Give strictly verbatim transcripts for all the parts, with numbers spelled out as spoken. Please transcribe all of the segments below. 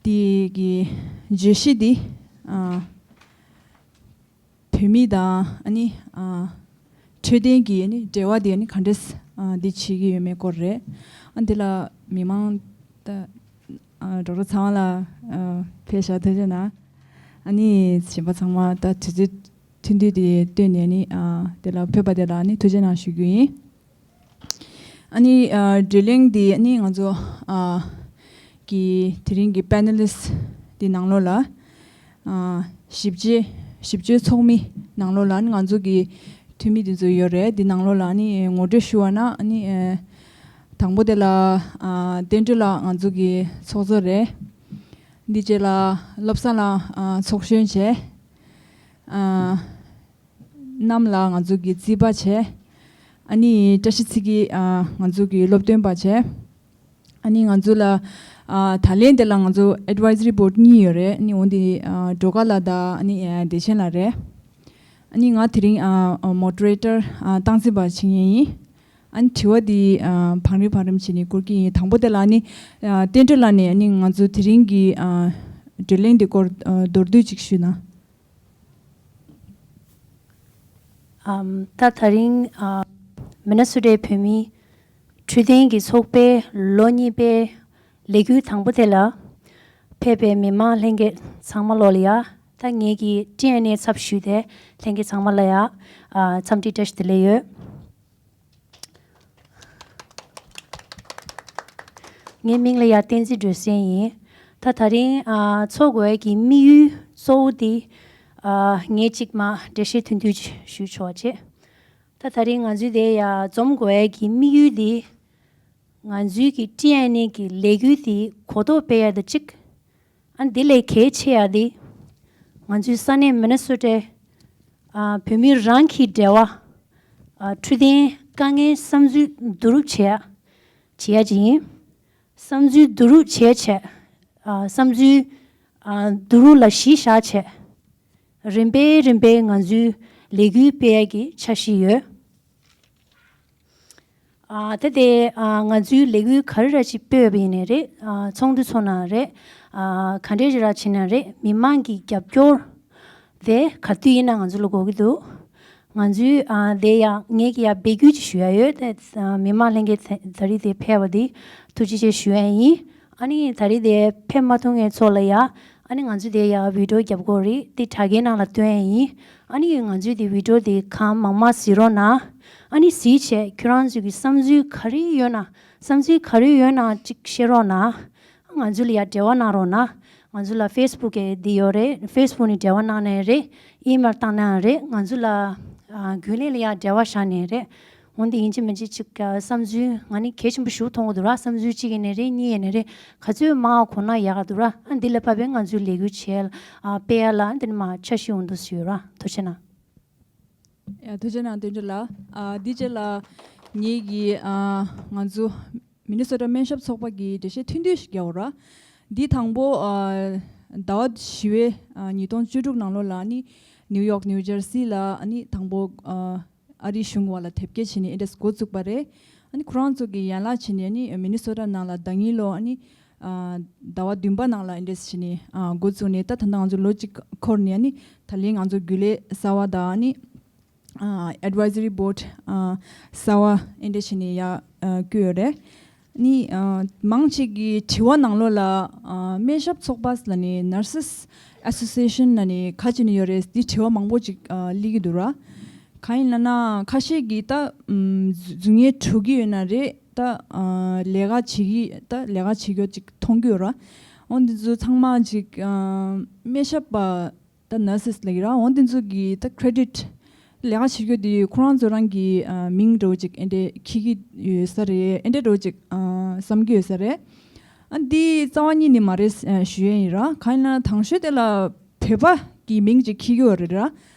དེ་གི་བརྗོད་གཞི་འདི་ཨ་བོད་མི་དང་ཨ་ནི་ཨ་འཕྲོད་བསྟེན་གྱི་ཨ་ནི་འབྲེལ་བ་དེ་ཨ་ནི་ག་འདྲས་ཨ་འདི་བྱེད་ཀྱི་ཡོད་མེད་སྐོར་རེད། ཨ་འདི་ལ་མི་མང་ད་ཨ་ཌོག་ཊར་ཚེ་དབང་ལགས་ཨ་ཕེབས་ཤག་ཐུགས་རྗེ་གནང་། ཨ་ནི་གཞན་པ་ཚང་མ་ད་དུས་ཚོད་ཐུང་ཐུང་དེ་བཏོན་ནས་ཨ་ནི་ཨ་དེ་ལ་ཕེབས་པ་དེ་ལ་ཨ་ནི་ཐུགས་རྗེ་གནང་ཞུ་རྒྱུ་ཡིན། ཨ་ནི་ཨ་བགྲོ་གླེང་འདི་ཨ་ནི་ང་ཚོ་ཨ་གི་དེ་རིང་གི་པེ་ནེ་ལིསཊ་འདི་ནང་ལོགས་ལ་ཨ་ཞིབ་དཔྱོད་ཞིབ་དཔྱོད་ཚོགས་མི་ནང་ལོགས་ལ་ཨ་ནི་ང་ཚོ་གི་འཐུས་མི་འདི་ཚོ་ཡོད་རེད། འདི་ནང་ལོགས་ལ་ཨ་ནི་ངོ་སྤྲོད་ཞུ་བ་ན་ཨ་ནི་ཨ་དང་པོ་དེ་ལ་ཨ་བསྟན་སྒྲོལ་ལགས་ང་ཚོ་གི་ཚོགས་གཙོ་རེད། འདི་རྗེས་ལ་བློ་བཟང་ལགས་ཨ་ཚོགས་གཞོན་བྱས། ཨ་གནམ་ལགས་ང་ཚོ་གི་རྩིས་པ་བྱས། ཨ་ནི་བཀྲ་ཤིས་ཚེ་སྐྱིད་ཨ་ང་ཚོ་གི་སློབ་སྟོན་པ་བྱས། ཨ་ནི་ང་ཚོ་ལ་ཨ་ད་ལན་དེ་ལ་ང་ཚོ་ཨེཌ་ཝའི་ཛི་རི་བྷོ་ཌི་གཉིས་ཡོད་རེད། ཨ་ནི་འོན་ཏེ་ཨ་སྒྲོལ་དཀར་ལགས་དང་ཨ་ནི་ཨ་བདེ་ཆེན་ལགས་རེད། ཨ་ནི་ང་དེ་རིང་ཨ་མོ་ཌི་རེ་ཊར་ཨ་སྟངས་འཛིན་པ་བྱེད་མཁན་ཡིན། ཨ་ནི་དྲི་བ་འདི་ཨ་བང་རིམ་བང་རིམ་བྱས་ནས་བསྐོར་གྱི་ཡིན། དང་པོ་དེ་ལ་ཨ་ནི་ཨ་བསྟན་སྒྲོལ་ལགས་ནས་ཨ་ནི་ང་ཚོ་དེ་རིང་གི་ཨ་བགྲོ་གླེང་འདི་སྐོར་ཨ་མདོར་བསྡུས་ཅིག་ཞུས་ན། ཨམ། ད་ད་རིང་ཨ་མི་ནི་སོ་ཊའི་བོད་མིའི་འཕྲོད་བསྟེན་གྱི་ཚོགས་པའི་ལོ་གཉིས་པའི་ལས་འགུལ་དང་པོ་དེ་ལ་ཕེབས་པའི་མི་མང་ལྷན་རྒྱས་ཚང་མ་ལོ་ལ་ཡ། ད་ངེད་ཀྱི་ཊི་ཨེན་ཨེ་ཚབ་ཞུས་ཏེ་ལྷན་རྒྱས་ཚང་མ་ལ་ཡ་ཨ་འཚམས་འདྲི་བཀྲ་ཤིས་བདེ་ལེགས་ཡོད། ངའི་མིང་ལ་ཡ་བསྟན་འཛིན་སྒྲོལ་སེང་ཡིན། ད་ད་རིང་ཨ་ཚོགས་དགོས་ཀྱི་དམིགས་ཡུལ་གཙོ་བོ་དེ་ཨ་ངས་གཅིག་མ་འགྲེལ་བཤད་ཐུང་ཐུང་ཞུ་ཆོག་བྱས། ད་ད་རིང་ང་ཚོའི་དེ་ཡ་འཛོམས་དགོས་ཀྱི་དམིགས་ཡུལ་དེ་ང་ཚོའི་གི་ཊི་ཨེན་ཨེ་གི་ལས་འགུལ་དེ་གོ་རྟོགས་སྤེལ་ཡ་དང་གཅིག་ཨ་འདི་ལས་གལ་ཆེ་ཡ་དེ། ང་ཚོའི་ས་གནས་མི་ནི་སོ་ཊའི་ཨ་བོད་མི་རང་གི་འབྲེལ་བ། ཨ་འཕྲོད་བསྟེན་དཀའ་ངལ་བསམ་ཚུལ་བསྡུ་རུབ་བྱེད་ཡ། བྱེད་ཡ་ཅིག་ཡིན། བསམ་ཚུལ་བསྡུ་རུབ་བྱས་བྱས། ཨ་བསམ་ཚུལ་ཨ་བསྡུ་རུབ་ལ་གཞི་བཞག་བྱས། རིམ་པས་རིམ་པས་ང་ཚོའི་ལས་འགུལ་སྤེལ་ཡ་གི་འཆར་གཞི་ཡོད། ཨ་ད་དེ་ཨ་ང་ཚོའི་ལས་འགུལ་ག་རེ་ར་ཅིག་སྤེལ་བ་ཡིན་ནའི་རེད། ཨ་ཚོགས་འདུ་ཚོགས་ན་རེད། ཨ་ག་འདྲས་ཅིག་ར་བྱེད་ན་རེད། མི་མང་གི་རྒྱབ་སྐྱོར་དེ་ག་དུས་ཡིན་ན་ང་ཚོ་ལ་དགོས་ཀྱི་འདུག་ང་ཚོའི་ཨ་དེ་ཡང་ངེད་ཀྱི་ཡང་འབོད་སྐུལ་ཅིག་ཞུ་ཡ་ཡོད། དེ་ཨ་མི་མང་ལྷན་རྒྱས་ད་རེས་དེ་ཕེབས་པ་དེ་ཐུགས་རྗེ་ཆེ་ཞུ་ཡ་ཡིན། ཨ་ནི་ད་རེས་དེ་ཕེབས་མ་ཐུབ་མཁན་ཚོ་ལ་ཡ། ཨ་ནི་ང་ཚོས་དེ་ཡ་བི་ཌི་ཡོ་རྒྱབ་དགོས་རེད། དེ་དྲ་རྒྱའི་ནང་ལ་སྟོན་ཡ་ཡིན། ཨ་ནི་ང་ཚོས་དེ་བི་ཌི་ཡོ་དེ་གང་མང་མང་གཟིགས་རོགས་གནང་། ཨ་ནི་གཟིགས་བྱས་ཁྱོད་རང་ཚོའི་གི་བསམ་ཚུལ་ག་རེ་ཡོད་ན། བསམ་ཚུལ་ག་རེ་ཡོད་ན་ཅིག་བཤད་རོགས་གནང་། ང་ཚོ་ལ་ཡ་འབྲེལ་བ་གནང་རོགས་གནང་། ང་ཚོ་ལ་ཕེ་སི་བུག་གི་འདི་ཡོད་རེད། ཕེ་སི་བུག་ནས་འབྲེལ་བ་གནང་ནའི་རེད། ཨི་མེལ་བཏང་ནའང་རེད། ང་ཚོ་ལ་ཨ་རྒྱུན་ལས་ལ་ཡ་འབྲེལ་བ་བཞག་ནའི་རེད། འོན་ཏེ་ཡིན་གཅིག་མིན་གཅིག་ཅིག་བསམ་ཚུལ་ང་ནི་གལ་ཆེན་པོ་ཞིག་མཐོང་གི་འདུག་ར། བསམ་ཚུལ་གཅིག་ཡིན་ནའི་རེད། གཉིས་ཡིན་ནའི་རེད། ག་ཚོད་མང་གོ་ན་ཡག་ག་འདུག་ར། ཨ་འདི་ལ་བབས་པའི་ང་ཚོའི་ལས་འགུལ་བྱས་ཨ་སྤེལ་ཡ་ལ་འདི་ནས་མ་འཆར་གཞི་འོང་དུ་ཞུས་ར། ཐུགས་རྗེ་གནང་། ཡ་ཐུགས་རྗེ་གནང་། དོན་གྲུབ་ལགས། ཨ་འདི་རྗེས་ལ་ངེད་ཀྱི་ཨ་ང་ཚོ་མི་ནི་སོ་ཊ་སྨན་ཞབས་ཚོགས་པ་གི་འགྲེལ་བཤད་ཐུང་ཐུང་ཞིག་རྒྱག་འོ་ར། འདི་དང་པོ་ཨ་ཟླ་བ་བཞི་པའི་ཨ་ཉིས་སྟོང་བཅུ་དྲུག་ནང་ལོགས་ལ་ནི་ནིའུ་ཡོག་ནིའུ་ཇར་སི་ལ་ནི་དང་པོ་ཨ་ཨ་རིའི་གཞུང་བ་ལ་དེབ་སྐྱེལ་བྱས་ནས་ཨེ་འདྲས་འགོ་བཙུགས་པ་རེད། ཨ་ནི་ཁོ་རང་ཚོ་གི་ཡན་ལག་བྱས་ནས་ནི་མི་ནི་སོ་ཊ་ནང་ལ་ཟླ་ཉིན་ལོ་ཨ་ནི་ཨ་ཟླ་བ་བདུན་པ་ནང་ལ་ཨེ་འདྲས་བྱས་ནས་ཨ་འགོ་བཙུགས་ནས་ད་ད་ལྟ་ང་ཚོ་ལོ་གཅིག་འཁོར་ནས་ཨ་ནི་ད་ལན་ང་ཚོ་རྒྱུན་ལས་གསར་བ་དང་ཨ་ནི་ཨ་ཨེཌ་ཝའི་ཛི་རི་བྷོ་ཌི་ཨ་གསར་བ་ཨེ་འདྲས་བྱས་ནས་ཡར་ཨ་བསྐོས་ཡོད་རེད། ནི་ཨ་མང་ཆེ་གི་དྲི་བ་ནང་ལོགས་ལ་ཨ་སྨན་ཞབས་ཚོགས་པ་ལ་ནི་ནར་སི་སི་ཨེ་སོ་སི་ཨེ་ཤན་ལ་ནི་ག་བྱས་ནས་ཡོད་རེད། འདི་དྲི་བ་མང་པོ་ཅིག་ཨ་སླེབས་ཀྱི་འདུག་ར། གང་ཡིན་ལབ་ན་ཁ་ཤས་ཀྱིས་ད་ཨམ་རྫུན་ངན་སྒྲོག་གི་ཡོད་ན་རེད། ད་ཨ་ལས་ཀ་བྱེད་ཀྱི་ད་ལས་ཀ་བྱེད་རྒྱུ་ཅིག་མཐོང་གི་ཡོད་ར། འོ་འདི་ཚོ་ཚང་མ་ཅིག་ཨ་སྨན་ཞབས་པ་ད་ནར་སི་སི་ལབ་ཀྱི་ར། འོ་འདི་ཚོ་གི་ད་ཁེ་རེ་ཌིཊ་ལས་ཀ་བྱེད་རྒྱུ་དེ་ཁོ་རང་ཚོ་རང་གི་ཨ་མིང་འདྲ་བོ་ཅིག་ཨེ་འདྲས་འཁྱེར་གྱི་ཡོད་ས་རེད། ཨེ་འདྲས་འདྲ་བོ་ཅིག་ཨ་བསམ་གྱི་ཡོད་ས་རེད། ཨ་འདི་རྩ་བ་ཉིད་ནས་མ་རེད་ཨ་ཞུ་ཡས་ཡིན་ར། གང་ཡིན་ན་དང་ཤོས་དེ་ལ་བོད་པ་གི་མིང་ཅིག་འཁྱེར་གྱི་ཡོད་རེད་ར།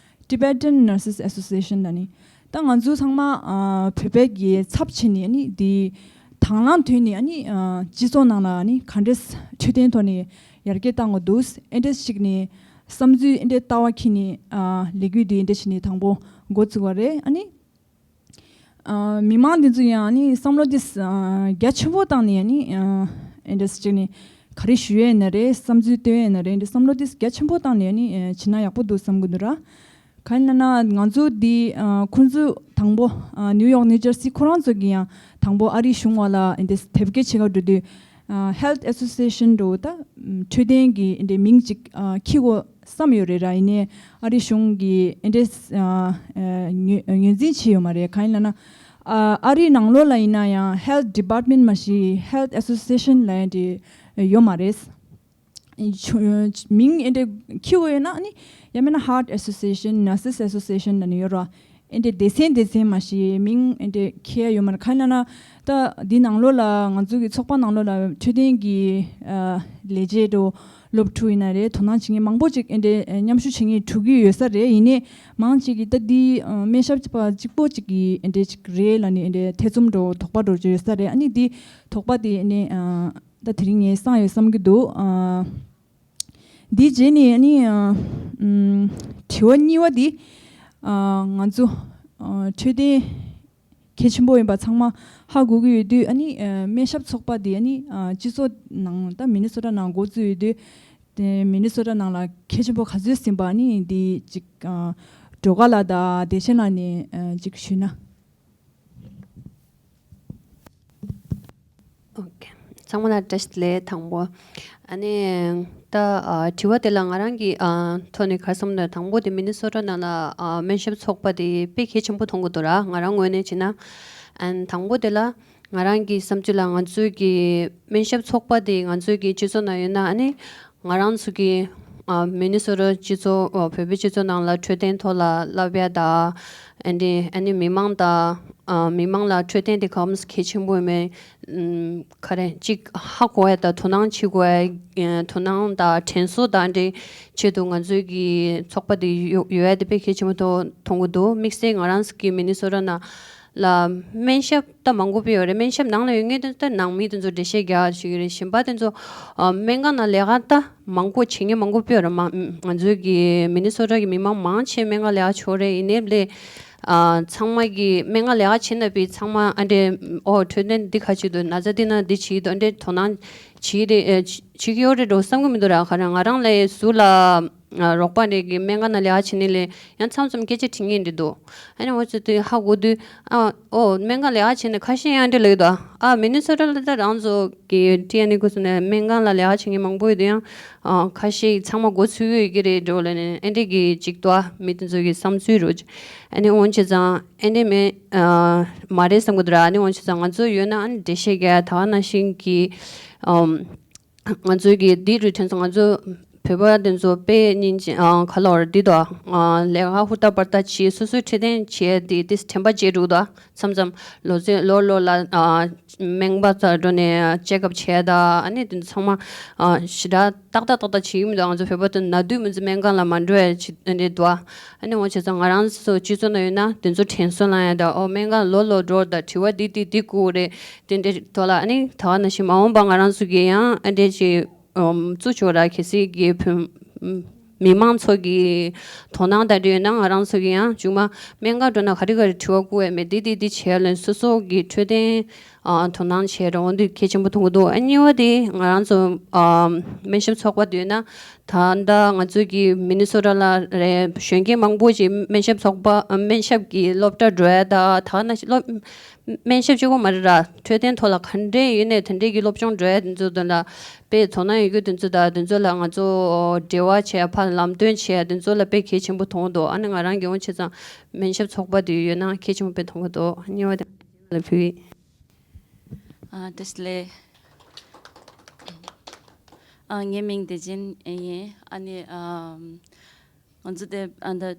Tibetan Nurses Association ལ་ནི། ད་ང་ཚོ་ཚང་མ་ཨ་བོད་པའི་གི་ཚབ་བྱས་ནས་ནི་འདི་དང་བླངས་ཐོག་ནས་ནི་ཨ་སྤྱི་ཚོགས་ནང་ལ་ནི་ག་འདྲས་འཕྲོད་བསྟེན་ཐོག་ནས་ཡར་རྒྱས་བཏང་དགོས་འདུག་ཨེ་འདྲས་ཞིག་ནས་བསམ་ཚུལ་ཨེ་འདྲས་ལྟ་བ་འཁྱེར་ནས་ཨ་ལས་འགུལ་འདི་ཨེ་འདྲས་ཞིག་ནས་དང་པོ་འགོ་བཙུགས་པ་རེད། ཨ་ནི་ཨ་མི་མང་འདི་ཚོ་ཡང་ནི་བསམ་བློ་འདི་ཨ་རྒྱ་ཆེན་པོ་བཏང་ནས་ནི་ཨ་ཨེ་འདྲས་ཞིག་ནས་ ག་རེ་ཞུ་ཡས་ན་རེད། བསམ་ཚུལ་སྟོན་ཡས་ན་རེད། འདི་བསམ་བློ་དེ་རྒྱ་ཆེན་པོ་བཏང་ནས་ནི་ཨ་བྱེད་ན་ཡག་པོ་འདུག་བསམ་གི་འདུག་ར། གང་ཡིན་ལབ་ན་ང་ཚོ་འདི་ཨ་ཁོང་ཚོ་དང་པོ་ཨ་ནིའུ་ཡོག་ནིའུ་ཇར་སི་ཁོ་རང་ཚོ་གི་ཡང་དང་པོ་ཨ་རིའི་གཞུང་བ་ལ་འདི་དེབ་སྐྱེལ་བྱེད་ག་འགྲོ་དུས། ཨ་Health Association འགྲོ་ད་འཕྲོད་བསྟེན་གྱི་འདི་མིང་ཅིག་ཨ་འཁྱེར་དགོས་བསམ་ཡོད་རེད་ར། ཡིན་ནའི་ཨ་རིའི་གཞུང་གིས་འདི་ཨ་ཨ་ངོས་ངོས་འཛིན་བྱས་ཡོད་མ་རེད། གང་ཡིན་ལབ་ན་ཨ་ཨ་རིའི་ནང་ལོགས་ལ་ཡིན་ན་ཡང་Health Department མ་གཞི་Health Association ལབ་ཡ་འདི་ཡོད་མ་རེད། ཆུ་མིང་ཨེ་འདྲ་འཁྱེར་དགོས་ཡོད་ན་ནི་ཡང་མིན་ན་Heart Association, Nurses Association ལབ་ནས་ཡོད་ར། ཨེ་འདྲ་སྡེ་ཚན་སྡེ་ཚན་མ་གཞི་མིང་ཨེ་འདྲ་འཁྱེར་ཡ་ཡོད་མ་རེད། གང་ཡིན་ལབ་ན་ད་འདི་ནང་ལོགས་ལ་ང་ཚོ་གི་ཚོགས་པ་ནང་ལོགས་ལ་འཕྲོད་བསྟེན་གྱི་ཨ་ལས་བྱེད་དང་སློབ་ཕྲུག་ཡིན་ན་རེད། དོ་སྣང་བྱེད་མཁན་མང་པོ་ཅིག་ཨེ་འདྲ་མཉམ་ཞུགས་བྱེད་མཁན་འགྲོ་གི་ཡོད་ས་རེད། ཡིན་ནའི་མང་ཆེ་གིས་ད་འདི་ཨ་སྨན་ཞབས་པ་གཅིག་པོ་ཅིག་གི་ཨེ་འདྲ་ཅིག་རེད་ལབ་ནས་ཨེ་འདྲ་ཐེ་ཚོམ་འདྲ་དོགས་པ་འདྲ་ཅིག་ཡོད་ས་རེད། ཨ་ནི་འདི་དོགས་པ་དེ་ཨེ་འདྲ་ཨ། ད་དེ་རིང་ངས་སངས་ཡོད་བསམ་གྱི་འདུག་ཨ། འདིའི་རྗེས་ནས་ནི་ཨ། ཨམ། དྲི་བ་གཉིས་པ་འདི། ཨ། ང་ཚོ་ཨ། འཕྲོད་བསྟེན་གལ་ཆེན་པོ་ཡིན་པ་ཚང་མ་ཧ་གོ་གི་ཡོད་དུས། ཨ་ནི་ཨ། སྨན་ཞབས་ཚོགས་པ་འདི་ཨ་ནི་ཨ། སྤྱི་ཚོགས་ནང་ད་མི་ནི་སོ་ཊ་ནང་འགོ་བཙུགས་ཡོད་དུས། དེ་མི་ནི་སོ་ཊ་ནང་ལ་གལ་ཆེན་པོ་ག་ཚོད་ཟིན་པ་ཨ་ནི་འདི་ཅིག་ཨ། སྒྲོལ་དཀར་ལགས་དང་བདེ་ཆེན་ལགས་ནས་ཨ། ཅིག་ཞུས་ན། ཨོ་ཁེ། ཚང་མ་ལ་བཀྲ་ཤིས་བདེ་ལེགས། དང་པོ། ཨ་ནི། ད་ཨ། དྲི་བ་དེ་ལ་ང་རང་གི་ཨ། ཐོག་ནས་ག་རེ་བསམ་ན། དང་པོ་དེ་མི་ནི་སོ་ཊ་ནང་ལ་ཨ། སྨན་ཞབས་ཚོགས་པ་དེ་དཔེ་གལ་ཆེན་པོ་མཐོང་གི་འདུག་ར། ང་རང་ངོས་ནས་བྱས་ན། ཨ་ནི་དང་པོ་དེ་ལ་ང་རང་གི་བསམ་ཚུལ་ལ་ང་ཚོའི་གི་སྨན་ཞབས་ཚོགས་པ་དེ་ང་ཚོའི་གི་སྤྱི་ཚོགས་ནང་ཡོད་ན་ཨ་ནི། ང་རང་ཚོ་གི་ཨ། མི་ནི་སོ་ཊ་སྤྱི་ཚོགས་ཨ། བོད་པའི་སྤྱི་ཚོགས་ནང་ལ་འཕྲོད་བསྟེན་ཐོག་ལ་བསླབ་ཡ་དང་། ཨ་ནི་ཨ་ནི་མི་མང་དང་། ཨ། མི་མང་ལ་འཕྲོད་བསྟེན་དེ་ག་ཙམ་གལ་ཆེན་པོ་ཡིན་མིན། ཨམ། ག་རེ་ཅིག་ཧ་གོ་ཡ་དང་དོ་སྣང་བྱེད་དགོས་ཡ། ཨ། དོ་སྣང་དང་དྲན་གསོ་དང་འདྲའི་ཆེད་དུ་ང་ཚོའི་གི་ཚོགས་པ་དེ་ཡོ་ཡོད་ཡ་དེ་དཔེ་གལ་ཆེན་པོ་མཐོང་མཐོང་གི་འདུག་དམིགས་བསལ་ང་རང་གི་མི་ནི་སོ་ཊ་ནང་ལ་སྨན་ཞབས་ད་མང་པོ་དཔེ་ཡོད་རེད། སྨན་ཞབས་ནང་ལ་ཡོད་མཁན་དེ་ད་ནང་མི་དེ་ཚོ་འགྲེལ་བཤད་རྒྱག་བྱེད་ཀྱི་རེད། གཞན་པ་དེ་ཚོ་ཨ། སྨན་ཁང་ནང་ལས་ཀ་ད་མང་པོ་བྱེད་མཁན་མང་པོ་དཔེ་ཡོད་རེད། མ་ང་ཚོའི་གི་མི་ནི་སོ་ཊ་གི་མི་མང་མང་ཆེ་སྨན་ཁང་ལས་ཀ་བྱེད་རེད། ཡིན་ནའི་ལས་ཨ། ཚང་མ་གི་སྨན་ཁང་ལས་ཀ་བྱེད་ན་པའི་ཚང་མ་ཨ་འདྲེ་ཨོ་འཕྲོད་བསྟེན་འདི་ག་བྱེད་འདུག་ན་ཚ་འདི་ན་འདི་བྱེད་འདུག་ཨ་འདྲེ་དོ་སྣང་བྱེད་རེད། ཨ། བྱེད་ཀྱི་ཡོད་རེད་འགྲོ་བསམ་གི་མི་འདུག་ར། ག་རེ་ང་རང་ལས་ཟུར་ལ་ཨ། རོགས་པ་རེ་གི་སྨན་ཁང་ནང་ལས་ཀ་བྱེད་ནི་ལས་ཡང་མཚམས་མཚམས་སྐད་ཆ་དྲི་མཁན་རེད་འདུག་ཨ་ནི་འོ་ཚོད་དུས་ཧ་གོ་དུས་ཨ། ཨོ་སྨན་ཁང་ལས་ཀ་བྱེད་ནི་ཁ་ཤས་ཡང་འདྲེ་ལོས་འདུག་ཨ། མི་ནི་སོ་ཊ་ལ་ད་རང་ཚོ་གི་ཊི་ཨེན་ཨེ་ཁུ་སོ་ནས་སྨན་ཁང་ལ་ལས་ཀ་བྱེད་མཁན་མང་པོ་ཡོད་དུས་ཡང་ཨ། ཁ་ཤས་ཚང་མ་མགོ་ཚོས་ཡོད་ཀྱི་རེད་འགྲོ་ལ་ནི་ཨེ་འདྲེ་གི་ཅིག་འདུག་ཨ། མི་དེ་ཚོ་གི་བསམ་ཚུལ་རོ། ཨ་ནི་འོན་ཆེ་ཙང་ཨེ་འདྲེ་མེད་ཨ། མ་རེད་བསམ་གི་འདུག་ར། ཨ་ནི་འོན་ཆེ་ཙང་ང་ཚོ་ཡོད་ན་ཨ་ནི་འགྲེལ་བཤད་རྒྱག་ད་ག་ནང་བཞིན་གི་ཨམ། ང་ཚོའི་གི་འདི་རུ་དྲན་སོང་། ང་ཚོ་བོད་པ་དེ་ཚོ་དཔེ་སྙིང་རྗེ་ཨ། ག་ལ་བར་འདི་དོ་ཨ། ལས་ཀ་ཧུར་ཐག་འབད་ཐག་བྱེད། སོ་སོའི་འཕྲོད་བསྟེན་བྱེད་དེ་དེ་དྲན་པ་བརྗེད་འགྲོ་དོ། མཚམས་མཚམས་ལོ་ཚོད་ལོ་ལོ་ལ་ཨ། སྨན་པ་ཚོ་འགྲོ་ནས་ཅེག་ཨབ་བྱས་ད་ཨ་ནི་དེ་ཚང་མ་ཨ། ཞེ་དྲག་ཏག་ཏག་ཏག་ཏག་བྱེད་ཀྱི་མི་འདུག་ང་ཚོ་བོད་པ་དེ་ན་དུས་མི་ཚེ་སྨན་ཁང་ལ་མ་འགྲོ་ཡ་བྱེད་དེ་འདུག་ཨ་ནི་འོ་བྱས་ཙང་ང་རང་ཚོ་སྤྱི་ཚོགས་ནང་ཡོད་ན་དེ་ཚོ་དྲན་གསོ་གནང་ཡ་ད་ཨོ་སྨན་ཁང་ལོ་ལོ་འགྲོ་ད་དྲི་བ་འདི་འདི་འདི་དགོས་རེད། དེ་འདྲའི་ཐོག་ལ་ཨ་ནི་ད་ག་ནང་བཞིན་མ་འོངས་པ་ང་རང་ཚོ་གི་ཡང་ཨ་འདྲས་ཅིག་ཨམ། བཙུགས་ཆོག་ར། གལ་སྲིད་ཀྱི་བོད་མི་མང་ཚོ་གི་དོ་སྣང་དང་འབྲེལ་ཡོད་ན་ང་རང་ཚོ་གི་ཡང་མཇུག་མ་སྨན་ཁང་འགྲོ་ན་ག་རེ་ག་རེ་དྲི་བ་བཀོད་ཡ་མེད་འདི་འདི་འདི་བྱས་ལན་སོ་སོ་གི་འཕྲོད་བསྟེན་ཨ། དོ་སྣང་བྱས་ར་འོ་འདི་གལ་ཆེན་པོ་མཐོང་གི་འདུག་ཨ་གཉིས་པ་དེ་ང་རང་ཚོ་ཨ། སྨན་ཞབས་ཚོགས་པ་འདུས་ན་ད་ལྟ་ང་ཚོ་གི་མི་ནི་སོ་ཊ་ལ་རེད། གཞོན་སྐྱེས་མང་པོ་ཞིག་སྨན་ཞབས་ཚོགས་པ་སྨན་ཞབས་ཀྱི་སློབ་གྲྭ་འགྲོ་ཡ་ད་ད་ག་ནང་བཞིན་སློབ། སྨན་ཞབས་གཅིག་པོ་མ་རེད་ར། འཕྲོད་བསྟེན་ཐོག་ལ་ག་འདྲས་ཡོད་ནས་དེ་འདྲས་ཀྱི་སློབ་སྦྱོང་འགྲོ་ཡ་དེ་ཚོ་དོན་ལ་དཔེ་དོ་སྣང་ཡོད་རྒྱུ་དེ་ཚོ་དང་དེ་ཚོ་ལ་ང་ཚོ་འབྲེལ་བ་བྱས་ཕར་ལམ་སྟོན་བྱས་དེ་ཚོ་ལ་དཔེ་གལ་ཆེན་པོ་མཐོང་འདུག་ཨ་ནི་ང་རང་གི་འོང་བྱས་ཙང་སྨན་ཞབས་ཚོགས་པ་དེ་ཡོད་ན་གལ་ཆེན་པོ་དཔེ་མཐོང་གི་འདུག་གཉིས་པ་དེ་ལ་ཕུལ། ཨ་བཀྲ་ཤིས་བདེ་ལེགས། ཨ་ངའི་མིང་བདེ་ཆེན་ཡིན། ཨ་ནི་ཨ་ང་ཚོ་དེ་ཨ་ད།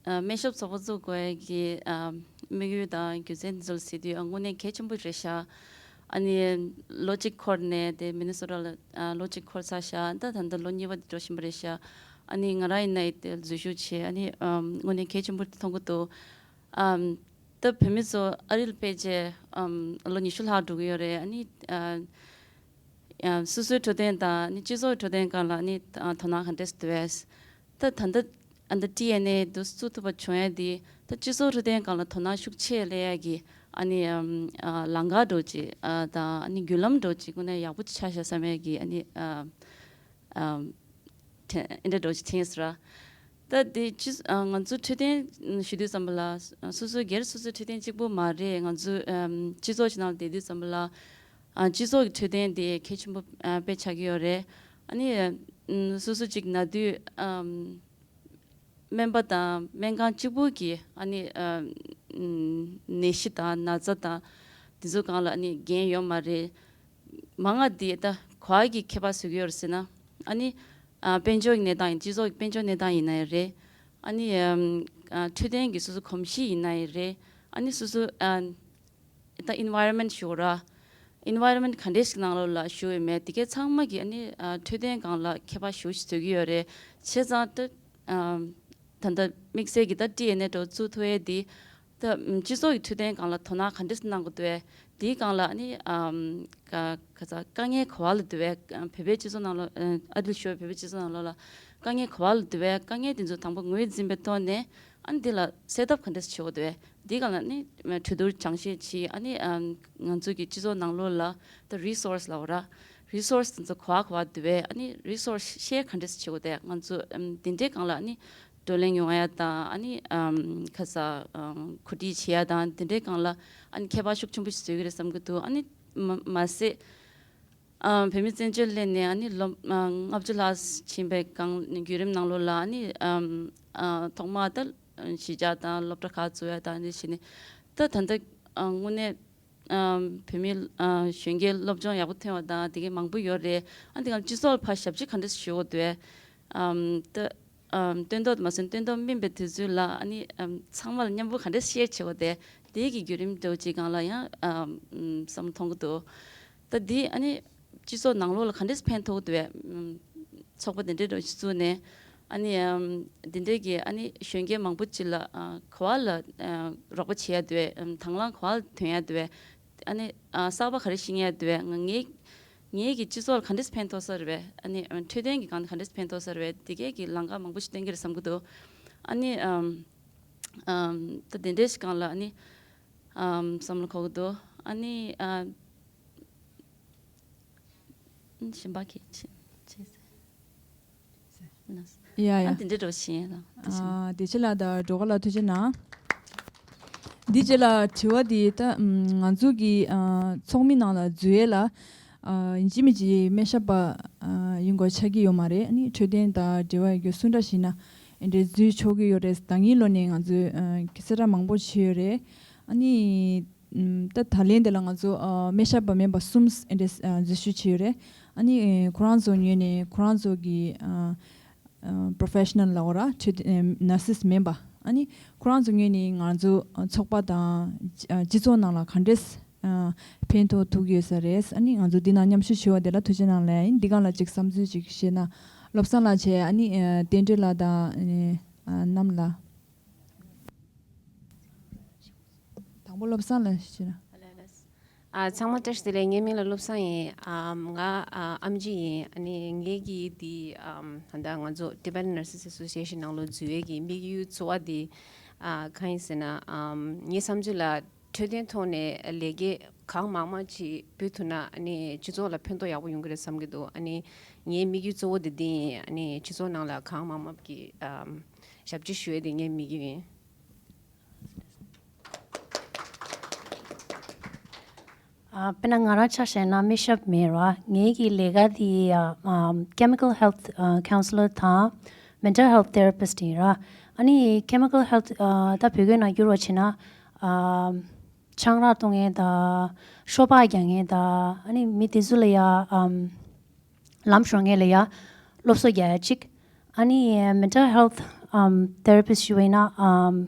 ཨ་སྨན་ཞབས་ཚོགས་པ་བཙུགས་དགོས་ཀྱི་ཨ་དམིགས་ཡུལ་དང་རྒྱུ་མཚན་འདི་ཚོ་ལ་གཟིགས་དུས་ཨ་དངོས་གནས་གལ་ཆེན་པོ་རེད་ཤག་ཨ་ནི་ལོ་གཅིག་འཁོར་ནས་དེ་མི་ནི་སོ་ཊ་ལ་ཨ་ལོ་གཅིག་འཁོར་ཚར་ཤག་ད་ད་ལྟ་ལོ་གཉིས་པ་དེ་འགྲོ་བཞིན་པ་རེད་ཤག་ཨ་ནི་ང་རང་ཡིན་ན་ཡིན་དེ་འཛུལ་ཞུགས་བྱས། ཨ་ནི་ཨམ་དངོས་གནས་གལ་ཆེན་པོ་དེ་མཐོང་གི་འདུག་ཨམ་ད་བོད་མི་ཚོ་ཨ་རི་ལ་ཕེབས་རྗེས་ཨམ་ལོ་ཉི་ཤུ་ལྷག་འགྲོ་གི་ཡོད་རེད། ཨ་ནི་ཨ། ཡང་སོ་སོའི་འཕྲོད་བསྟེན་དང་ནི་སྤྱི་ཚོགས་འཕྲོད་བསྟེན་སྒང་ལ་ནི་ཨ་དོ་སྣང་ག་འདྲས་སེ་འདུག་གས། ད་ད་ལྟ་ཨ་ད་ཊི་ཨེན་ཨེ་འདུག་བཙུགས་ཐུབ་པ་བྱུང་ཡ་དེ་ད་སྤྱི་ཚོགས་འཕྲོད་བསྟེན་སྒང་ལ་དོ་སྣང་ཤུགས་ཆེ་སླེབས་ཡ་གི་ ཨ་ནི་ཨམ་ཨ་ལམ་ཁ་འདྲ་ཅིག་ཨ་དང་ཨ་ནི་བརྒྱུད་ལམ་འདྲ་ཅིག་ཀུན་ནས་ཡག་པོ་ཆགས་ཤག་བསམ་ཡས་ཀྱི་ཨ་ནི་ཨ་ཨམ་དྲན་ཨེ་འདྲ་འདྲ་ཅིག་དྲན་སོང་ར། ད་དེ་ཅི་ཨ་ང་ཚོ་འཕྲོད་བསྟེན་ཞུ་དུས་ཙམ་པ་ལ་སོ་སོ་སྒེར་སོ་སོའི་འཕྲོད་བསྟེན་གཅིག་པུ་མ་རེད། ང་ཚོ་ཨམ་སྤྱི་ཚོགས་ཀྱི་ནང་ལ་བསྡད་དུས་ཙམ་པ་ལ་ཨ་སྤྱི་ཚོགས་ཀྱི་འཕྲོད་བསྟེན་དེ་གལ་ཆེན་པོ་ཨ་དཔེ་ཆགས་ཀྱི་ཡོད་རེད། ཨ་ནི་ཨམ་སོ་སོ་གཅིག་ན་དུས་ཨམ་སྨན་པ་དང་སྨན་ཁང་གཅིག་པུ་གིས་ཨ་ནི་ཨ་ནད་གཞི་དང་ན་ཚ་དང་དེ་ཚོ་སྒང་ལ་ཨ་ནི་འགན་ཡོད་མ་རེད། མང་ང་དེ་ད་ག་བ་གི་ཁྱད་པར་བཟོ་གི་ཡོད་རེད་ཟེར་ན། ཨ་ནི་ཨ་དཔལ་འབྱོར་གྱི་གནས་སྟངས་ཡིན། སྤྱི་ཚོགས་ཀྱི་དཔལ་འབྱོར་གནས་སྟངས་ཡིན་ནའི་རེད། ཨ་ནི་ཨམ་ཨ་འཕྲོད་བསྟེན་གྱི་སོ་སོ་གོམས་གཤིས་ཡིན་ནའི་རེད། ཨ་ནི་སོ་སོ་ཨ་ད་environment ཞུ་ར། environment ག་འདྲས་ཤིག་ནང་ལོགས་ལ་བཞུགས་ཡོད་མེད་དེ་གའི་ཚང་མ་གི་ཨ་ནི་ཨ་འཕྲོད་བསྟེན་སྒང་ལ་ཁྱད་པར་ཞེ་པོ་ཅིག་བཟོ་གི་ཡོད་རེད། བྱས་ཙང་ད་ཨམ་ད་ལྟ་དམིགས་བསལ་གྱི་ད་ཊི་ཨེན་ཨེ་འདྲ་བཙུགས་ཐུབ་ཡས་དེ་ད་སྤྱི་ཚོགས་ཀྱི་འཕྲོད་བསྟེན་སྒང་ལ་དོ་སྣང་ག་འདྲས་གནང་དགོས་འདུག་བས། དེའི་སྒང་ལ་ཨ་ནི་ཨམ་ཀ་ཁ་ཚ་དཀའ་ངལ་ག་བ་ལ་འདུག་བས། བོད་པའི་སྤྱི་ཚོགས་ནང་ལོགས་ཨ་ཨ་དུ་ཤོར་བོད་པའི་སྤྱི་ཚོགས་ནང་ལོགས་ལ་དཀའ་ངལ་ག་བ་ལ་འདུག་བས། དཀའ་ངལ་དེ་ཚོ་དང་པོ་ངོས་འཛིན་པའི་ཐོག་ནས་ཨ་ནི་འདི་ལ་སེལ་ཐབས་ག་འདྲས་བྱེད་དགོས་འདུག་བས། འདི་གང་ལ་ནི་གྲོས་བསྡུར་སྦྱང་བཤད་བྱས། ཨ་ནི་ཨམ་ང་ཚོ་གི་སྤྱི་ཚོགས་ནང་ལོགས་ལ་ད་resource ལབ་ར། resource དེ་ཚོ་ག་བ་ག་བ་འདུག་བས། ཨ་ནི་resource share ག་འདྲས་བྱེད་དགོས་དེ་ང་ཚོ་ཨམ་དེ་འདྲའི་སྒང་ལ་ཨ་ནི་བགྲོ་གླེང་ཡོང་ཡ་དང་ཨ་ནི་ཨམ་ཁ་ས་ཨམ་གོ་སྒྲིག་བྱེད་ཡ་དང་དེ་འདྲའི་སྒང་ལ་ཨ་ནི་ཁྱད་པར་ཤུགས་ཆེན་པོ་ཞིག་བཟོ་གི་རེད་བསམ་གི་འདུག་ཨ་ནི་མ་མ་ཟད། ཨ་བོད་མི་བཙན་བྱོལ་སླེབས་ནས་ཨ་ནི་ལོ་ཨ་ལྔ་བཅུ་ལྷག་ཕྱིན་པའི་སྒང་བརྒྱུད་རིམ་ནང་ལོགས་ལ་ཨ་ནི་ཨམ་ཨ་ཐོག་མར་ད་གཞིས་ཆགས་དང་སློབ་གྲྭ་ཁག་བཙུགས་ཡ་དང་ཨ་ནི་བྱས་ནས་ད་ད་ལྟ་ཨ་དངོས་གནས་ཨམ་བོད་མི་ཨ་གཞོན་སྐྱེས་སློབ་སྦྱོང་ཡག་པོ་ཐོན་པ་དང་དེ་གའི་མང་པོ་ཡོད་རེད། ཨ་འདི་ག་སྤྱི་ཚོགས་ལ་ཕར་ཞབས་ཕྱི་ག་འདྲ་ཞུ་དགོས་འདུག་ཨམ་ད། ཨམ་སྟོན་ཐོག་མ་ཟིན་སྟོན་ཐོག་སྨིན་པའི་དུས་ཚོད་ལ་ཨ་ནི་ཨམ་ཚང་མ་ལ་མཉམ་པོ་ག་འདྲས་share བྱེད་དགོས་དེ་དེའི་གི་བརྒྱུད་རིམ་འདྲ་བོ་ཅིག་སྒང་ལ་ཡང་ཨམ་བསམ་བློ་གཏོང་གི་འདུག་ད་འདི་ཨ་ནི་སྤྱི་ཚོགས་ནང་ལོགས་ལ་ག་འདྲས་ཕན་ཐོགས་འདུག་བས། ཚོགས་པ་དེ་འདྲས་འདྲ་བོ་ཞིག་བཙུགས་ནས་ཨ་ནི་ཨམ་དེ་འདྲས་ཀྱི་ཨ་ནི་གཞོན་སྐྱེས་མང་པོ་ཅིག་ལ་ཨ་ག་བ་ལ་ཨ་རོགས་པ་བྱེད་ཡ་འདུག་བས། ཨམ་དང་བླངས་ག་བ་ལ་ཐོན་ཡ་འདུག་བས། ཨ་ནི་ཨ་གསར་པ་ག་རེ་ཤེས་ཡ་འདུག་བས། ང་ངའི་ངའི་གི་སྤྱི་ཚོགས་ལ་ག་འདྲས་ཕན་ཐོགས་ས་རེད་བས། ཨ་ནི་འཕྲོད་བསྟེན་གྱི་སྒང་ནས་ག་འདྲས་ཕན་ཐོགས་ས་རེད་བས། དེ་གས་ཀྱི་ལམ་ཁ་མང་པོ་ཞིག་བསྟན་གྱི་རེད་བསམ་གྱི་འདུག་ཨ་ནི་ཨམ་ཨམ་ད་དེ་འདྲས་ཤིག་སྒང་ལ་ཨ་ནི་ཨམ་བསམ་བློ་འཁོར་གྱི་འདུག་ཨ་ནི་ཨ་གཞན་པ་གས་ཅི་ཅི་ཟེར། ཡ་ཡ། ཨ་དེ་འདྲ་འགྲོ་ཤེས་ལ། ཨ་དེ་ཕྱི་ལ་ད་འགྲོ་ག་ལ་ཐུགས་རྗེ་གནང་། འདི་རྗེས་ལ་དྲི་བ་འདི་ད་ང་ཚོ་གི་ཨ་ཚོགས་མི་ནང་ལ་འཛུལ་ཡས་ལ་ཨ་ཡིན་གཅིག་མིན་གཅིག་སྨན་ཞབས་པ་ཨ་ཡིན་དགོས་ཆགས་ཀྱི་ཡོད་མ་རེད། ཨ་ནི་འཕྲོད་བསྟེན་དང་འབྲེལ་བ་ཡོད་རྒྱུ་སུ་འདྲ་ཞིག་ན་ཨེ་འདྲས་འཛུལ་ཆོག་གི་ཡོད་རེད། ད་གིན་ལོ་ནས་ང་ཚོས་ཨ་གསལ་བསྒྲགས་མང་པོ་བྱས་ཡོད་རེད། ཨ་ནི་ད་ད་ལན་དེ་ལ་ང་ཚོ་ཨ་སྨན་ཞབས་པ་མིན་པ་གསུམ་ཨེ་འདྲས་ཨ་འཛུལ་ཞུགས་བྱས་ཡོད་རེད། ཨ་ནི་ཁོ་རང་ཚོ་ངོས་ནས་ཁོ་རང་ཚོ་གི་ཨ་ཨ་professional ལབ་དགོས་ར། འཕྲོད་ཨ་nurses མིན་པ། ཨ་ནི་ཁོ་རང་ཚོ་ངོས་ནས་ང་ཚོ་ཨ་ཚོགས་པ་དང་ཨ་སྤྱི་ཚོགས་ནང་ལ་ག་འདྲས་ཨ་ཕན་ཐོགས་ཐུབ་ཀྱི་ཡོད་ས་རེད། ཨ་ནི་ང་ཚོ་འདི་ནང་མཉམ་ཞུགས་བྱས་པ་དེ་ལ་ཐུགས་རྗེ་གནང་ལབ་ཡིན། འདི་སྒང་ལ་ཅིག་བསམ་ཚུལ་ཅིག་བཤད་ན། བློ་བཟང་ལགས་བྱས། ཨ་ནི་ཨ་བསྟན་སྒྲོལ་ལགས་དང་ཨ་ནི་ཨ་གནམ་ལགས། དང་པོ་བློ་བཟང་ལགས་ཞུ་ན། ཨ་ཚང་མ་བཀྲ་ཤིས་བདེ་ལེགས། ངའི་མིང་ལ་བློ་བཟང་ཡིན། ཨམ་ང་ཨ་ཨེམ་ཆི་ཡིན། ཨ་ནི་ངའི་གི་འདི་ཨམ་ད་ལྟ་ང་ཚོ་Tibetan Nurses Association ནང་ལོགས་འཛུལ་བའི་གི་དམིགས་ཡུལ་གཙོ་བོ་འདི་ཨ་གང་ཡིན་ཟེར་ན། ཨམ་ངའི་བསམ་ཚུལ་ལ་འཕྲོད་བསྟེན་ཐོག་ནས་ལས་ཀ་གང་མང་མང་ཅིག་ཕུལ་ཐུབ་ན་ཨ་ནི་སྤྱི་ཚོགས་ལ་ཕན་ཐོགས་ཡག་པོ་ཡོང་གི་རེད་བསམ་གི་འདུག་ཨ་ནི་ངའི་དམིགས་ཡུལ་གཙོ་བོ་དེ་འདི་ཡིན། ཨ་ནི་སྤྱི་ཚོགས་ནང་ལ་གང་མང་མང་གི་ཨམ་ཞབས་ཕྱི་ཞུ་ཡས་དེ་ངའི་དམིགས་ཡུལ་ཡིན། ཨ་དཔེར་ན་ང་རང་ཆ་བཞག་ན་སྨན་ཞབས་མེད་ར། ངའི་གི་ལས་ཀ་དེ་ཨ་ཨམ་chemical health ཨ་counselor དང་mental health therapist ཡིན་ར། ཨ་ནི་chemical health ཨ་ད་བོད་སྐད་ནང་བསྒྱུར་བ་བྱས་ན་ཨ་ཆང་རག་གཏོང་མཁན་དང་ཤོ་སྦག་རྒྱག་མཁན་དང་ཨ་ནི་མི་དེ་ཚོ་ལ་ཡ་ཨམ་ལམ་ཞོག་མཁན་ལ་ཡ་སློབ་གསོ་རྒྱག་ཡ་གཅིག་ཨ་ནི་mental health ཨམ་therapist ཞུ་བ་ཡིན་ན་ཨམ་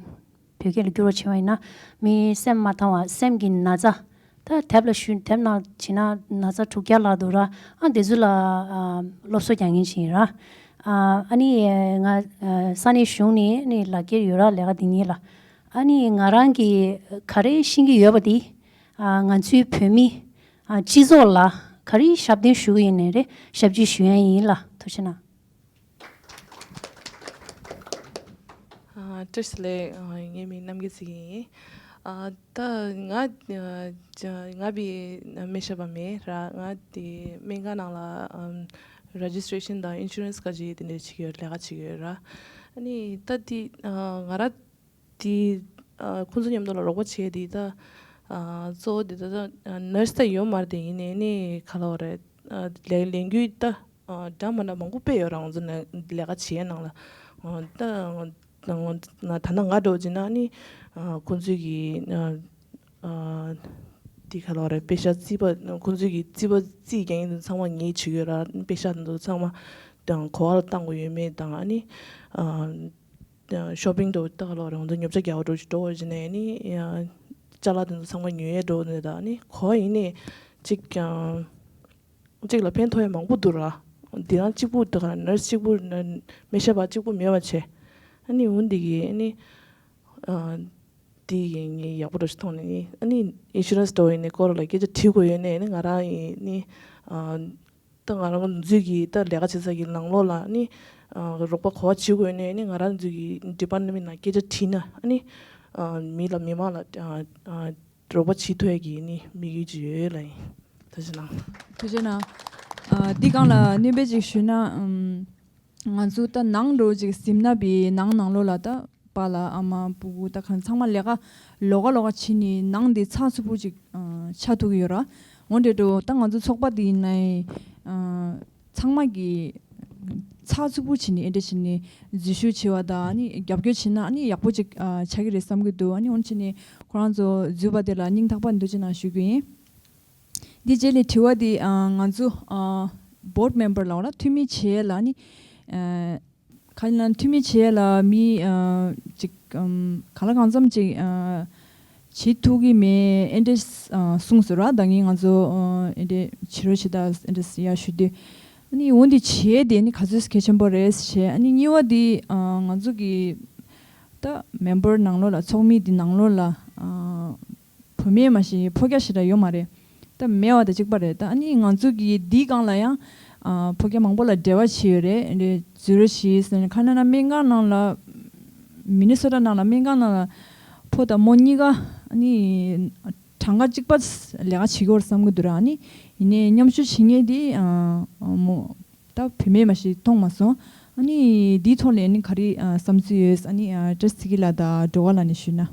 བོད་སྐད་ལ་བསྒྱུར་བ་བྱས་པ་ཡིན་ན་མི་སེམས་མ་ཐང་བ་སེམས་ཀྱི་ན་ཚ། ད་དེབ་ལ་ཞུ་དེབ་ནང་བྱས་ན་ན་ཚ་དྲུག་བརྒྱ་ལྷག་འདུག་ར། ཨ་དེ་ཚོ་ལ་ཨམ་སློབ་གསོ་རྒྱག་མཁན་ཞིག་ཡིན་ར། ཨ་ཨ་ནི་ང་ཨ་ས་གནས་གཞུང་ནས་ཨ་ནི་ལག་འཁྱེར་ཡོད་ར་ལས་ཀ་འདི་གཉིས་ལ། ཨ་ནི་ང་རང་གིས་ག་རེ་ཤེས་ཀྱི་ཡོད་པ་འདི་ཨ་ང་ཚོའི་བོད་མི་ཨ་སྤྱི་ཚོགས་ལ་ག་རེ་ཞབས་འདེགས་ཞུ་གི་ཡིན་ནའི་རེད། ཞབས་ཕྱི་ཞུ་ཡ་ཡིན་ལ། ཐུགས་རྗེ་གནང་། ཨ་བཀྲ་ཤིས་བདེ་ལེགས། ཨ་ངའི་མིང་རྣམ་རྒྱལ་ཚེ་རིང་ཡིན། ཨ། ད་ང་ང་བི་སྨན་ཞབས་པ་མེད་ར། ང་དེ་སྨན་ཁང་ནང་ལ་རེ་ཇི་སི་ཊི་རེ་ཤན་དང་ཨིན་ཤུ་རན་སི་ག་ཅི་དེ་འདྲ་བྱེད་ཀྱི་ཡོད། ལས་ཀ་བྱེད་ཀྱི་ཡོད་ར། ཨ་ནི་ད་དེ་ང་ར་དེ་ཁོང་ཚོ་མཉམ་དུ་ལ་རོགས་པ་བྱས་དེ་ད་གཙོ་བོ་དེ་ད་ནར་སི་ད་ཡོད་མ་རེད། དེ་ཡིན་ནའི་ནི་ག་ལ་བ་རེད། ལས་ལས་འགུལ་ད་འདྲ་མ་འདྲ་མང་པོ་སྤེལ་ཡོད་ར། ང་ཚོ་ནས་ལས་ཀ་བྱེད་ནང་ལ་ད། ད་ང་ད་ང་འགྲོ་བྱས་ན་ནི་ཁོང་ཚོས་ཀྱི་དེ་ག་ལ་བ་རེད། པེ་ཤག་རྩིས་པ་ཁོང་ཚོས་ཀྱི་རྩིས་པ་རྩིས་རྒྱག་མཁན་དེ་ཚང་མ་ངས་བྱེད་ཀྱི་ཡོད་ར། པེ་ཤག་དེ་ཚོ་ཚང་མ་དང་གོ་བ་ལ་བཏང་དགོས་ཡོད་མེད་དང་། ཨ་ནི་ཤོ་པིང་དུ་ད་ག་ལ་བ་རེད། ང་ཚོ་ཉོ་ཆ་རྒྱག་པ་འགྲོ་ཞིག་འགྲོ་བ་བྱས་ནས་ནི་ཅ་ལག་དེ་ཚོ་ཚང་མ་ཉོ་ཡས་འགྲོ་ནས་དང་། ཨ་ནི་གོ་བ་ཡིན་ནའི་ཅིག་ཀྱང་གཅིག་ལ་ཕན་ཐོགས་ཡ་མང་པོ་འདུག་ར། འདི་རང་གཅིག་པུ་དེ་ག་ནར་སི་གཅིག་པུ་ནར་སྨན་ཞབས་པ་གཅིག་པུ་མེད་པ་བྱས། ཨ་ནི་འོན་འདི་གི་ཨ་ནི་ཨ་འདི་གི་ངས་ཡག་པོ་འདྲ་ཞིག་མཐོང་ནས་ནི། ཨ་ནི་ཨིན་ཤུ་རན་སི་འདྲ་བོ་ཡིན་ནའི་སྐོར་ལ་སྐད་ཆ་དྲི་དགོས་ཡོད་ནའི་ནི་ང་རང་ཡིན་ནི་ཨ་ད་ང་རང་ཚོའི་གི་ད་ལས་ཀ་བྱེད་ས་གི་ནང་ལོགས་ལ་ནི་ཨ་རོགས་པ་ག་བ་བྱེད་དགོས་ཡོད་ནའི་ནི་ང་རང་ཚོའི་གི་ཌི་པཱར་ཊ་མེན་ཊི་ནང་སྐད་ཆ་དྲིས་ན་ཨ་ནི་ཨ་མི་ལ་མི་མང་ལ་ཨ་ཨ། རོགས་པ་བྱེད་ཐུབ་ཡ་གི་ནི་དམིགས་ཡུལ་ཅིག་ཡོད་ལ་ཡིན། ཐུགས་རྗེ་གནང་། ཐུགས་རྗེ་གནང་། ཨ་འདི་སྒང་ལ་སྣོན་པ་ཅིག་ཞུས་ན། ཨམ་ང་ཚོ་ད་ནང་ལོགས་ཅིག་གཟིམ་ན་བི་ནང་ནང་ལོགས་ལ་ད་པཱ་ལགས་ཨ་མ་སྤུ་གུ་ད་གང་ཚང་མ་ལས་ཀ་ལོགས་ཀ་ལོགས་ཀ་བྱེད་ནི་ནང་འདི་ཚགས་ཚུད་པོ་ཅིག་ཨ་ཆགས་ཐུབ་ཀྱི་ཡོད་ར། འོན་ཏེ་འགྲོ་ད་ང་ཚོ་ཚོགས་པ་འདི་ཡིན་ནའི་ཨ། ཚང་མ་གི་ཚགས་ཚུད་པོ་བྱས་ནས་ཨེ་འདྲ་བྱས་ནས་འཛུལ་ཞུགས་བྱས་པ་དང་ཨ་ནི་རྒྱབ་སྐྱོར་བྱས་ན་ཨ་ནི་ཡག་པོ་ཅིག་ཨ་ཆགས་ཀྱི་རེད་བསམ་གྱི་འདུག་ཨ་ནི་འོན་བྱས་ནས་ཁོ་རང་ཚོ་འཛུལ་བ་དེ་ལ་སྙིང་ཐག་པ་ནས་ཐུགས་རྗེ་གནང་ཞུ་རྒྱུ་ཡིན། འདི་རྗེས་ལ་དྲི་བ་འདི་ཨ་ང་ཚོ་ཨ་བྷོར་ཌི་མེམ་བར་ལ་འོ་ན་འཐུས་མི་བྱས་ལ་ཨ་ནི་ཨ་ག་ཡིན་ན་འཐུས་མི་བྱས་ལ་མི་ཨ་ཅིག་ཨམ་གང་ལ་གང་འཚམ་ཅིག་ཨ། བྱེད་ཐུབ་ཀྱི་མེད་ཨེ་འདྲས་གསུངས་སོང་ར། ད་ངས་ང་ཚོ་ཨེ་འདྲས་བྱེད་རོགས་བྱེད་ད་ཨེ་འདྲས་ཡ་ཞུ་དུས། ཨ་ནི་འོན་ཏེ་བྱས་དེ་ནི་ག་ཚོད་གལ་ཆེན་པོ་རེད་བྱས། ཨ་ནི་གཉིས་པ་དེ་ང་ཚོ་གི་ད་མེམ་བར་ནང་ལོགས་ལ་ཚོགས་མི་དེ་ནང་ལོགས་ལ་བུད་མེད་མ་གཞི་ཕོ་རྒྱ་ཞེ་དྲག་ཡོད་མ་རེད། ད་མེད་པ་དང་གཅིག་པ་རེད། ད་ཨ་ནི་ང་ཚོ་གི་འདིའི་སྒང་ལ་ཡང་ཨ་ཕོ་རྒྱ་མང་པོ་ལ་འབྲེལ་བ་བྱས་ཡོད་རེད། ཨེ་འདྲས་འཛུལ་རོགས་བྱས་ཟེར་ནས་ཁ་ན་ན་སྨན་ཁང་ནང་ལ། མི་ནི་སོ་ཊ་ནང་ལ་སྨན་ཁང་ནང་ལ་ཕོ་དང་མོ་གཉིས་ཀ་ཨ་ནི་གྲངས་ཀ་གཅིག་པ་ལས་ཀ་བྱེད་ཀྱི་ཡོད་རེད་བསམ་གྱི་འདུག་ར། ཨ་ནི་ཡིན་ནའི་མཉམ་ཞུགས་བྱེད་མཁན་དེ་ཨ་མོ་ད་བུད་མེད་མ་ཞིག་མཐོང་མ་སོང་། ཨ་ནི་འདིའི་ཐོག་ལ་ཨ་ནི་ག་རེ་ཨ་བསམ་ཚུལ་ཡོད། ཨ་ནི་ཨ་བཀྲ་ཤིས་ཚེ་སྐྱིད་ལགས་དང་སྒྲོལ་དཀར་ལགས་ནས་ཞུས་ན།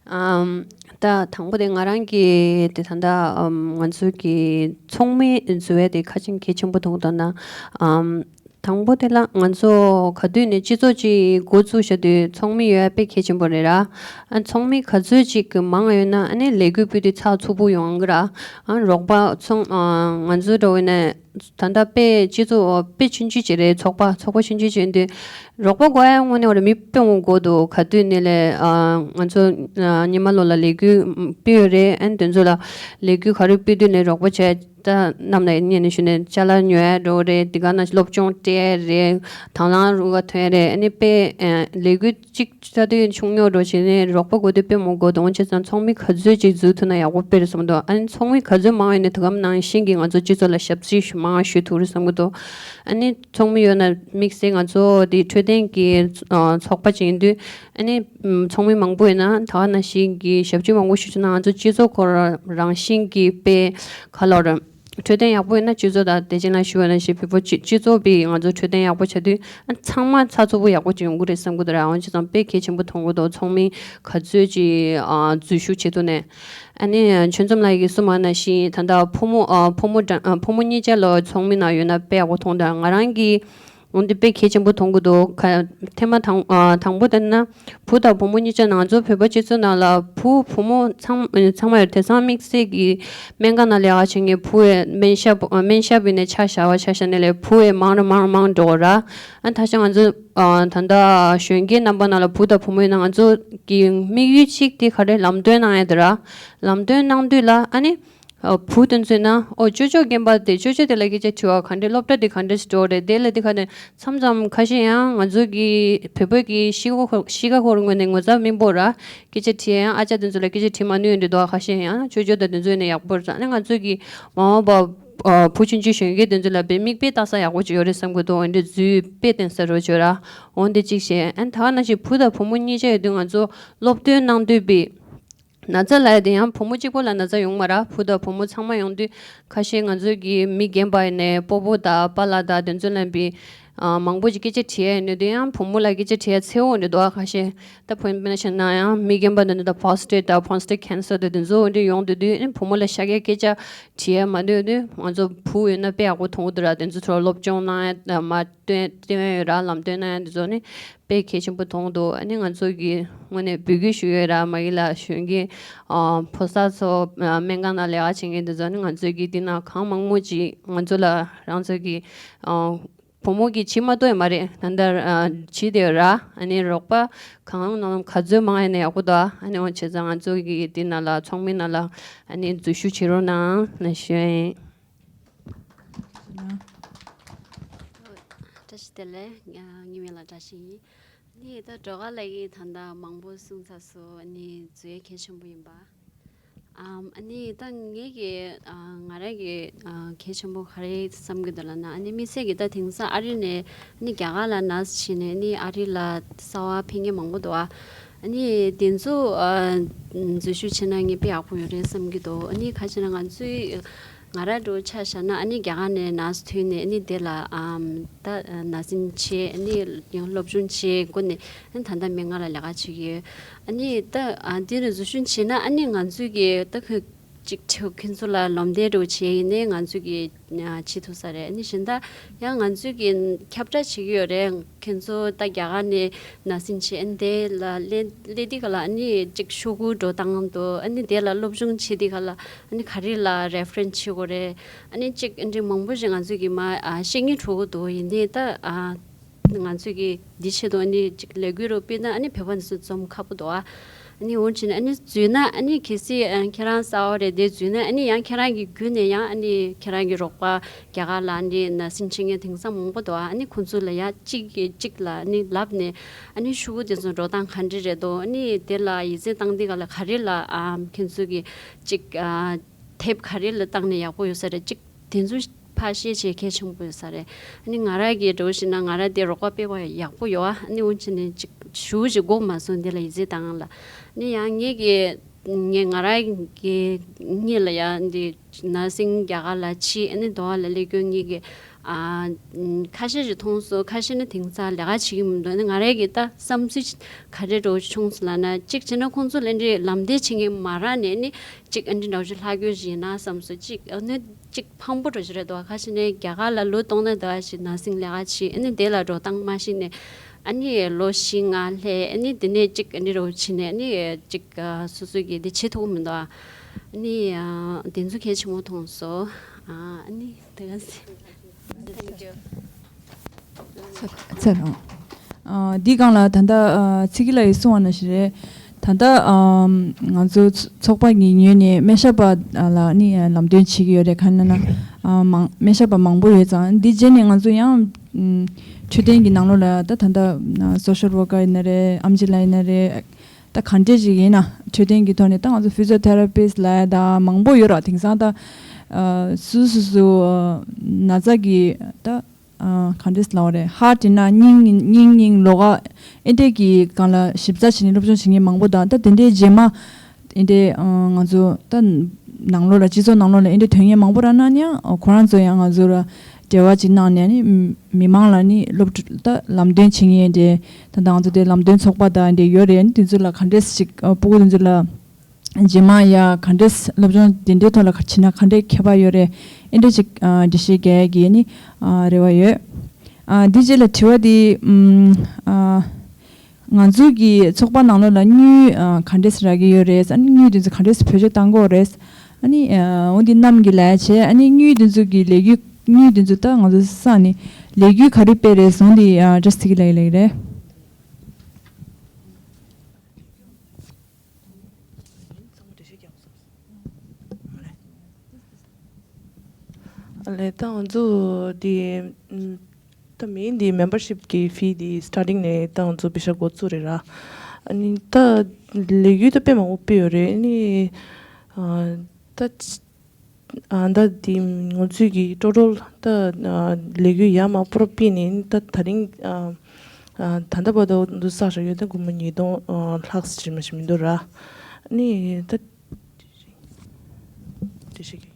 ཨམ། ད་དང་པོ་དེ་ང་རང་གི་དེ་ད་ལྟ་ཨམ་ང་ཚོ་གི་ཚོགས་མི་འཛུལ་བའི་དེ་ཁ་ཆེམས་གལ་ཆེན་པོ་མཐོང་དོན་ན། ཨམ། དང་པོ་དེ་ལ་ང་ཚོ་ག་དུས་ནས་སྤྱི་ཚོགས་ཅིག་འགོ་བཙུགས་བྱ་དུས་ཚོགས་མི་ཡོད་ཡ་དཔེ་གལ་ཆེན་པོ་རེད་ར། ཨ་ཚོགས་མི་ག་ཚོད་ཅིག་གི་མང་ཡོད་ན་ཨ་ནི་ལས་འགུལ་སྤེལ་དུས་ཚགས་ཚུད་པོ་ཡོང་གི་ར། ཨ་རོགས་པ་ཚོང་ཨ་ང་ཚོ་འགྲོ་བའི་ནས། ད་ལྟ་དཔེ་སྤྱི་ཚོགས་དཔེ་ཆུང་ཆུང་ཅིག་རེད། ཚོགས་པ་ཚོགས་པ་ཆུང་ཆུང་ཅིག་ཡིན་དུས་རོགས་པ་དགོས་ཡ་དངོས་གནས་འོ་རེད། མི་དཔེ་མང་པོ་དགོས་འདུག་ག་དུས་ནས་ལས་ཨ་ང་ཚོ་ཨ་ཉི་མ་ལོ་ལ་ལས་འགུལ་སྤེལ་ཡོད་རེད། ཨ་ནི་དེ་ཚོ་ལ་ལས་འགུལ་ག་རེ་སྤེལ་དུས་ནས་རོགས་པ་བྱས་ད་གནམ་ལ་ཉན་ནས་ཞུ་ནས་ཅ་ལག་ཉོ་ཡ་འགྲོ་རེད། དེ་ག་ནང་བཞིན་སློབ་སྦྱོང་སྤྲད་ཡ་རེད། དང་བླངས་རུ་ཁག་ཐོན་ཡ་རེད། ཨ་ནི་དཔེ་ཨ་ལས་འགུལ་གཅིག་ཆ་དུས་ཆུང་ཉོག་འགྲོ་བྱས་ནས་རོགས་པ་དགོས་དུས་དཔེ་མང་པོ་དགོས་འདུག་འོན་ཆ་ཚང་ཚོགས་མི་ག་ཚོད་ཅིག་འཛུལ་ཐུབ་ན་ཡག་པོ་དཔེ་རེད་བསམ་འདུག་ཨ་ནི་ཚོགས་མི་ག་ཚོད་མང་ཡོད་ནས་དུས་སྐབས་ནང་བཞིན་གྱི་ང་ཚོ་སྤྱི་ཚོགས་ལ་ཞབས་ཕྱི་ཞུ་མང་ཞུ་ཐུབ་རེད་བསམ་གྱི་འདུག་ཨ་ནི་ཚོགས་མི་ཡོད་ན་དམིགས་བསལ་ང་ཚོ་འདི་འཕྲོད་བསྟེན་གྱི་ཨ་ཚོགས་པ་ཅིག་ཡིན་དུས་ཨ་ནི་ཚོགས་མི་མང་པོ་ཡོད་ན་ད་ག་ནང་བཞིན་གྱི་ཞབས་ཕྱི་མང་པོ་ཞུ་ཆོག་ན་ང་ཚོ་སྤྱི་ཚོགས་ཁོ་རང་རང་བཞིན་གྱི་དཔེ་ག་ལ་རེད། འཕྲོད་བསྟེན་ཡག་པོ་ཡོད་ན་སྤྱི་ཚོགས་དང་དེ་བྱས་ན་ཞུ་བ་ནང་བཞིན་བོད་པ་སྤྱི་སྤྱི་ཚོགས་པའི་ང་ཚོ་འཕྲོད་བསྟེན་ཡག་པོ་བྱ་དུས་ཨ་ཚང་མ་ཚགས་ཚུད་པོ་ཡག་པོ་ཅིག་ཡོང་གི་རེད་བསམ་གི་འདུག་ར། འོན་ཅི་ཙམ་དཔེ་གལ་ཆེན་པོ་མཐོང་གི་འདུག་ཚོགས་མི་ག་ཚོད་ཅིག་ཨ་འཛུལ་ཞུགས་བྱེད་ཐུབ་ནས། ཨ་ནི་ཆོས་འཛོམས་ལགས་ཀྱིས་གསུངས་པ་ནང་བཞིན་ད་ལྟ་ཕོ་མོ་ཨ་ཕོ་མོ་འདྲ་ཨ་ཕོ་མོ་གཉིས་ཆ་ལ་ཚོགས་མི་ནང་ཡོད་ན་དཔེ་ཡག་པོ་མཐོང་དང་། ང་རང་གིས་འོན་ཏེ་དཔེ་གལ་ཆེན་པོ་མཐོང་གི་འདུག་ག་ཐེངས་མ་དང་ཨ་དང་པོ་དེ་ན་བུ་དང་བུ་མོ་གཉིས་ཆ་ནང་ང་ཚོ་བོད་པ་སྤྱི་ཚོགས་ནང་ལ་བུ་བུ་མོ་ཚང་ཚང་མ་ཡོད་དེང་སང་དམིགས་བསལ་གྱི་སྨན་ཁང་ནང་ལས་ཀ་བྱེད་མཁན་བུ་བས་སྨན་ཞབས་སྨན་ཞབས་ཡིན་ནའི་ཆ་བཞག་པ་ཆ་བཞག་ནས་ལས་བུ་བས་མང་རུ་མང་རུ་མང་འགྲོ་གི་ར། ཨ་ད་ཆ་ང་ཚོ་ཨ་ད་ལྟ་གཞོན་སྐྱེས་རྣམ་པ་ནང་ལ་བུ་དང་བུ་མོ་ཡིན་ན་ང་ཚོ་གི་དམིགས་ཡུལ་གཅིག་དེ་ག་རེ་ལམ་སྟོན་གནང་ཡ་དེ་ར། ལམ་སྟོན་གནང་དུས་ལ་ཨ་ནི། ཨ་བུ་དེ་ཚོས་ན་ཨོ་ཅོ་ཅོ་རྒན་པ་དེ་ཅོ་ཅོ་དེ་ལ་སྐད་ཆ་དྲི་བ་ག་འདྲས། སློབ་གྲྭ་དེ་ག་འདྲས་འགྲོ་རེད། དེ་ལ་དེ་ག་ནས་མཚམས་མཚམས་ཁ་ཤས་ཡང་ང་ཚོ་གི་བོད་པ་གི་གཤིས་ཀ་ཁོ་གཤིས་ཀ་ཁོ་རང་ངོས་ནས་ངོ་ཚ་མིན་པོ་ར་སྐད་ཆ་དྲིས་ཡང་ཨ་ཅག་དེ་ཚོ་ལ་སྐད་ཆ་དྲིས་མ་ནུས་འདྲ་འདུག་ཁ་ཤས་ཡང་ཅོ་ཅོ་དང་དེ་ཚོ་ཡིན་ན་ཡག་པོ་རེད། ཨ་ནི་ང་ཚོ་གི་མ་འོངས་པ་ ཨ་བུ་ཆུང་ཆུང་གཞོན་སྐྱེས་དེ་ཚོ་ལ་དཔེ་མིག་དཔེ་ལྟ་ས་ཡག་པོ་ཅིག་ཡོད་རེད་བསམ་གྱི་འདུག་འོན་ཏེ་འཛུལ་དཔེ་བསྟན་ས་རོགས་བྱོས་ར། འོན་ཏེ་གཅིག་བྱས་ཨན་ད་ག་ནང་བཞིན་བུ་དང་བུ་མོ་གཉིས་ཆ་ཡོད་དུས་ང་ཚོ་སློབ་སྟོན་གནང་དུས་པའི་ན་ཚ་ལབ་ཡ་དེ་ཡང་བུ་མོ་གཅིག་པོ་ལ་ན་ཚ་ཡོང་མ་ར། བུ་དང་བུ་མོ་ཚང་མ་ཡོང་དུས་ཁ་ཤས་ང་ཚོ་གི་མི་རྒན་པ་ཡིན་ནའི་སྤོ་བོ་དང་པཱ་ལགས་དང་དེ་ཚོ་ལ་བི་ཨ་མང་པོ་ཅིག་སྐད་ཆ་དྲི་ཡ་ཡིན་ནའི་དེ་ཡང་བུ་མོ་ལ་སྐད་ཆ་དྲི་ཡ་ཚེ་འོ་འདྲ་འདུག་ཨ་ཁ་ཤས། ད་བུ་མོ་དཔེར་ན་བཤད་ན་ཡང་མི་རྒན་པ་འདི་འདྲ་ད་པོ་སི་ཊེཊ་དང་པོ་སི་ཊེཊ་ཀེན་སར་དང་དེ་ཚོ་འོ་འདྲ་ཡོང་དུས་དུས་ཨ་ནི་བུ་མོ་ལ་ཤ་སྐད་སྐད་ཆ་དྲི་ཡ་མ་འདོད་དུས་ང་ཚོ་བུ་ཡོད་ན་དཔེ་ཡག་པོ་མཐོང་གི་འདུག་ར། དེ་ཚོ་ཚོར་སློབ་སྦྱོང་གནང་ཡ་མ་སྟོན་སྟོན་ཡ་ཡོད་ར། ལམ་སྟོན་གནང་ཡ་དེ་ཚོ་ནི་དཔེ་གལ་ཆེན་པོ་མཐོང་གི་འདུག་ཨ་ནི་ང་ཚོ་གི་ངོས་ནས་འབོད་སྐུལ་ཞུ་ཡ་ཡོད་ར། མ་གི་ལ་གཞོན་སྐྱེས་ཨ་ཕོ་གསར་ཚོ་ཨ་སྨན་ཁང་ནང་ལས་ཀ་བྱེད་མཁན་དེ་ཚོ་ནི་ང་ཚོ་གི་འདི་ན་གང་མང་མོ་ཅིག་ང་ཚོ་ལ་རང་ཚོ་གི་ཨ་བུ་མོ་གི་བྱེད་མ་གཏོགས་ཡོད་མ་རེད། ད་ལྟ་ཨ་བྱེད་དེ་ཡོད་ར། ཨ་ནི་རོགས་པ་གང་ནང་ག་ཚོད་མང་ཡིན་ན་ཡག་པོ་འདུག་ཨ་ནི་འོ་བྱས་ཙང་ང་ཚོ་གི་འདི་ན་ལ་ཚོགས་མི་ན་ལ་ཨ་ནི་འཛུལ་ཞུགས་བྱེད་རོགས་གནང་ལ་ཞུ་ཡ་ཡིན། བཀྲ་ཤིས་བདེ་ལེགས། ངའི་མིང་ལ་བཀྲ་ཤིས་ཡིན། ནི་ད་སྒྲོལ་དཀར་ལགས་ཀྱིས་ད་ལྟ་མང་པོ་གསུངས་ཚར་སོང་། ནི་འཛུལ་ཡ་གལ་ཆེན་པོ་ཡིན་པ། ཨམ། ཨ་ནི་ད་ངེད་ཀྱི་ཨ་ང་རང་གི་ཨ་གལ་ཆེན་པོ་ག་རེ་བསམ་གྱི་འདུག་ལབ་ན། ཨ་ནི་དམིགས་བསལ་གྱི་ད་དེང་སང་ཨ་རི་ནས་ཨ་ནི་རྒྱ་གར་ལ་ནར་སི་བྱས་ནས་ཨ་ནི་ཨ་རི་ལ་གསར་པ་ཕེབས་མཁན་མང་པོ་འདུག་ཨ་ནི་དེ་ཚོ་ཨ་འཛུལ་ཞུགས་བྱས་ན་ངས་དཔེ་ཡག་པོ་ཡོད་རེད་བསམ་གྱི་འདུག་ཨ་ནི་ག་རེ་བྱས་ན་ང་ཚོའི་ང་རང་འདྲ་བོ་ཆ་བཞག་ན་ཨ་ནི་རྒྱ་གར་ནས་ནར་སི་ཐོན་ནས་ཨ་ནི་དེ་ལ་ཨམ་ད་ནར་སིང་བྱས། ཨ་ནི་ཡང་སློབ་སྦྱོང་བྱས་སྒོ་ནས་ཨ་ནི་ད་ལྟ་སྨན་ཁང་ལ་ལས་ཀ་བྱེད་ཀྱི་ཡོད། ཨ་ནི་ད་ཨ་འདི་ནས་འཛུལ་ཞུགས་བྱས་ན་ཨ་ནི་ང་ཚོས་ཀྱི་ད་ཁོ་ཅིག་ཁྱོད་ཁྱོད་ཚོ་ལ་ལམ་སྟོན་འདྲ་བོ་བྱས་ཡིན་ནའི་ང་ཚོས་ཀྱི་ཨ་བྱེད་ཐུབ་ས་རེད། ཨ་ནི་གཞན་དག་ཡང་ང་ཚོས་ཀྱི་ཁྱབ་བསྒྲགས་བྱེད་ཀྱི་ཡོད་རེད། ཁྱོད་ཚོ་ད་རྒྱ་གར་ནས་ནར་སིང་བྱས་ཨ་ནི་དེ་ལ་སླེབས་སླེབས་དུས་ག་ལ་ཨ་ནི་ཅིག་ཤོག་གུ་འགྲོ་སྟངས་དང་ཨ་ནི་དེ་ལ་སློབ་སྦྱོང་བྱེད་དུས་ག་ལ་ཨ་ནི་ག་རེ་ལ་རེ་ཕ་རེན་སི་བྱེད་དགོས་རེད། ཨ་ནི་གཅིག་ཨ་ནི་མང་པོ་ཞིག་ང་ཚོས་ཀྱི་མ་ཨ་ཤེས་ཀྱི་འགྲོ་གི་འདུག་ཡིན་ནའི་ད་ཨ་ང་ཚོས་ཀྱི་འདི་ཆེད་དུ་ཨ་ནི་གཅིག་ལས་འགུལ་རུ་སྤེལ་ན་ཨ་ནི་བོད་པ་འདི་ཚོ་འཛོམས་ཁག་པོ་འདུག་ཨ་ནི་འོན་ཅིག་ཨ་ནི་འཛུལ་ན་ཨ་ནི་གལ་སྲིད་ཨ་ཁྱེད་རང་གསར་པ་རེད་དེ་འཛུལ་ན་ཨ་ནི་ཡང་ཁྱེད་རང་གི་བརྒྱུད་ནས་ཡང་ཨ་ནི་ཁྱེད་རང་གི་རོགས་པ་རྒྱ་གར་ལ་ཨ་ནི་ནར་སིང་བྱེད་མཁན་དེང་སང་མང་པོ་འདུག་ཨ་ནི་ཁོང་ཚོ་ལ་ཡང་གཅིག་གིས་གཅིག་ལ་ཨ་ནི་ལབ་ནས་ཨ་ནི་ཤོག་གུ་དེ་ཚོ་འགྲོ་སྟངས་ག་འདྲ་རེད་དོ། ཨ་ནི་དེ་ལ་ཡིག་ཚད་བཏང་དུས་ག་ལ་ག་རེ་ལ་ཨ་ཁྱེད་ཚོ་གི་གཅིག་ཨ། དེབ་ག་རེ་ལ་བཏང་ནས་ཡག་པོ་ཡོད་ས་རེད། གཅིག་དེ་ཚོ་ཕར་བཤད་བྱས་གལ་ཆེན་པོ་ཡོད་ས་རེད། ཨ་ནི་ང་རང་གིས་འདྲ་བོ་ཞིག་ན་ང་རང་དེ་རོགས་པ་སྤེལ་བ་ཡག་པོ་ཡོད་ཨ། ཨ་ནི་འོན་ཅི་ནས་གཅིག་ཞུ་ཞིག་དགོས་མ་སོང་དེ་ལ་ཡིད་ཆེས་བཏང་ལ། ཨ་ནི་ཡང་ངེད་ཀྱི་ངས་ང་རང་གི་ངེད་ལ་ཡང་འདི་ནར་སིང་རྒྱ་གར་ལ་ཕྱི་ཨ་ནི་དོ་བ་ལ་སླེབས་སྐྱོན་ངེད་ཀྱི་ཨ་ཁ་ཤས་ཤིག་མཐོང་སོང་། ཁ་ཤས་ནི་དེང་སང་ལས་ཀ་བྱེད་ཀྱི་མི་འདུག་ཨ་ནི་ང་རང་གི་ད་བསམ་ཚུལ་ག་རེ་འདྲ་བོ་བྱུང་སོང་ལབ་ན་གཅིག་བྱས་ན་ཁོང་ཚོ་ལ་འདི་ལམ་སྟོན་བྱེད་མཁན་མ་རག་ནས་ཨ་ནི། གཅིག་ཨ་འདྲི་འདྲ་བོ་ཅིག་ལྷག་རྒྱུ་ཞིག་ཡིན་ན་བསམ་སོང་། གཅིག་ཨ་ནི་གཅིག་ཕངས་པོ་འདྲ་བོ་ཅིག་རེད་འདུག་ཁ་ཤས་ནས་རྒྱ་གར་ལ་ལོ་སྟོང་ན་ཟླ་བ་ཞིག་ནར་སིང་ལས་ཀ་བྱེད། ཨ་ནི་དེ་ལ་འགྲོ་སྟངས་མ་ཤེས་ནས་ཨ་ནི་ལོ་བཞི་ལྔ་སླེབས། ཨ་ནི་དེ་ནས་གཅིག་ཨ་འདྲི་འདྲ་བོ་བྱས་ནས་ཨ་ནི་གཅིག་ཨ་སོ་སོ་གིས་དེ་བྱེད་ཐུབ་ཀྱི་མི་འདུག་ཨ་ནི་ཨ་དེ་ཚོ་གལ་ཆེན་པོ་མཐོང་སོང་། ཨ་ཨ་ནི་དེ་ག་ཚད། ཚར་ཚར་རང་། ཨ་འདི་སྒང་ལ་ད་ལྟ་ཨ་ཚེ་སྐྱིད་ལགས་ཀྱིས་གསུངས་པ་ནང་བཞིན་རེད། ད་ལྟ་ཨ་ང་ཚོ་ཚོགས་པ་གི་ངོས་ནས་སྨན་ཞབས་པ་ལ་ནི་ལམ་སྟོན་བྱེད་ཀྱི་ཡོད་རེད། གང་ཡིན་ན་ཨ་མང་སྨན་ཞབས་པ་མང་པོ་ཡོད་ཙང་འདི་རྗེས་ནས་ང་ཚོ་ཡང་ཨ་འཕྲོད་བསྟེན་གྱི་ནང་ལོགས་ལ་ད་ད་ལྟ་ཨ་སོ་ཤལ་ཝོར་ཀར་ཡིན་ན་རེད། ཨེམ་ཆི་ལགས་ཡིན་ན་རེད། ད་ག་འདྲས་ཅིག་ཡིན་ན་འཕྲོད་བསྟེན་གྱི་ཐོག་ནས་ད་ང་ཚོ་ཕི་ཛི་ཡོ་ཐེ་ར་པིསི་ལབ་ཡ་ད་མང་པོ་ཡོད་ར། དེང་སང་ད་ཨ་སུ་སུ་སུ་ཨ་ན་ཚ་གི་ད་ཨ་ག་འདྲས་ལབ་དགོས་རེད། ཧར་ཊི་ཡིན་ན་སྙིང་སྙིང་སྙིང་ལོགས་ཀ་ཨེ་འདྲས་ཀྱི་སྒང་ལ་ཞིབ་ཚགས་བྱས་ནས་སློབ་སྦྱོང་བྱེད་མཁན་མང་པོ་དང་ད་དེ་འདྲའི་རྗེས་མ་ཨེ་འདྲས་ཨ་ང་ཚོ་ད་ནང་ལོགས་ལ་སྤྱི་ཚོགས་ནང་ལོགས་ལ་ཨེ་འདྲས་ཐོན་མཁན་མང་པོ་ར་ན་ཡང་ཁོ་རང་ཚོ་ཡང་ང་ཚོ་ལ་འབྲེལ་བ་ཅིག་གནང་ནས་ནི་མི་མང་ལ་ནི་སློབ་ཕྲུག་ད་ལམ་སྟོན་བྱེད་མཁན་དེ་ད་ང་ཚོ་དེ་ལམ་སྟོན་ཚོགས་པ་དང་དེ་ཡོད་རེད། དེ་ཚོ་ལ་ག་འདྲས་ཞིག་ཨ་སྤུ་གུ་དེ་ཚོ་ལ་རྗེས་མ་ཡ་ག་འདྲས་སློབ་སྦྱོང་དེ་འདྲའི་ཐོག་ལ་བྱེད་ན་ག་འདྲས་ཁྱད་པར་ཡོད་རེད། ཨེ་འདྲས་ཅིག་ཨ་འགྲེལ་བཤད་རྒྱག་ཡ་གི་ནི་ཨ་རེ་བ་ཡོད། ཨ་འདི་རྗེས་ལ་དྲི་བ་འདི་ཨམ་ཨ་ང་ཚོ་གི་ཚོགས་པ་ནང་ལོགས་ལ་དངུལ་ཨ་ག་འདྲས་རག་གི་ཡོད་རེད། ཨ་ནི་དངུལ་དེ་ཚོ་ག་འདྲས་བེད་སྤྱོད་བཏང་གི་ཡོད་རེད། ཨ་ནི་ཨ་འོ་འདི་གནམ་གྱི་ལས་བྱས། ཨ་ནི་དངུལ་དེ་ཚོ་གི་ལས་འགུལ་དངུལ་དེ་ཚོ་ད་ང་ཚོ་ས་ནི་ལས་འགུལ་ག་རེ་སྤེལ་རེད་ཟུང་འདི་ཨ་བཀྲ་ཤིས་ལགས་ལགས་རེད། ལས་ད་ང་ཚོ་དེ་ད་མིང་འདི་མེམ་བར་ཤིབ་ཀྱི་ཕི་འདི་སི་ཊར་ཊིང་ནས་ད་ང་ཚོ་པེ་ཤ་འགོ་བཙུགས་རེད་ར། ཨ་ནི་ད་ལས་འགུལ་ད་དཔེ་མང་པོ་སྤེལ་ཡོད་རེད། ཨ་ནི་ཨ་ད། ཨ་ད་དེ་ང་ཚོས་ཀྱི་ཀྲོ་ཀྲོལ་ད་ཨ་ལས་འགུལ་ཡར་མར་པོ་རོ་སྤེལ་ནས་ད་ད་རིང་ཨ་ཨ་ད་ལྟ་བར་དུ་འདུག་བསགས་བཞག་ཡོད་ད་སྒོར་མོ་ཉིས་སྟོང་ཨ་ལྷག་ཙམ་ཞིག་མ་ཞིག་མི་འདུག་ར། ཨ་ནི་ད་དེ་ཞིག་གི་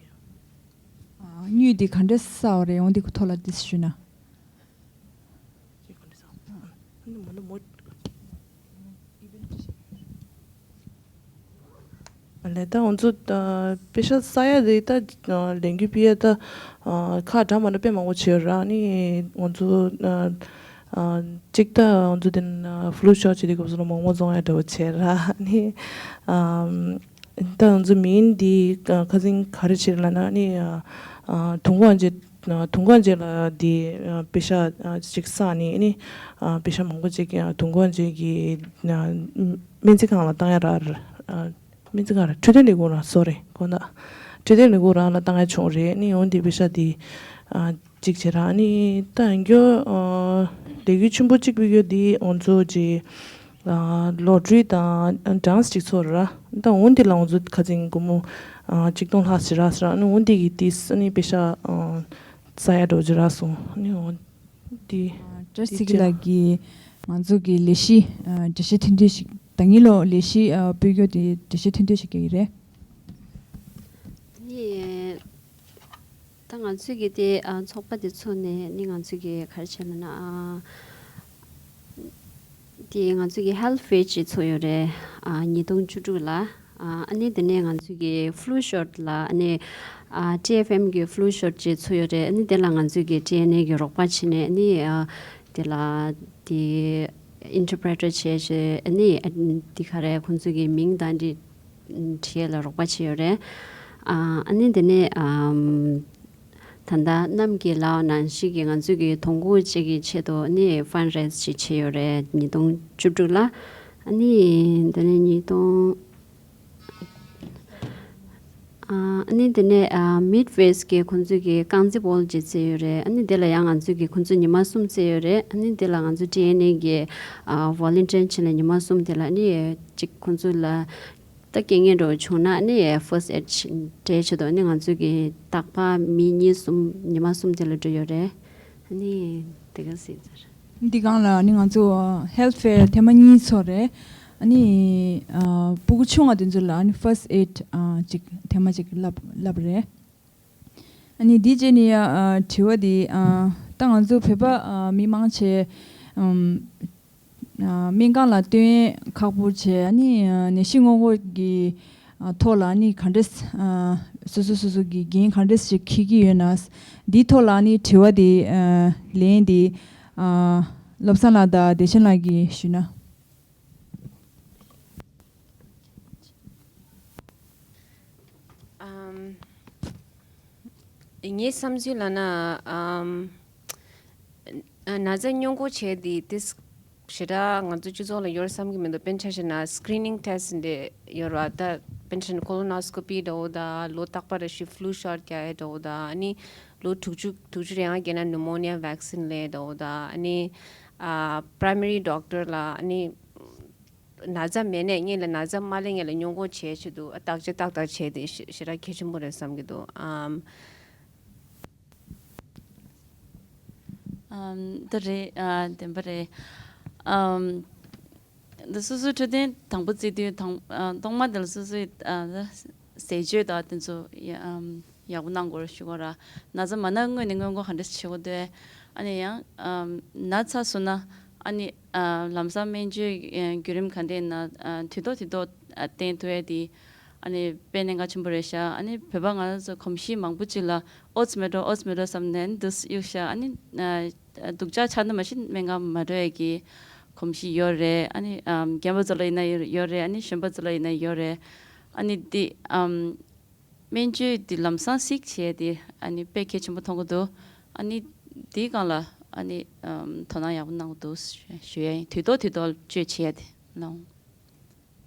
ཨ་དངུལ་འདི་ག་འདྲས་བསགས་པ་རེད། འོང་འདི་གི་ཐོག་ལ་འདི་ཞུས་ན། ལས་ད་ང་ཚོ་ད་པེ་ཤ་ས་ཡ་རེད་ད་ལས་འགུལ་སྤེལ་ཡ་ད་ཁག་འདྲ་མ་འདྲ་དཔེ་མང་པོ་བྱས་ཡོད་ར། ནི་ང་ཚོ་གཅིག་ད་ང་ཚོ་དེ་ན་ཕུ་ལུ་ཤོ་ཊི་བྱེད་དུས་སྐབས་སུ་ལ་མང་པོ་བཙོང་ཡ་འདྲ་པོ་བྱས་ར། ནི་ད་ང་ཚོ་མིན་འདི་ཁ་སང་ག་རེ་བྱས་ལབ་ན་ནི་དུང་ཁང་ཅིག་དུང་ཁང་ཅིག་ལ་འདི་པེ་ཤ་ཅིག་བསགས་ནས་ནི་པེ་ཤ་མང་པོ་ཅིག་དུང་ཁང་ཅིག་གི་སྨན་རྩིས་ཁང་ལ་བཏང་ཡ་ར། སྨན་རྩིས་ཁང་ར་འཕྲོད་བསྟེན་ལས་ཁུངས་ར། སོ་རི་དགོངས་དག་འཕྲོད་བསྟེན་ལས་ཁུངས་རང་ལ་བཏང་ཡ་བྱུང་རེད། ནི་འོང་འདི་པེ་ཤ་འདི་ཅིག་བྱས་ར། ནི་ད་ཡང་སྐྱོ་ལས་འགུལ་ཆེན་པོ་གཅིག་སྤེལ་རྒྱུ་འདི་ང་ཚོ་ཅིག་ལོ་ཊ་རི་དང་གྲངས་ཅིག་ཚོར་ར། ད་འོང་འདི་ལ་ང་ཚོ་ཁ་ཚིག་སྒོར་མོ་ཆིག་སྟོང་ལྷག་ཅིག་རག་ཟེར་ར། ནི་འོང་འདི་གི་ཏིས་ནི་པེ་ཤ་ས་ཡ་འགྲོ་ཅིག་རག་སོང་། ནི་འོང་འདི་བཀྲ་ཤིས་ཚེ་རིང་ལགས་ཀྱིས་ང་ཚོ་གི་ལས་གཞི་འགྲེལ་བཤད་ཐུང་ཐུང་ཞིག་ད་ངེད་ལོ་ལས་གཞི་སྤེལ་རྒྱུ་དེ་འགྲེལ་བཤད་ཐུང་ཐུང་ཞིག་རྒྱག་གི་རེད། ནི་ད་ང་ཚོས་ཀྱི་དེ་ཨ་ཚོགས་པ་དེ་ཚོགས་ནས་ནི་ང་ཚོས་ཀྱི་ག་རེ་བྱས་ན་ཨ་དེ་ང་ཚོས་ཀྱི་ཧེལ་ཐི་ཕེ་ཇི་ཅིག་ཚོགས་ཡོད་རེད། ཨ་ཉིས་སྟོང་བཅུ་དྲུག་ལ་ཨ་ཨ་ནི་དེ་ནས་ང་ཚོས་ཀྱི་ཕུ་ལུ་ཤོ་ཊི་ལ་ཨ་ནི་ཨ་ཊི་ཨེཕ་ཨེམ་གི་ཕུ་ལུ་ཤོ་ཊི་ཅིག་ཚོགས་ཡོད་རེད། ཨ་ནི་དེ་ལ་ང་ཚོས་ཀྱི་ཊི་ཨེན་ཨེ་གི་རོགས་པ་བྱས་ནས་ཨ་ནི་ཨ་དེ་ལ་དེ་ཨིན་ཊར་པི་རི་ཊར་བྱས་བྱས་ཨ་ནི་ཨ་དེ་ག་རེ་ཁོང་ཚོས་ཀྱི་མིང་དང་དེ། ཁྲིད་ཡས་ལ་རོགས་པ་བྱས་ཡོད་རེད། ཨ་ཨ་ནི་དེ་ནས་ཨམ་ད་ལྟ་གནམ་གྱི་ལ་ནང་བཞིན་གྱི་ང་ཚོས་ཀྱི་དོ་དགོང་གཅིག་གི་ཆེད་དུ་ཨ་ནི་ཕན་རེ་ཛི་ཅིག་བྱས་ཡོད་རེད། ཉིས་སྟོང་བཅུ་དྲུག་ལ། ཨ་ནི་དེ་ནས་ཉིས་སྟོང་ཨ་ཨ་ནི་དེ་ནས་ཨ་མིཌ་ཝེསྟ་གི་ཁོང་ཚོས་ཀྱི་རྐང་རྩེད་སྤོ་ལོ་ཅིག་རྩེས་ཡོད་རེད། ཨ་ནི་དེ་ལ་ཡང་ང་ཚོས་ཀྱི་ཁོང་ཚོས་ཉི་མ་གསུམ་རྩེས་ཡོད་རེད། ཨ་ནི་དེ་ལ་ང་ཚོ་ཊི་ཨེན་ཨེ་གི་ཨ་ཝོ་ལན་ཊི་ཡར་ཕྱིན་ལ་ཉི་མ་གསུམ་དེ་ལ་ཨ་ནི་ཅིག་ཁོང་ཚོ་ལ་ད་རྐྱེན་ངན་འདྲ་བོ་བྱུང་ན་ནི་ཕར་སི་ཊི་ཨེ་ཌི་སྤྲད་ཆེད་དུ་ནི་ང་ཚོ་གི་རྟག་པར་མི་གཉིས་གསུམ་ཉི་མ་གསུམ་དེ་ལ་འགྲོ་ཡོད་རེད། ནི་དེ་ག་སྲིད་ཚར། འདི་སྒང་ལ་ནི་ང་ཚོ་ཧེལ་ཐི་ཕེ་ཡར་ཐེངས་མ་གཉིས་ཚོགས་རེད། ཨ་ནི་ཨ་སྤུ་གུ་ཆུང་བ་དེ་ཚོ་ལ་ནི་ཕར་སི་ཊི་ཨེ་ཌི་ཨ་ཅིག་ཐེངས་མ་ཅིག་བསླབ་བསླབ་རེད། ཨ་ནི་འདི་བྱས་ནས་ཡ་ཨ་དྲི་བ་འདི་ཨ་ད་ང་ཚོ་བོད་པ་ཨ་མི་མང་ཆེ་ཨམ་ཨ་སྨན་ཁང་ལ་སྟོན་ཁག་པོ་བྱས། ཨ་ནི་ཨ་ནད་གཞི་སྔོན་འགོག་གི་ཨ་ཐོག་ལ་ཨ་ནི་ག་འདྲས་ཨ་སོ་སོ་སོ་སོ་གི་འགན་ག་འདྲས་ཞིག་འཁྱེར་གྱི་ཡོད་ན། འདིའི་ཐོག་ལ་ཨ་ནི་དྲི་བ་འདི་ཨ་ལན་འདི་ཨ་བློ་བཟང་ལགས་དང་བདེ་ཆེན་ལགས་ཀྱིས་ཞུས་ན། ཨམ། ངའི་བསམ་ཚུལ་ལབ་ན། ཨམ། ན་ཚ་སྔོན་འགོག་བྱས་ཏེ་དེ་ཞེ་དྲག་ང་ཚོ་སྤྱི་ཚོགས་ལ་ཡོད་བསམ་གྱི་མི་འདུག་དཔེར་ན་ཆ་བཞག་ན་སི་ཀི་རི་ནིང་ཊེ་སི་ཊི་འདི་ཡོད་རེད་བ། ད་དཔེར་ན་ཆ་བཞག་ན་ཀོ་ལོ་ནོ་སི་ཀོ་པི་འདྲ་བོ་དང་ལོ་རྟག་པར་རེ་བཞིན་ཕུ་ལུ་ཤོཊ་རྒྱག་ཡས་འདྲ་བོ་དང་། ཨ་ནི་ལོ་དྲུག་ཅུ་དྲུག་ཅུ་རེ་ལྔ་བརྒལ་ན་ནུ་མོ་ནི་ཡ་ཝེག་སིན་ལེན་འདྲ་བོ་དང་། ཨ་ནི་ཨ་པི་རའི་མ་རི་ཌོག་ཊར་ལ་ཨ་ནི་ན་ཚ་མེད་ནས་སྔོན་ལ་ན་ཚ་མ་སླེབས་སྔོན་ལ་སྔོན་འགོག་བྱེད་ཆེད་དུ་ཨ་བརྟག་དཔྱད་ཏག་ཏག་བྱས་ཏེ་ཞེ་ཞེ་དྲག་གལ་ཆེན་པོ་རེད་བསམ་གྱི་འདུག་ཨམ། ཨམ། འདི་རེད། ཨ། བདེན་པ་རེད། ཨམ། འདི་སོ་སོའི་འཕྲོད་བསྟེན་དང་པོ་བརྩི་དུས་དང་། ཨ། ཐོག་མ་དེ་ལ་སོ་སོའི། ཨ། ཟས་སྤྱོད་དང་དེ་ཚོ་ཡ། ཨམ། ཡག་པོ་གནང་དགོས་རེད་ཞུ་དགོས་ར། ན་ཚ་མ་ན་སྔོན་ནས་སྔོན་འགོག་ག་འདྲ་བྱེད་དགོས་འདུག་ཨ་ནི་ཡང་། ཨམ། ན་ཚ་སོང་ན་ཨ་ནི། ཨ། ལམ་སང་སྨན་བཅོས་བརྒྱུད་རིམ་ག་འདྲ་ཡིན་ན། ཨ། དུས་ཐོག་དུས་ཐོག་ཨ། བསྟེན་ཐུབ་ཡ་དེ་ཨ་ནི་དཔེ་གནད་འགག་ཆེན་པོ་རེད་ཤག་ཨ་ནི་བོད་པ་ང་ཚོ་གོམས་གཤིས་མང་པོ་ཅིག་ལ་ཨོ་ཙི་མེད་འགྲོ་ཨོ་ཙི་མེད་འགྲོ་བསམ་ནས་འདུག་གཡུག་ཤག་ཨ་ནི། ཨ། སྡུག་ཅག་ཆགས་ན་མ་གཞི་སྨན་ཁང་མ་འགྲོ་ཡ་གི་གོམས་གཤིས་ཡོད་རེད། ཨ་ནི། ཨམ། རྒན་པ་ཚོ་ལ་ཡིན་ན་ཡོད་རེད། ཨ་ནི་གཞོན་པ་ཚོ་ལ་ཡིན་ན་ཡོད་རེད། ཨ་ནི་འདི། ཨམ། སྨན་བཅོས་འདི་ལམ་སང་གཟིགས་བྱས་ཏེ་ཨ་ནི་དཔེ་གལ་ཆེན་པོ་མཐོང་གི་འདུག་ཨ་ནི་འདིའི་སྒང་ལ་ཨ་ནི། ཨམ། དོ་སྣང་ཡག་པོ་གནང་གི་འདུག་ཞུ་ཡ་ཡིན། དུས་ཐོག་དུས་ཐོག་བཅོས་བྱས་ཏེ་ལོང་།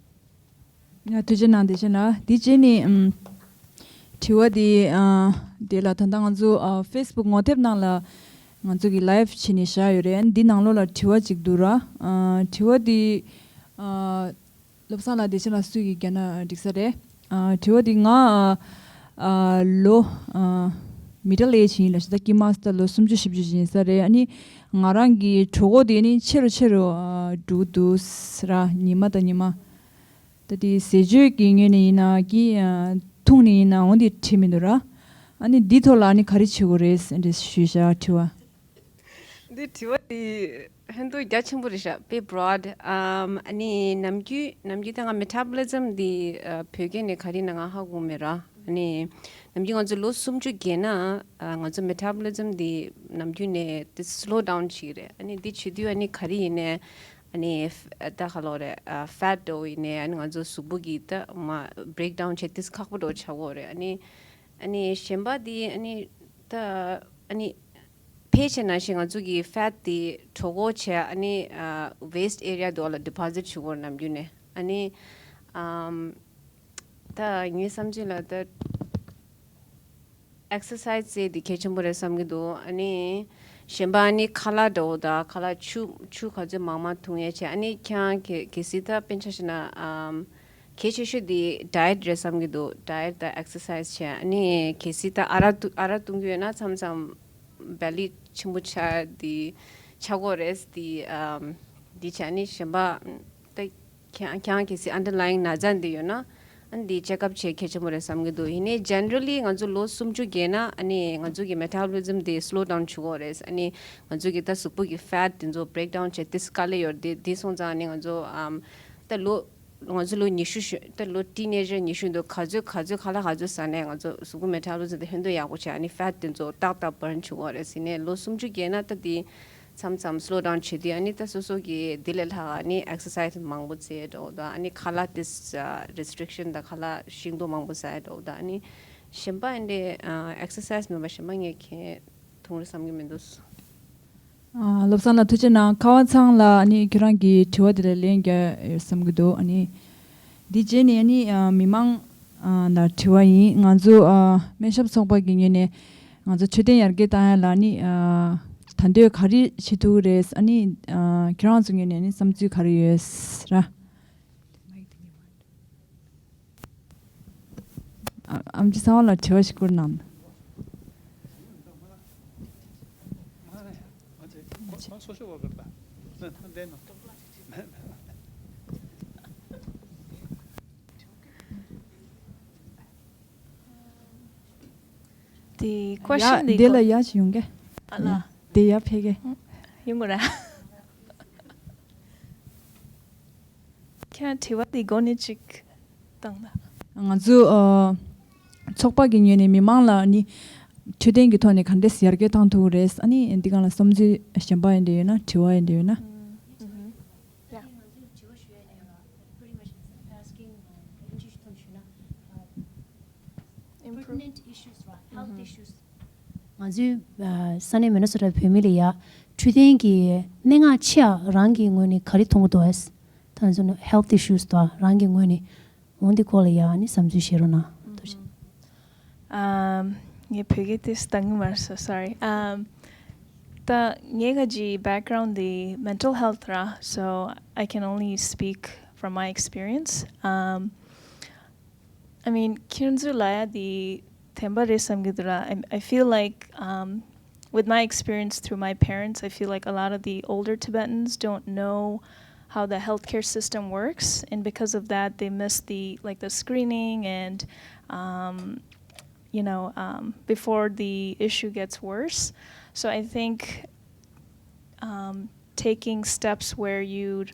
ཡ། ཐུགས་རྗེ་གནང་། བདེ་ཆེན་ལགས། དེ་རྗེས་ནས། ཨམ། དྲི་བ་དེ། ཨ། དེ་ལ་ད་ལྟ་ང་ཚོ། ཨ། ཕེ་སི་བུག་ངོ་དེབ་ནང་ལ་ང་ཚོ་གི་ལའེབ་བྱས་ནས་བཞག་ཡོད་རེད། འདི་ནང་ལོགས་ལ་དྲི་བ་ཅིག་འདུག་ར། ཨ། དྲི་བ་དེ། ཨ། བློ་བཟང་ལགས་བདེ་ཆེན་ལགས་སུས་ཀྱིས་བརྒྱབ་ན་འགྲིག་ས་རེད། ཨ། དྲི་བ་དེ་ང་། ཨ། ཨ་ལོ་ཨ་མི་ཌལ་ཨེ་ཇི་ཡིན་ལབ་ཤག་ད་དཀྱིལ་མ་ད་ལོ་སུམ་ཅུ་བཞི་བཅུ་ཅིག་ཡིན་ས་རེད། ཨ་ནི་ང་རང་གི་གྲོད་ཁོག་དེ་ནི་ཆེ་རུ་ཆེ་རུ་ཨ་འགྲོ་གི་འདུག་ཟེར་ཉི་མ་དང་ཉི་མ། ད་དེ་ཟས་སྤྱོད་ཀྱི་ངོས་ནས་ཡིན་ན་གི་ཨ་འཐུང་ནས་ཡིན་ན་འོ་དེ་དྲིས་མི་འདུག་ར། ཨ་ནི་འདི་ཐོག་ལ་ཨ་ནི་ག་རེ་བྱེད་དགོས་རེད་ཟེར་འདྲ་ཞུས་ཤག་དྲི་བ། འདི་དྲི་བ་འདི་ཧན་དུ་རྒྱ་ཆེན་པོ་རེད་ཤག་དཔེ་བྲོཌ། ཨམ། ཨ་ནི་ནམ་རྒྱུན་ནམ་རྒྱུན་ད་ང་མེ་ཊ་བོ་ལི་ཛམ་འདི་ཨ་བོད་སྐད་ནས་ག་རེ་ན་ང་ཧ་གོ་མེད་ར། ཨ་ནི་ནམ་རྒྱུན་ང་ཚོ་ལོ་སུམ་ཅུ་བརྒལ་ན་ཨ་ང་ཚོ་མེ་ཊ་བོ་ལི་ཛམ་འདི་ནམ་རྒྱུན་ནས་དེ་སི་ལོ་ཌའུན་བྱེད་ཀྱི་རེད། ཨ་ནི་འདི་བྱེད་དུས་ཨ་ནི་ག་རེ་ཡིན་ནའི་ཨ་ནི་ད་ག་ལོ་རེད། ཨ་ཕེ་ཊི་འདྲ་བོ་ཡིན་ནའི་ཨ་ནི་ང་ཚོ་གཟུགས་པོ་གི་ད་མ་བྷི་རེག་ཌའུན་བྱེད་དེ་ཁག་པོ་འདྲ་བོ་ཆགས་ཀྱི་ཡོད་རེད། ཨ་ནི་ཨ་ནི་གཞན་པ་འདི་ཨ་ནི་ད་ཨ་ནི་ཕལ་ཆེར་ནང་བཞིན་ང་ཚོ་གི་ཕེ་ཊི་དེ་གྲོད་ཁོག་བྱས་ཨ་ནི་ཝེ་སི་ཊི་ཨེ་རི་ཡ་དེ་ལ་ཌི་པོ་ཟིཊ་བྱེད་དགོས་རེད་ནམ་རྒྱུན་ནས། ཨ་ནི་ཨམ། ད་ངའི་བསམ་ཚུལ་ལ་ད་ཨེག་སར་སའི་ཛི་ཟེར་དེ་གལ་ཆེན་པོ་རེད་བསམ་གྱི་འདུག་ཨ་ནི་གཞན་པ་ཨ་ནི་ཁ་ལག་འདྲ་བོ་དང་ཁ་ལག་ཆུ་ཆུ་ག་ཚོད་མང་མང་འཐུང་ཡས་བྱས། ཨ་ནི་ཁྱེད་རང་གལ་གལ་སྲིད་ད་དཔེར་ན་ཆ་བཞག་ན་ཨམ། གལ་ཆེ་ཤོས་དེ་ཌ་ཡེ་ཊི་རེད་བསམ་གྱི་འདུག་ཌ་ཡེ་ཊི་དང་ཨེག་སར་སའི་ཛི་བྱས། ཨ་ནི་གལ་སྲིད་ད་ཨ་རག་འཐུ་ཨ་རག་འཐུང་གི་ཡོད་ན་མཚམས་མཚམས་བེ་ལི་ཆེན་པོ་ཆགས་དེ་ཆགས་ཀྱི་ཡོད་རེད་དེ། ཨམ། དེ་བྱས། ཨ་ནི་གཞན་པ་ད་ཁྱེད་ཁྱེད་རང་གལ་སྲིད་ཨན་ཌར་ལ་ཡིང་ན་ཚ་འདི་ཡོད་ན་ཨ་ནི་དེ་ཅེག་ཨབ་བྱེད་གལ་ཆེན་པོ་རེད་བསམ་གྱི་འདུག་ཡིན་ནའི་ཇེ་ནེ་རལ་ལི་ང་ཚོ་ལོ་སུམ་ཅུ་བརྒལ་ན་ཨ་ནི་ང་ཚོ་གི་མེ་ཊ་བོ་ལི་ཛམ་དེ་སི་ལོ་ཌའུན་བྱེད་ཀྱི་ཡོད་རེད། ཨ་ནི་ང་ཚོ་གི་ད་གཟུགས་པོ་གི་ཕེ་ཊི་དེ་ཚོ་བྷི་རེག་ཌའུན་བྱེད་དེ་དཀའ་ལས་ཡོད་རེད། དེ་དེ་སོང་ཙང་ཨ་ནི་ང་ཚོ་ཨམ། ད་ལོ་ང་ཚོ་ལོ་ཉི་ཤུ་ཤོ་ད་ལོ་ཊི་ནེ་ཇར་ཉི་ཤུ་འདུག་ག་ཚོད་ག་ཚོད་ཁ་ལག་ག་ཚོད་ཟ་ནའི་ང་ཚོ་གཟུགས་པོ་མེ་ཊ་བོ་ལི་ཛམ་དེ་ཧན་དུ་ཡག་པོ་བྱས། ཨ་ནི་ཕེ་ཊི་དེ་ཚོ་ཏག་ཏག་བརན་བྱེད་ཀྱི་ཡོད་རེད། ཡིན་ནའི་ལོ་སུམ་ཅུ་བརྒལ་ན་ད་དེ་མཚམས་མཚམས་སི་ལོ་ཌའུན་བྱེད་དུས་ཨ་ནི་ད་སོ་སོ་གི་དེ་ལས་ལྷག་ཨ་ནི་ཨེག་སར་སའི་ཛི་མང་པོ་བྱེད་འགྲོ་དང་། ཨ་ནི་ཁ་ལག་དེ་རེ་སི་ཊི་རིག་ཤན་དང་ཁ་ལག་ཤིང་ཏོག་མང་པོ་ཟ་འགྲོ་དང་། ཨ་ནི་གཞན་པ་ཨ་ནི་ཨེག་སར་སའི་ཛི་མིན་པ་གཞན་པ་ངས་ཁྱེད་ཐུང་རེ་བསམ་གྱི་མི་འདུག་ཨ། བློ་བཟང་ལགས་ཐུགས་རྗེ་གནང་། ཁ་བ་ཚང་ལགས་ཨ་ནི་ཁྱེད་རང་གི་དྲི་བ་དེ་ལ་ལན་རྒྱག་ཡོད་བསམ་གྱི་འདུག་ཨ་ནི་འདི་རྗེས་ནས་ཨ་ནི་ཨ་མི་མང་ཨ་ལ་དྲི་བ་ཡིན། ང་ཚོ་ཨ་སྨན་ཞབས་ཚོགས་པ་གི་ངོས་ནས་ང་ཚོ་འཕྲོད་བསྟེན་ཡར་རྒྱས་བཏང་ཡ་ལ་ཨ་ནི་ཨ་ད་འདོད་ག་རེ་བྱེད་ཐུབ་ཀྱི་རེད། ཨ་ནི་ཨ་ཁྱེད་རང་ཚོ་ངོས་ནས་ཨ་ནི་བསམ་ཚུལ་ག་རེ་ཡོད་ར། ཨ་ཨམ་ཆི་ཚེ་དབང་ལགས་དྲི་བ་ཞིག་བསྐུར་གནང་། དེ་ཀོ་ཤན་དེ་འདི་ལ་ཡ་ཅིག་ཡོང་གི། ཨ་ལ། དེ་ཡ་ཕེབས་གི། ཡོང་གི་ར། ཁྱེད་དྲི་བ་འདི་འགོ་ནས་ཅིག་བཏང་ད། ང་ཚོ་ཨ་ཚོགས་པ་གི་ངོས་ནས་མི་མང་ལ་ནི་འཕྲོད་བསྟེན་གྱི་ཐོག་ནས་ག་འདྲས་ཡར་རྒྱས་བཏང་ཐུབ་ཀྱི་རེད། ཨ་ནི་འདི་སྒང་ལ་བསམ་ཚུལ་གཞན་པ་ཡིན་འདྲ་ཡོད་ན། དྲི་བ་ཡིན་འདྲ་ཡོད་ན། ཨུ་ཧུམ། ཡ། Improve. Pertinent issues, right? Health issues. ང་ཚོའི་ཨ་ས་གནས་མི་ནི་སོ་ཊ་བོད་མི་ལ་ཡ་འཕྲོད་བསྟེན་གྱི་སྙན་ངག་ཆེ་ཨ་རང་གི་ངོས་ནས་ག་རེ་མཐོང་གི་འདུག་ཨ། ད་ང་ཚོ་ནི་health issues དང་རང་གི་ངོས་ནས་འོང་འདི་སྐོར་ལ་ཡ་ནི་བསམ་ཚུལ་བཤད་རོགས་གནང་། ཐུགས་རྗེ་ཆེ། ཨམ། ངས་བོད་སྐད་དེ་གཏང་གི་མ་རེད། So sorry. ཨམ། ད་ངའི་ག་ཅི་background དེ་mental health ར། So I can only speak from my experience. Um, I mean, ཁྱེད་ཚོའི་ལབ་ཡ་དེ་བདེན་པ་རེད་བསམ་གྱི་འདུག་ར། I, I feel like, um, with my experience through my parents, I feel like a lot of the older Tibetans don't know how the healthcare system works, and because of that, they miss the, like, the screening and, um, you know, um, before the issue gets worse. So I think, um, taking steps where you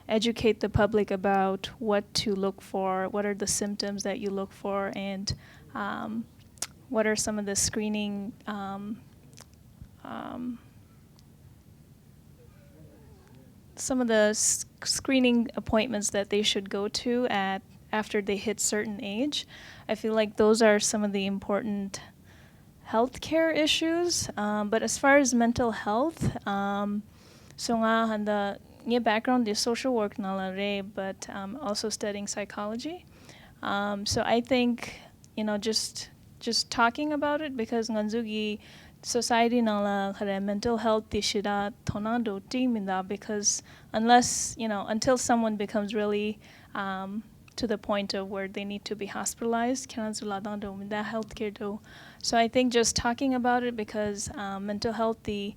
educate the public about what to look for, what are the symptoms that you look for, and, um, what are some of the screening, um, um, some of the s- screening appointments that they should go to at after they hit certain age. I feel like those are some of the important healthcare issues. Um, but as far as mental health, um, so ང་ཧན་ད་ངའི་background དེ་social work ནང་ལ་རེད། But I'm also studying psychology. Um, so I think, you know, just just talking about it, because ང་ཚོ་གི་society ནང་ལ་ག་རེ་mental health དེ་ཞེ་དྲག་དོ་སྣང་འགྲོ་ཏི་མི་འདུག because unless, you know, until someone becomes really, um, to the point of where they need to be hospitalized. ཁྱེད་རང་ཚོ་ལ་དང་འགྲོ་མི་འདུག healthcare དུ། So I think just talking about it, because um, mental health, the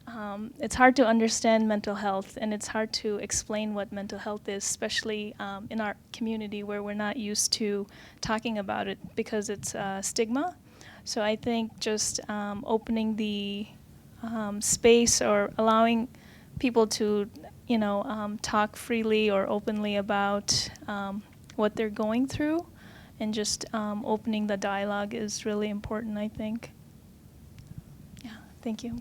um, it's hard to understand mental health, and it's hard to explain what mental health is, especially um, in our community where we're not used to talking about it because it's uh, stigma. So I think just um, opening the um, space or allowing people to, you know, um, talk freely or openly about um, what they're going through, and just um, opening the dialogue is really important, I think. Yeah, thank you.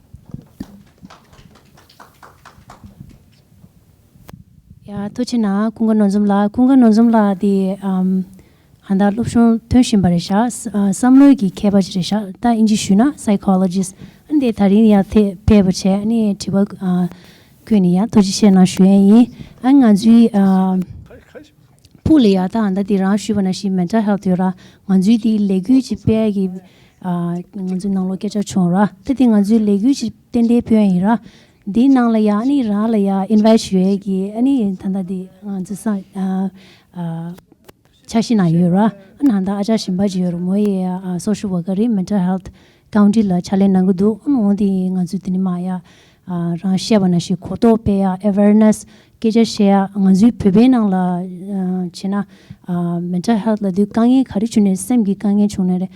ཡ། ཐུགས་རྗེ་གནང་། ཀུན་དགའ་ནོར་འཛོམས་ལགས། ཀུན་དགའ་ནོར་འཛོམས་ལགས་དེ་ཨམ་ཧ་ད་སློབ་སྦྱོང་ཐོན་བཞིན་པ་རེད་ཤག་ཨ་བསམ་བློའི་གི་མཁས་པ་ཅིག་རེད་ཤག་ད་ཨིན་ཇི་ཞུས་ན་psychologist། ཨ་ནི་དེ་ད་རིང་ཡར་ཐེ་ཕེབས་པ་བྱས། ཨ་ནི་དྲི་བ་ཨ་བཀོད་ནས་ཡ་ཐུགས་རྗེ་ཆེ་གནང་ཞུ་ཡས་ཡིན། ཨ་ང་ཚོའི་ཨ་ཕུགས་ལ་ཡ་ད་ཧ་ད་དེ་རང་ཞུས་པ་ནང་བཞིན་mental health ཡོད་ར། ང་ཚོའི་དེ་ལས་འགུལ་ཅིག་སྤེལ་གི་ཨ་ང་ཚོའི་ནང་ལོགས་སྐད་ཆ་བྱུང་ར། ད་དེ་ང་ཚོའི་ལས་འགུལ་ཅིག་ཏན་ཏན་སྤེལ་ཡ་ཡིན་ར། འདིའི་ནང་ལ་ཡ་ཨ་ནི་རང་ལ་ཡ་invite ཞུ་ཡས་ཀྱི་ཨ་ནི་ད་ལྟ་འདི་ང་ཚོ་ས་ཨ་ཨ་འཆར་གཞི་ནང་ཡོད་ར། ཨ་ནི་ད་ཨ་ཅག་གཞན་པ་ཅིག་ཡོད་ར། མོ་ཡི་ཨ་social worker རེད། mental health county ལ་ཕྱག་ལས་གནང་གི་འདུག་ཨ་ནི་འོ་འདི་ང་ཚོ་འདི་ནས་མ་ཡ་ཨ་རང་བཤད་པ་ནང་བཞིན་གོ་རྟོགས་སྤེལ་ཡ། awareness སྐད་ཆ་བཤད་ཡ། ང་ཚོའི་བོད་པའི་ནང་ལ་ཨ་བྱས་ན་ཨ་mental health ལབ་དུས་དཀའ་ངལ་ག་རེ་བྱུང་ནས་སེམས་ཀྱི་དཀའ་ངལ་བྱུང་ནས་རེད།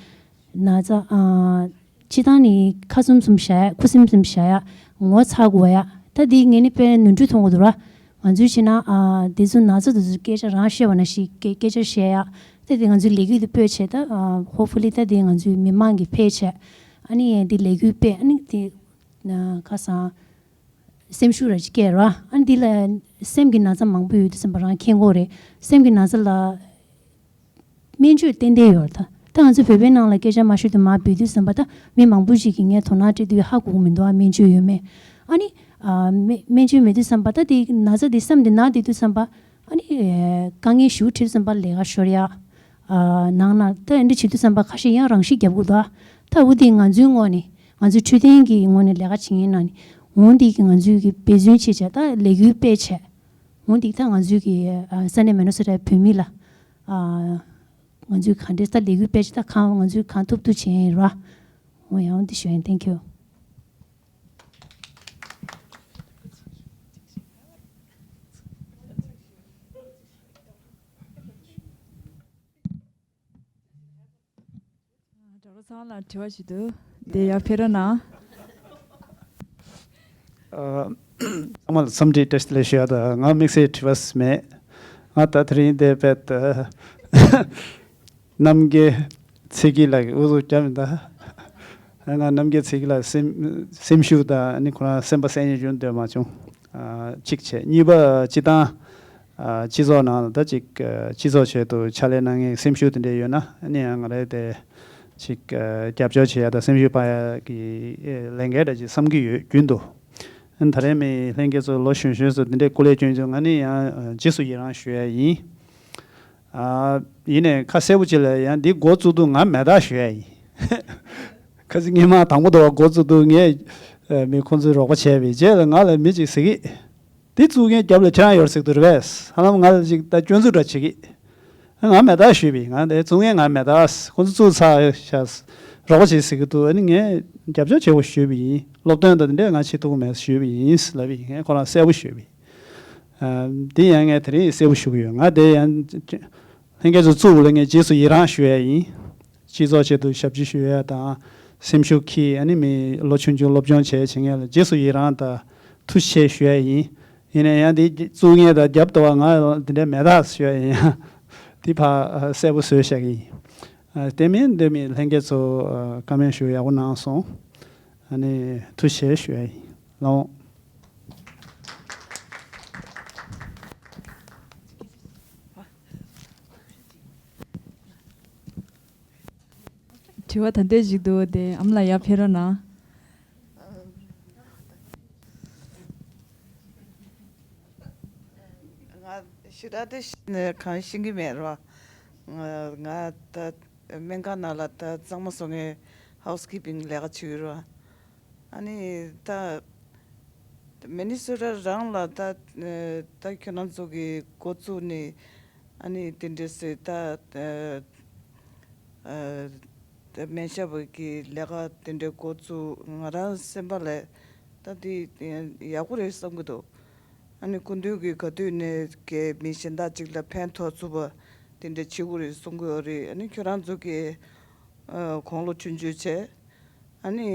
ན་ཚ་ཨ། སྤྱིར་བཏང་ནི་ཁ་ཟུམ་ཟུམ་བཞག་ཡ། ཁུ་སིམ་སིམ་བཞག་ཡ། ངོ་ཚ་དགོས་ཡ། ད་འདི་ངས་ནི་དཔེ་ནོར་འཁྲུལ་མཐོང་གི་འདུག་ར། ང་ཚོའི་བྱས་ན་ཨ་འདི་ཚོ་ན་ཚ་འདི་ཚོ་སྐད་ཆ་རང་བཤད་པ་ནང་བཞིན་སྐད་སྐད་ཆ་བཤད་ཡ། ད་འདི་ང་ཚོའི་ལས་འགུལ་འདི་སྤོས་བྱས། ད་ཨ་hopefully ད་འདི་ང་ཚོའི་མི་མང་གི་ཕལ་ཆེར་ཨ་ནི་འདི་ལས་འགུལ་སྤེལ། ཨ་ནི་འདི་ན་ཁ་སང་སེམས་ཤུགས་ར་ཅིག་སྐྱེ་ར། ཨ་ནི་འདི་ལ་སེམས་ཀྱི་ན་ཚ་མང་པོ་ཡོད་དུས་ཙམ་པ་རང་མཁྱེན་གྱི་རེད། སེམས་ཀྱི་ན་ཚ་ལ་སྨན་བཅོས་ཏན་ཏན་ཡོད་རེད་ད། ད་ང་ཚོ་བོད་པའི་ནང་ལ་སྐད་ཆ་མ་ཤོད་དུས་མ་འབོད་དུས་ཙམ་པ། ད་མི་མང་པོ་ཞིག་གིས་ངས་དོ་སྣང་སྤྲད་དུས་ཧ་གོ་གི་མི་འདུག་ཨ་སྨན་བཅོས་ཡོད་མེད། ཨ་ནི་ཨ་སྨན་སྨན་བཅོས་མེད་དུས་ཙམ་པ། ད་དེ་ན་ཚ་དེ་སེམས་དེ་ན་བསྡད་དུས་ཙམ་པ། ཨ་ནི་ཨ་དཀའ་ངལ་ཞེ་པོ་འཕྲད་དུས་ཙམ་པ་ལས་ཀ་ཤོར་ཡ། ཨ་ནང་ན་ད་འདི་བྱེད་དུས་ཙམ་པ་ཁ་ཤས་ཡང་རང་ཤི་རྒྱབ་དགོས་འདུག་ད་འོ་དེ་ང་ཚོའི་ངོས་ནས། ང་ཚོའི་འཕྲོད་བསྟེན་གྱི་ངོས་ནས་ལས་ཀ་བྱེད་མཁན་ནང་ནས་འོ་འདི་གི་ང་ཚོའི་གི་འབད་བརྩོན་བྱེད་བྱས། ད་ལས་འགུལ་སྤེལ་བྱས། འོ་འདི་ད་ང་ཚོའི་གི་ཨ་ས་གནས་མི་ནི་སོ་ཊའི་བོད་མི་ལ་ཨ་ང་ཚོའི་ག་འདྲས་ད་ལས་འགུལ་སྤེལ་བྱས། ད་གང་ང་ཚོའི་གང་ཐུབ་ཐུབ་བྱེད་ཡིན་ར། འོ་ཡང་འདི་ཞུ་ཡིན། Thank you. གྲོགས་པོ་ཚང་ལ་དྲི་བ་ཞིག་འདུག་དེ་ཡར་ཕེབས་རོགས་གནང་། ཨ། ཚང་མ་ལ་འཚམས་འདྲི་བཀྲ་ཤིས་བདེ་ལེགས་ཞུ་ཡ་དང་། ང་དམིགས་བསལ་དྲི་བ་མེད། ང་ད་དེ་རིང་འདིར་ཕེབས་ཏེ་རྣམ་རྒྱལ་ཚེ་སྐྱིད་ལགས་ཀྱིས་ཨུ་ཚུགས་བརྒྱབ་མི་འདུག་ང་རྣམ་རྒྱལ་ཚེ་སྐྱིད་ལགས་སེམས་སེམས་ཤུགས་དང་ནི་ཁོ་རང་སེམས་པ་གསལ་ཉན་ཞུ་འདོད་མ་བྱུང་། ཨ། གཅིག་བྱས། གཉིས་པ་སྤྱིར་བཏང་ཨ། སྤྱི་ཚོགས་ནང་ལ་ད་ཅིག་ཨ། སྤྱི་ཚོགས་ཆེད་དུ་ཕྱག་ལས་གནང་མཁན་སེམས་ཤུགས་དེ་འདྲ་ཡོད་ན། ཨ་ནི་ཡང་ང་རང་དེ་ཅིག་ཨ། རྒྱབ་སྐྱོར་བྱེད་ཡ་དང་སེམས་ཤུགས་སྤར་ཡ་གི་ཨེ། ལས་འགན་འདྲ་ཅིག་བསམ་གྱི་ཡོད་རྒྱུན་དུ། ཨ་ནི་ད་རེས་མི་ལྷན་རྒྱས་ཚོ་ལོ་གཞོན་གཞོན་ཚོ་འདི་འདྲའི་སྐུ་ལས་བསྐྱོན་བྱུང་། ང་ནི་ཡང་ཨ། རྗེས་སུ་ཡི་རང་ཞུ་ཡ་ཡིན། ཨ། ཡིན་ནའི་ཁ་གསལ་པོ་ཅིག་ལ་ཡང་འདི་འགོ་བཙུགས་དུས་ང་མེད་ཐག་ཞུ་ཡ་ཡིན། ཁ་སང་སྔོན་མ་དང་པོ་དེ་འགོ་བཙུགས་དུས་ངས་ཨ། མི་ཁོང་ཚོའི་རོགས་པ་བྱས་པའི་རྗེས་ལ་ང་ལ་མི་གཅིག་ཟེར་གི། དེ་བཙུགས་མཁན་རྒྱབ་ལ་ཁྱེད་རང་ཡོད་ཟེར་གི་འདུག་རེད་པས། ཧ་ལམ་ང་ལ་ཅིག་ད་སྐྱོན་འཛུགས་འདྲ་བྱེད་ཀྱི། ང་མེད་ཐག་ཞུས་པས། ང་དེ་བཙུགས་མཁན་ང་མེད་ཐག་ཁོང་ཚོ་བཙུགས་ཚར་ཤག་རོགས་པ་བྱེད་ཟེར་གི་འདུག་ཨ་ནི་ངས་རྒྱབ་སྐྱོར་བྱེད་དགོས་ཞུས་པ་ཡིན། སློབ་སྟོན་དང་དེ་འདྲས་ང་བྱེད་ཐུབ་ཀྱི་མེད་ཞུས་པ་ཡིན་ལབ་པ་ཡིན། ངས་ཁོ་རང་གསལ་པོ་ཞུས་པ་ཡིན། ཨ། དེ་ཡང་ངས་དེ་རིང་གསལ་པོ་ཞུ་གི་ཡོད། ང་དེ་ཡང་ལྷན་རྒྱས་ཚོ་བཙུགས་ལ་ངས་རྗེས་སུ་ཡི་རང་ཞུ་ཡ་ཡིན། སྤྱི་ཚོགས་ཆེད་དུ་ཞབས་ཕྱི་ཞུ་ཡ་དང་། སེམས་ཤུགས་འཁྱེར། ཨ་ནི་མི་ལོ་ཆུང་ཆུང་སློབ་སྦྱོང་བྱེད་བྱེད་མཁན་ལ་རྗེས་སུ་ཡི་རང་དང་ཐུགས་རྗེ་ཆེ་ཞུ་ཡ་ཡིན། ཡིན་ན་ཡང་འདི་བཙུགས་མཁན་དང་རྒྱབ་ཏུ་བ་ང་འདི་འདྲ་མེད་ཐག་ཞུ་ཡ་ཡིན། འདི་ཕར་གསལ་པོ་བཟོས་བཞག་གི་ཡིན། དེ་མིན་འདི་མི་ལྷན་རྒྱས་ཚོ་བཀའ་མོལ་ཞུ་ཡག་པོ་གནང་སོང་། ཨ་ནི་ཐུགས་རྗེ་ཆེ་ཞུ་ཡ་ཡིན། ལགས་འོང་། དྲི་བ་ད་ལྟའི་ཞིག་འདུག་དེ་ཨ་མ་ལགས་ཡར་ཕེབས་རོགས་གནང་། ང་ཞེ་དྲག་དེ་གང་ཤེས་ཀྱི་མེད་རོ། ང་ང་ད་སྨན་ཁང་ནང་ལ་ད་གཙང་མ་བཟོ་མཁན་ཧའུ་སི་ཀི་པིང་ལས་ཀ་བྱེད་ཀྱི་རོ། ཨ་ནི་ད་མི་ནི་སོ་ཊ་རང་ལ་ད་ད་ཁྱོད་རང་ཚོ་གི་འགོ་བཙུགས་ནས་ ཨ་ནི་དེ་འདྲས་སེ་ད་ཨ་ཨ་ད་སྨན་ཞབས་ཀྱི་ལས་ཀ་དེ་འདྲས་འགོ་བཙུགས། ང་རང་སེམས་པ་ལ་ད་དེ་ཡག་པོ་རེད་བསམ་གྱི་འདུག་ཨ་ནི་སྐུ་མདུན་གྱིས་ག་དུས་ནས་ཀྱི་མི་གཞན་དག་ཅིག་ལ་ཕན་ཐོགས་ཚུགས་པ་དེ་འདྲས་བྱེད་དགོས་རེད་གསུང་གི་ཡོད་རེད། ཨ་ནི་ཁྱོད་རང་ཚོ་གི་ཨ་དགུང་ལོ་ཆུང་ཆུང་བྱས། ཨ་ནི་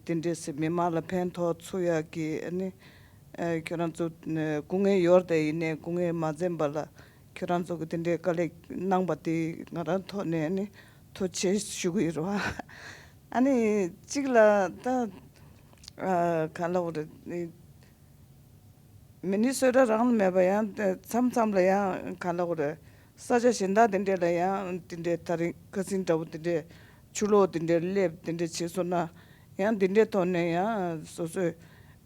དེ་འདྲས་སེ་མི་མང་ལ་ཕན་ཐོགས་ཚུགས་ཡག་གི་ཨ་ནི་ཨ་ཁྱོད་རང་ཚོ་ཨ་སྐུ་ངལ་ཡོད་རེད་དེ། ཡིན་ནའི་སྐུ་ངལ་མ་འཛེམས་པ་ལ་ཁྱོད་རང་ཚོ་གི་དེ་འདྲའི་དཀའ་ལས་གནང་པ་དེ་ང་རང་ཐོག་ནས་ཨ་ནི་ཐུགས་རྗེ་ཆེ་ཞུ་གི་ཡོད་རེད་བ། ཨ་ནི་གཅིག་ལ་ད་ཨ་ག་ལབ་དགོས་རེད། མི་ནི་སོ་ཊ་རང་ལ་མེད་པ་ཡང་མཚམས་མཚམས་ལ་ཡང་ག་ལབ་དགོས་རེད། ས་ཆ་གཞན་དག་དེ་འདྲས་ལ་ཡང་དེ་འདྲས་ད་རིང་ཁ་སང་འདྲ་པོ་དེ་འདྲས་ཆུ་ལོག་དེ་འདྲས་སླེབས་དེ་འདྲས་བྱས་སོང་ན་ཡང་དེ་འདྲས་ཐོག་ནས་ཡང་སོ་སོའི་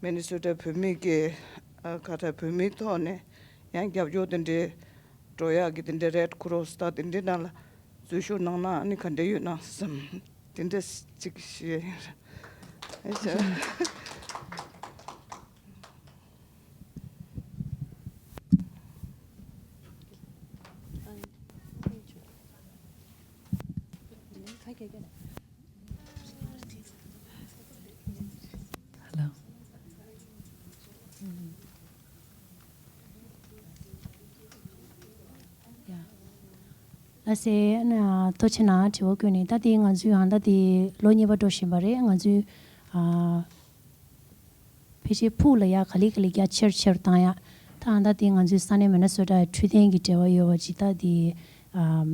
མི་ནི་སོ་ཊ་བོད་མི་གི་ཨ་ཁ་ཏ་བོད་མིའི་ཐོག་ནས་ཡང་རྒྱབ་སྐྱོར་དེ་འདྲས་འགྲོ་ཡག་གི་དེ་འདྲས་རེད་ཁུ་རོ་སི་དང་དེ་འདྲས་ནང་ལ་འཛུལ་ཞུགས་གནང་ན་ཨ་ནི་ག་འདྲས་ཡོད་ན་བསམ། དེ་འདྲས་ཅིག་ཞུ་ཡ་ཡིན། ཨེ་ཤ། Hello. Yeah. ལགས་སེ། ཨ་ནི་ཐུགས་རྗེ་གནང་དྲི་བ་བཀོད་ནས། ད་དེ་ང་ཚོའི་ཨ་ད་དེ་ལོ་གཉིས་པ་འགྲོ་བཞིན་པ་རེད། ང་ཚོའི་ཨ་ཕལ་ཆེར་ཕུགས་ལ་ཡ་ག་ལེ་ག་ལེ་རྒྱ་ཆེར་ཆེར་བཏང་ཡ། ད་ཨ་ད་དེ་ང་ཚོའི་ས་གནས་མི་ནི་སོ་ཊ་འཕྲོད་བསྟེན་གྱི་འབྲེལ་བ་ཡོད་པ་ཅིག་ད་དེ་ཨ་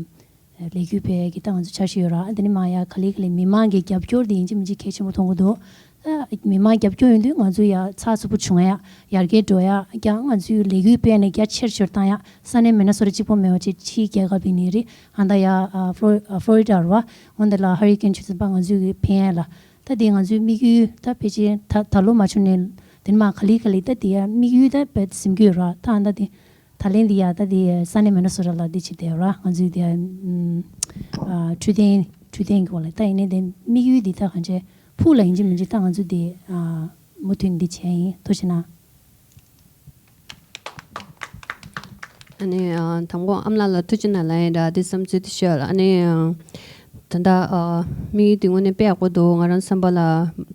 ལས་འགུལ་སྤེལ་ཡ་གི་ད་ང་ཚོ་འཆར་གཞི་ཡོད་ར། དེ་ནས་མ་ཡ་ག་ལེ་ག་ལེ་མི་མང་གི་རྒྱབ་སྐྱོར་དེ་ཡིན་གཅིག་མིན་གཅིག་གལ་ཆེན་པོ་མཐོང་གི་འདུག་ད་མི་མང་རྒྱབ་སྐྱོར་ཡོང་དུས་ང་ཚོ་ཡ་ཚགས་ཚུད་པོ་བྱུང་ཡ། ཡར་རྒྱས་འགྲོ་ཡ། ཀྱང་ང་ཚོའི་ལས་འགུལ་སྤེལ་ནས་རྒྱ་ཆེར་ཆེར་བཏང་ཡ། ས་གནས་མི་ནི་སོ་ཊ་གཅིག་པོ་མེད་པ་ཅིག་ཕྱིའི་རྒྱལ་ཁབ་ཡིན་ནའི་རེད། ཨ་ད་ཡ་ཨ་ཕློ་ཨ་ཕློ་རི་ཌ་རེད་བ། འོ་འདི་ལ་ཧ་རི་ཀེན་ཆུ་ཚོད་པ་ང་ཚོའི་གི་ཕན་ཡ་ལ། ད་དེ་ང་ཚོའི་དམིགས་ཡུལ་ད་ཕལ་ཆེར་ད་ད་ལོ་མ་བྱུང་ནས་དེ་ནས་མ་ག་ལེ་ག་ལེ་ད་དེ་ཡ་དམིགས་ཡུལ་ད་བེད་ཟིན་གྱི་ཡོད་ར། ད་ཨ་ད་དེ་ད་ལན་འདི་ཡ་ད་དེ་ས་གནས་མི་ནི་སོ་ཊ་ལ་འདི་བྱེད་བསྡད་ཡོད་ར། ང་ཚོའི་དེ་ཡ་ཨ་འཕྲོད་བསྟེན་འཕྲོད་བསྟེན་གྱི་འོག་ལ། ད་ཡིན་ནའི་དེ་དམིགས་ཡུལ་འདི་ད་གང་བྱས་ཕུགས་ལ་ཡིན་གཅིག་མིན་གཅིག་ད་ང་ཚོ་དེ་ཨ་མུ་མཐུད་འདི་བྱས་ཡིན། ཐུགས་རྗེ་གནང་། ཨ་ནི་ཨ་དང་པོ་ཨ་མ་ལགས་ལ་ཐུགས་རྗེ་གནང་ལབ་ཡིན་ར། དེ་བསམ་ཚུལ་དེ་ཤོད་ལ། ཨ་ནི་ཨ་ད་ལྟ་ཨ་དམིགས་ཡུལ་དེ་དངོས་གནས་དཔེ་ཡག་པོ་འདུག་ང་རང་བསམ་པ་ལ་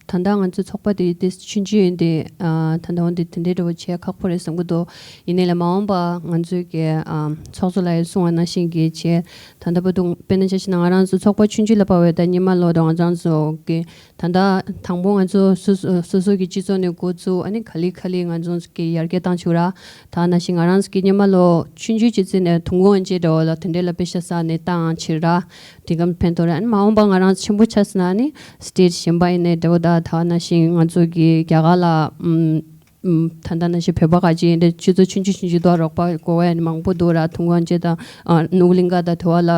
ད་ལྟ་ང་ཚོའི་ཚོགས་པ་དེ་དེ་ཆུང་ཆུང་ཡིན་དེ། ཨ་ད་ལྟ་འོན་ཏེ་དེ་འདྲའི་འདྲ་བོ་བྱས་ཁག་པོ་རེད་བསམ་གི་འདུག་ཡིན་ནའི་ལ་མ་འོངས་པ་ང་ཚོའི་གི་ཨ་ཚོགས་གཙོ་ལགས་ཡིས་གསུངས་པ་ནང་བཞིན་གྱི་བྱས། ད་ལྟ་བར་དུ་དཔེར་ན་ཆ་བཞག་ན་ང་རང་ཚོ་ཚོགས་པ་ཆུང་ཆུང་ལ་བབས་པའི་ད་སྔོན་མ་ལོ་དང་ང་རང་ཚོ་གི་ད་ལྟ་དང་པོ་ང་ཚོ་སོ་སོ་སོ་སོ་གི་སྤྱི་ཚོགས་ནས་འགོ་བཙུགས། ཨ་ནི་ག་ལེ་ག་ལེ་ང་ཚོ་གི་ཡར་རྒྱས་བཏང་བཅུག་ར། ད་ནང་བཞིན་ང་རང་ཚོ་གི་སྔོན་མ་ལོ་ཆུང་ཆུང་ཅིག་ཙམ་ནས་དུང་དཀོན་ཅེས་འདྲ་བོ་ལ་དེ་འདྲས་ལ་པེ་ཤ་ས་ནས་བཏང་ཕྱིར་ར། དེ་གམ་ཕན་ཐོགས་ར། ཨ་ནི་མ་འོངས་པ་ང་རང་ཚོ་ཆེན་པོ་ཆགས་ཟིན་ན་ཨ་ནི་སི་ཊེ་ཊི་གཞན་པ་ཡིན་ནའི་འདྲ་བོ། ད་ད་ནང་བཞིན་ང་ཚོ་གི་རྒྱ་གར་ལ་ཨམ་ཨམ་ད་ལྟ་ནང་བཞིན་བོད་པ་ཁ་ཅིག་ཡིན་དེ་སྤྱི་ཚོགས་ཆུང་ཆུང་ཆུང་ཆུང་དུ་རོགས་པ་དགོས་པ་ཡིན་མང་པོ་འདུག་ར། དུང་དཀོན་ཅེས་དང་ཨ་ནུབ་གླིང་ག་དང་དེ་བ་ལ་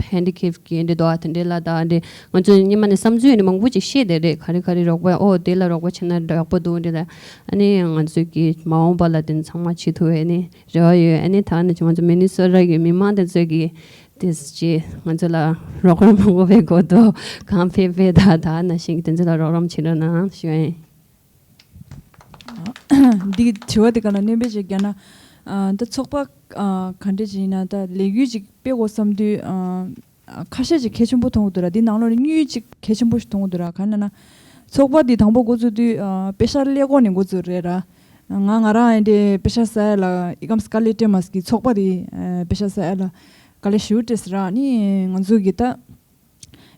ཧེན་ཌི་ཁེབ་ཀྱི་ཡིན་དེ་འདུག་ཨ་དེ་འདྲས་ལ་ད་ཨ་འདྲས་ང་ཚོ་སྔོན་མ་ནས་བསམ་ཚུལ་ཡིན་མང་པོ་ཅིག་བཤད་བསྡད་རེད། ག་རེ་ག་རེ་རོགས་པ་ཨོ་དེ་ལ་རོགས་པ་བྱས་ན་ཡག་པོ་འདུག་འདི་ལ། ཨ་ནི་ང་ཚོ་གི་མ་འོངས་པ་ལ་དེ་ཚང་མ་བྱེད་ཐུབ་པའི་ནི་རེ་བ་ཡོད། ཨ་ནི་ད་ནི་ང་ཚོ་མི་ནི་སོ་ཊ་གི་མི་མང་དེ་ཚོ་གི་དེ་ཅི་ང་ཚོ་ལ་རོགས་རམ་མང་པོ་བྱེད་དགོས་འདུག་གང་ཕེབས་ཕེབས་ད་ད་ནང་བཞིན་དེ་ཚོ་ལ་རོགས་རམ་བྱེད་རོགས་གནང་ཞུ་ཡིན། འདི་དྲི་བ་འདི་ག་ལ་སྣོན་པ་ཅིག་བརྒྱབ་ན། ཨ་ད་ཚོགས་པ་ཨ་ག་འདྲ་ཅིག་ཡིན་ན་ད་ལས་འགུལ་ཅིག་སྤེལ་དགོས་བསམ་དུས་ཨ་ཁ་ཤས་ཅིག་གལ་ཆེན་པོ་མཐོང་གི་འདུག་ར། འདི་ནང་ལོགས་ནས་གཉིས་ཅིག་གལ་ཆེན་པོ་ཞིག་མཐོང་གི་འདུག་ར། ག་རེ་ལབ་ན་ཚོགས་པ་འདི་དང་པོ་འགོ་བཙུགས་དུས་ཨ་པེ་ཤ་ཀླད་ཀོར་ནས་འགོ་བཙུགས་རེད་ར། ང་ང་རང་ཨེ་འདྲས་པེ་ཤ་ཟ་ཡ་ལ་ཨི་ཀམ་སི་ཀ་ལེ་ཏེ་མ་སི་ཀི་ཚོགས་པ་འདི་ཨ་པེ་ཤ་ཟ་ཡ་ལ་དཀའ་ལས་ཞེ་པོ་སྤྲད་ཟེར་ར། ཨ་ནི་ང་ཚོ་གི་ད་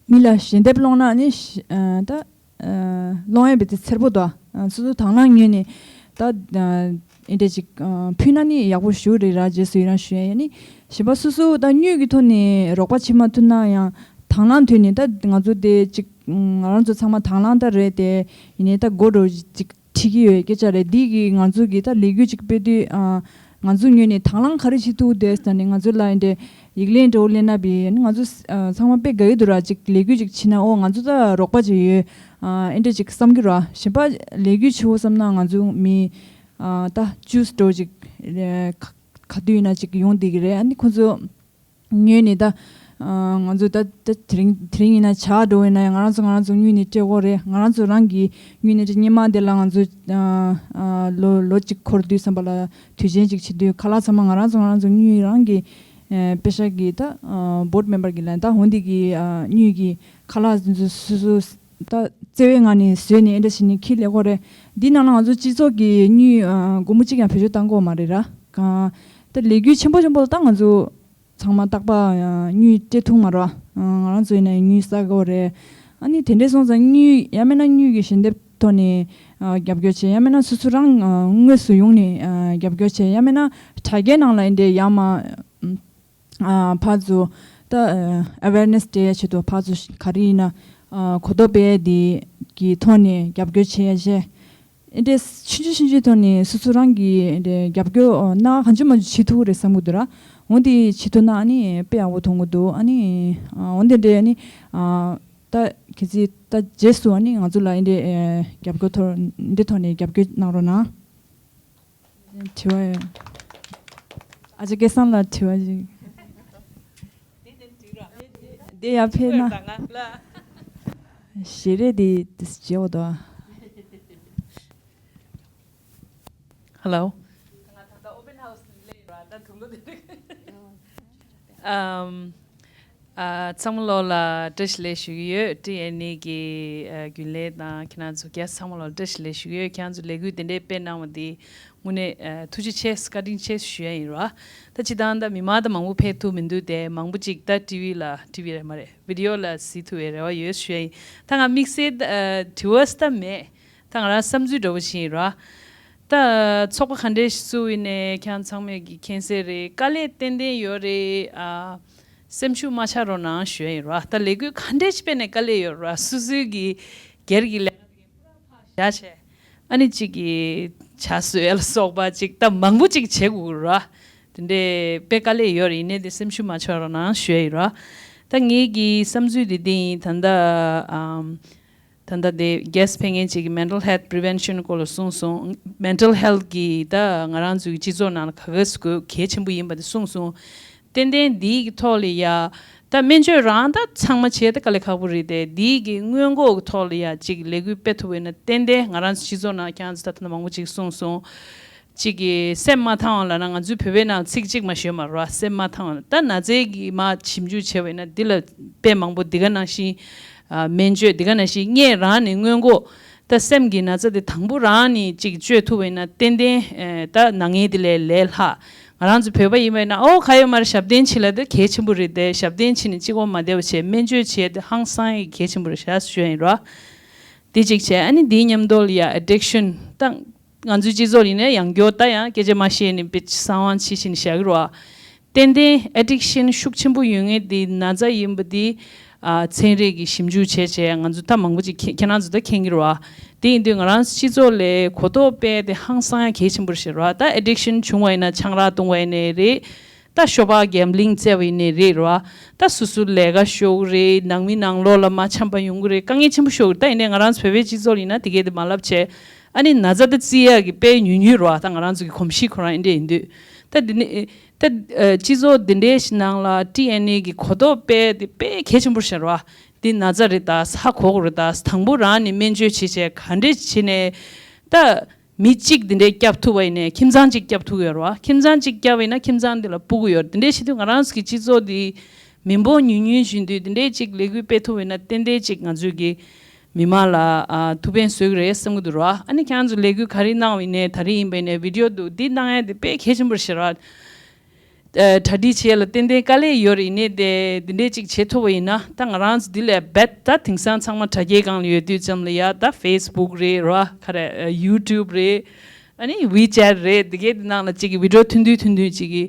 མི་ལ་ཞལ་འདེབས་སློང་ན་ནི་ཤ་ཨ་ད་ཨ་སློང་ཡ་བི་དེ་འཚེར་པོ་འདུག་ཨ་སོ་སོ་དང་བླངས་ངོས་ནས་ད་ཨ་ཨེ་འདྲ་ཅིག་ཨ་ཕུལ་ན་ནི་ཡག་པོ་ཞེ་པོ་རེད་ར། རྗེས་སུ་ཡི་རང་ཞུ་ཡ་ཡིན། ཨ་ནི་གཞན་པ་སོ་སོ་ད་དངུལ་གྱི་ཐོག་ནས་རོགས་པ་བྱེད་མ་ཐུབ་ན་ཡང་དང་བླངས་ཐོག་ནས་ད་ང་ཚོ་དེ་ཅིག་ང་རང་ཚོ་ཚང་མ་དང་བླངས་ད་རེད་དེ། ཡིན་ནའི་ད་སྒོ་འགྲོ་ཅིག་ཁྲིད་ཀྱི་ཡོད་སྐད་ཆ་རེད། འདི་གི་ང་ཚོ་གི་ད་ལས་འགུལ་ཅིག་སྤེལ་དུས་ཨ་ང་ཚོ་ངོས་ནས་དང་བླངས་ག་རེ་བྱེད་ཐུབ་བསྡད་ཟེར་ནས་ང་ཚོ་ལ་ཨེ་འདྲས་ཡིག་ལན་འདྲ་བོ་སླེབས་ན་བི་ང་ཚོ་ཨ་ཚང་མ་དཔེ་དགའ་གི་འདུག་ར། ཅིག་ལས་འགུལ་ཅིག་བྱེད་ན་ཨོ་ང་ཚོ་ད་རོགས་པ་ཅིག་ཡོད་ཨ་ཨེ་འདྲས་ཅིག་བསམ་གྱི་ར། གཞན་པ་ལས་འགུལ་བྱེད་འོ་བསམ་ན་ང་ཚོ་མི་ཨ་ད་ཇུས་འདྲ་བོ་ཅིག་ག་ག་དུས་ཡིན་ན་ཅིག་ཡོང་བསྡད་ཀྱི་རེད། ཨ་ནི་ཁོ་ཚོ་ངོས་ནས་ད་ཨ་ང་ཚོ་ད་ད་དེ་རིང་དེ་རིང་ཡིན་ན་ཇ་འགྲོ་ཡིན་ན་ཡང་ང་རང་ཚོ་ང་རང་ཚོ་དངུལ་ནས་སྤྲད་དགོས་རེད། ང་རང་ཚོ་རང་གི་དངུལ་ནས་སྤྲད། སྔོན་མ་དེ་ལ་ང་ཚོ་ཨ་ཨ་ལོ་ལོ་གཅིག་འཁོར་དུས་ཙམ་པ་ལ་དུས་ཆེན་ཅིག་བྱེད་དུས་ཁ་ལག་ཚང་མ་ང་རང་ཚོ་ང་རང་ཚོ་དངུལ་རང་གི་ ཨ་པེ་ཤག་གི་ད་ཨ་བོར་ཌི་མེམ་བར་གི་ལན་ད་འོན་ཏེ་གི་ཨ་དངུལ་གྱི་ཁ་ལག་དེ་ཚོ་སོ་སོ་ད་བརྩེ་བའི་ངང་ནས་བཟོས་ནས་ཨེ་འདྲ་བྱས་ནས་ཁྱི་ལས་ཁོ་རེད། འདི་ནང་ལ་ང་ཚོ་སྤྱི་ཚོགས་ཀྱི་དངུལ་ཨ་སྒོར་མོ་གཅིག་ཀྱང་བེད་སྤྱོད་བཏང་གི་ཡོད་མ་རེད་ར། གང་ད་ལས་འགུལ་ཆེན་པོ་ཆེན་པོ་ལ་ད་ང་ཚོ་ཚང་མ་རྟག་པར་ཨ་དངུལ་སྤྲད་ཐུབ་མ་རེད་བ། ཨ་ང་རང་ཚོ་ཡིན་ན་དངུལ་བསགས་དགོས་རེད། ཨ་ནི་དེ་འདྲས་སོང་ཙང་དངུལ་ཡང་མིན་ན་དངུལ་གྱི་ཞལ་འདེབས་ཐོག་ནས་ཨ་རྒྱབ་སྐྱོར་བྱེད། ཡང་མིན་ན་སོ་སོ་རང་ཨ་དངོས་སུ་ཡོང་ནས་ཨ་རྒྱབ་སྐྱོར་བྱེད། ཡང་མིན་ན་དྲ་རྒྱའི་ནང་ལ་ཡིན་དེ་ཡར་མར་ཨ་ཕར་ཚུར་ད་ཨ་ཝེར་ནེ་སི་སྤྲད་ཡ་ཆེད་དུ་ཕར་ཚུར་ག་རེ་ཡིན་ན་ཨ་གོ་རྟོགས་སྤེལ་ཡ་དེ་གི་ཐོག་ནས་རྒྱབ་སྐྱོར་བྱེད་ཡ་བྱས། ཨེ་འདྲས་ཆུང་ཆུང་ཆུང་ཆུང་ཐོག་ནས་སོ་སོ་རང་གིས་ཨེ་འདྲས་རྒྱབ་སྐྱོར་ཨ་གནང་གང་བྱུང་མང་བྱུང་བྱེད་ཐུབ་ཀྱི་རེད་བསམ་གྱི་འདུག་ར། འོན་ཏེ་བྱེད་ཐུབ་ན་ཨ་ནི་དཔེ་ཡག་པོ་མཐོང་གི་འདུག་ཨ་ནི་ཨ་འོན་ཏེ་འདྲས་ཨ་ནི་ཨ་ད་གལ་སྲིད་ད་རྗེས་སུ་ཨ་ནི་ང་ཚོ་ལ་ཨེ་འདྲས་ཨེ་རྒྱབ་སྐྱོར་ཐོག་འདི་ཐོག་ནས་རྒྱབ་སྐྱོར་གནང་རོགས་གནང་། དྲི་བ་ཡོད། ཨ་ཅག་སྐལ་བཟང་ལ་དྲི་བ་ཞིག་འདི་ཡར་ཕེབས་ན། ཞལ་རས་འདི་འདི་བརྗེ་བོ་དོ། Hello. ཨམ། ཨ་ཚང་མ་ལོག་ལ་བཀྲ་ཤིས་བདེ་ལེགས་ཞུ་གི་ཡོད། ཊི་ཨེན་ཨེ་གི་ཨ་རྒྱུན་ལས་དང་ཁྱེད་རང་ཚོ་ག་ཚང་མ་ལོག་ལ་བཀྲ་ཤིས་བདེ་ལེགས་ཞུ་གི་ཡོད། ཁྱེད་རང་ཚོ་ལས་འགུལ་དེ་འདྲའི་སྤེལ་གནང་བ་འདི་དངོས་གནས་ཨ་ཐུགས་རྗེ་ཆེ་བཀའ་དྲིན་ཆེ་ཞུ་ཡ་ཡིན་ར། ད་སྤྱིར་བཏང་ད་མི་མང་ད་མང་པོ་ཕེབས་ཐུབ་མི་འདུག་དེ་མང་པོ་ཅིག་ད་ཊི་ཝི་ལ་ཊི་ཝི་རེད་མ་རེད་བི་ཌི་ཡོ་ལ་གཟིགས་ཐུབ་པའི་རེ་བ་ཡོད་ཞུ་ཡ་ཡིན། ད་ང་དམིགས་བསལ་ཨ་དྲི་བ་ད་མེད། ད་ང་རང་བསམ་ཚུལ་འདྲ་བོ་ཞིག་ཡིན་ར། ད་ཚོགས་པ་ག་འདྲས་ཤིག་བཙུགས་ཡིན་ནའི་ཁྱེད་རང་ཚང་མས་ཀྱི་མཁྱེན་གསལ་རེད། དཀའ་ལས་ཏན་ཏན་ཡོད་རེད། ཨ་སེམས་ཤུགས་མ་ཆག་རོགས་གནང་ཞུ་ཡ་ཡིན་ར། ད་ལས་འགུལ་ག་འདྲས་ཤིག་སྤེལ་ནས་དཀའ་ལས་ཡོད་ར། སོ་སོའི་གི་སྒེར་གྱི་ལས་ཀ་བཞག་བྱས་ཨ་ནི་གཅིག་གི་ཇ་བཟོ་ཡ་ལ་སོགས་པ་གཅིག་ད་མང་པོ་གཅིག་བྱེད་དགོས་ར། དེ་འདྲས་དཔེ་དཀའ་ལས་ཡོད་རེད། ཡིན་ནའི་དེ་སེམས་ཤུགས་མ་ཆག་རོགས་གནང་ཞུ་ཡ་ཡིན་ར། ད་ངེད་ཀྱི་བསམ་ཚུལ་དེ་འདི་ཡིན། ད་ལྟ་ཨམ། ད་ལྟ་དེ་གྷེ་སི་ཊི་ཕེབས་མཁན་ཅིག་གིས་mental health prevention སྐོར་ལ་གསུངས་སོང་། mental health གི་ད་ང་རང་ཚོའི་སྤྱི་ཚོགས་ནང་ལ་ག་ག་ཟེ་དགོས་གལ་ཆེན་པོ་ཡིན་པ་དེ་གསུངས་སོང་། ཏན་ཏན་འདིའི་གི་ཐོག་ལ་ཡ་ད་སྨན་བཅོས་རང་ད་ཚང་མ་བྱས་ད་དཀའ་ལས་ཁག་པོ་རེད་དེ། འདིའི་གི་སྔོན་འགོག་གི་ཐོག་ལ་ཡ་ཅིག་ལས་འགུལ་སྤེལ་ཐུབ་པ་ཡིན་ན་ཏན་ཏན་ང་རང་ཚོ་སྤྱི་ཚོགས་ནང་ཁྱེད་རང་ཚོ་ད་ད་ལྟ་མང་པོ་ཅིག་གསུངས་སོང་། གཅིག་གིས་སེམས་མ་ཐང་བ་ལབ་ན་ང་ཚོའི་བོད་པའི་ནང་ཚིག་གཅིག་མ་ཤོད་མ་རེད་བ། སེམས་མ་ཐང་བ་ལབ་ད་ན་ཚའི་གི་མ་ཞིབ་འཇུག་བྱས་པ་ཡིན་ན་འདི་ལ་དཔེ་མང་པོ་འདི་ག་ནང་བཞིན་ཨ་སྨན་བཅོས་འདི་ག་ནང་བཞིན་སྔས་རང་ནས་སྔོན་འགོག་ད་སེམས་ཀྱི་ན་ཚ་དེ་དང་པོ་རང་ནས་གཅིག་བཅོས་ཐུབ་པ་ཡིན་ན་ཏན་ཏན་ཨེ་ད་ན་མཁན་དེ་ལས་ལས་ལྷག་ང་རང་ཚོ་བོད་པ་ཡིན་པ་ཡིན་ན་ཨོ་ག་ཡོད་མ་རེད། ཞབས་བརྟན་བྱེད་ལ་དེ་གལ་ཆེན་པོ་རེད་དེ། ཞབས་བརྟན་བྱེད་ནས་གཅིག་པོ་མ་བསྡད་པ་བྱས་སྨན་བཅོས་བྱས་དེ་ཧང་སང་ཡི་གལ་ཆེན་པོ་རེད་ཤག་ཞུ་ཡ་ཡིན་ར། དེ་གཅིག་བྱས། ཨ་ནི་དེའི་མཉམ་དུ་ལ་ཡ་addiction ད་ང་ཚོའི་སྤྱི་ཚོགས་ཡིན་ན་ཡང་སྐྱར་ད་ཡང་སྐད་ཆ་མ་བཤད་ནས་དཔེ་གསང་བ་ཕྱི་བཞིན་བཞག་གི་རེད་བ། ཏན་ཏན་addiction ཤུགས་ཆེན་པོ་ཡོད་མཁན་དེ་ན་ཚ་ཡིན་པ་དེ་ཨ་ཚན་རིག་གི་ཞིབ་འཇུག་བྱས་བྱས་ང་ཚོ་ད་མང་པོ་ཅིག་ཁྱེད་ཁྱེད་རང་ཚོ་ད་མཁྱེན་གྱི་རེད་བ། དེ་ཡིན་དུས་ང་རང་སྤྱི་ཚོགས་ལ་གོ་རྟོགས་སྤེལ་དེ་ཧང་སང་ཡང་གལ་ཆེན་པོ་རེད་ཤག་རེད་བ། ད་addiction བྱུང་བ་ཡིན་ན་ཆང་རག་བཏུང་བ་ཡིན་ནའི་རེད། ད་ཤོ་སྦག་gambling རྩེ་བ་ཡིན་ནའི་རེད་རེད་བ། ད་སོ་སོ་ལས་ཀ་ཤོར་གི་རེད། ནང་མི་ནང་ལོགས་ལ་མ་འཆམ་པ་ཡོང་གི་རེད། དཀའ་ངལ་ཆེན་པོ་ཤོར་གི་རེད། ད་ཡིན་ནའི་ང་རང་ཚོ་བོད་པའི་སྤྱི་ཚོགས་ལ་ཡིན་ན་དེ་གས་དེ་མ་ལབ་བྱས། ཨ་ནི་ན་ཚ་དེ་བརྩི་ཡག་གི་དཔེ་ཉུང་ཉུང་རེད་བ། ད་ང་རང་ཚོ་གི་གོམས་གཤིས་ཁོ་རང་ཡིན་འདྲ་ཡིན་དུས། ད་འདི་ནི་ད་ཨ་སྤྱི་ཚོགས་འདི་འདྲའི་ཞིག་ནང་ལ་ཊི་ཨེན་ཨེ་གི་གོ་རྟོགས་སྤེལ་དེ་དཔེ་གལ་ཆེན་པོ་ཞིག་རེད་བ། འདི་ན་ཚ་རེད་ད། ཧ་གོ་གི་རེད་ད། དང་པོ་རང་ནས་སྨན་བཅོས་བྱེད་བྱས་ག་འདྲས་བྱས་ནས་ད། མི་གཅིག་འདི་འདྲའི་སྐྱབས་ཐུབ་པ་ཡིན་ནའི་ཁྱིམ་ཚང་གཅིག་སྐྱབས་ཐུབ་ཡོད་རེད་བ། ཁྱིམ་ཚང་གཅིག་སྐྱབས་པ་ཡིན་ན་ཁྱིམ་ཚང་འདི་ལ་སྤུ་གུ་ཡོད་རེད། འདི་འདྲའི་བྱེད་དུས་ང་རང་ཚོ་གི་སྤྱི་ཚོགས་འདི་མི་འབོར་ཉུང་ཉུང་བཞིན་དུས་འདི་འདྲའི་གཅིག་ལས་འགུལ་སྤེལ་ཐུབ་པ་ཡིན་ན་ཏན་ཏན་གཅིག་ང་ཚོའི་གི་མི་མང་ལ་ཨ་ཐུགས་ཕན་གསོས་ཀྱི་རེད་བསམ་གྱི་འདུག་ར། ཨ་ནི་ཁྱེད་རང་ཚོ་ལས་འགུལ་ག་རེ་གནང་བ་ཡིན་ནའི་ད་རེས་ཡིན་པ་ཡིན་ནའི་བི་ཌི་ཡོ་འདུག་འདི་གནང་ཡ་འདི་དཔེ་གལ་ཆེན་པོ་རེད་ཤག་ར། ཨ་གྲ་སྒྲིག་བྱེད་ལ་ཏན་ཏན་དཀའ་ལས་ཡོད་རེད། ཡིན་ནའི་དེ་འདི་འདྲས་ཅིག་བྱེད་ཐུབ་པ་ཡིན་ན་ད་ང་རང་ཚོ་འདི་ལས་རྦད་ད་དེང་སང་ཚང་མ་དྲ་རྒྱའི་སྒང་ལ་ཡོད་དུས་ཙམ་ལ་ཡ་ད་ཕེ་སི་བུག་རེད་ར། ག་རེ་ཡུ་ཊུབ་རེད། ཨ་ནི་ཝི་ཅེཊ་རེད། འདི་གའི་འདི་ནང་ལ་ཅིག་གི་བི་ཌི་ཡོ་ཐུང་ཐུང་ཐུང་ཐུང་ཅིག་གི་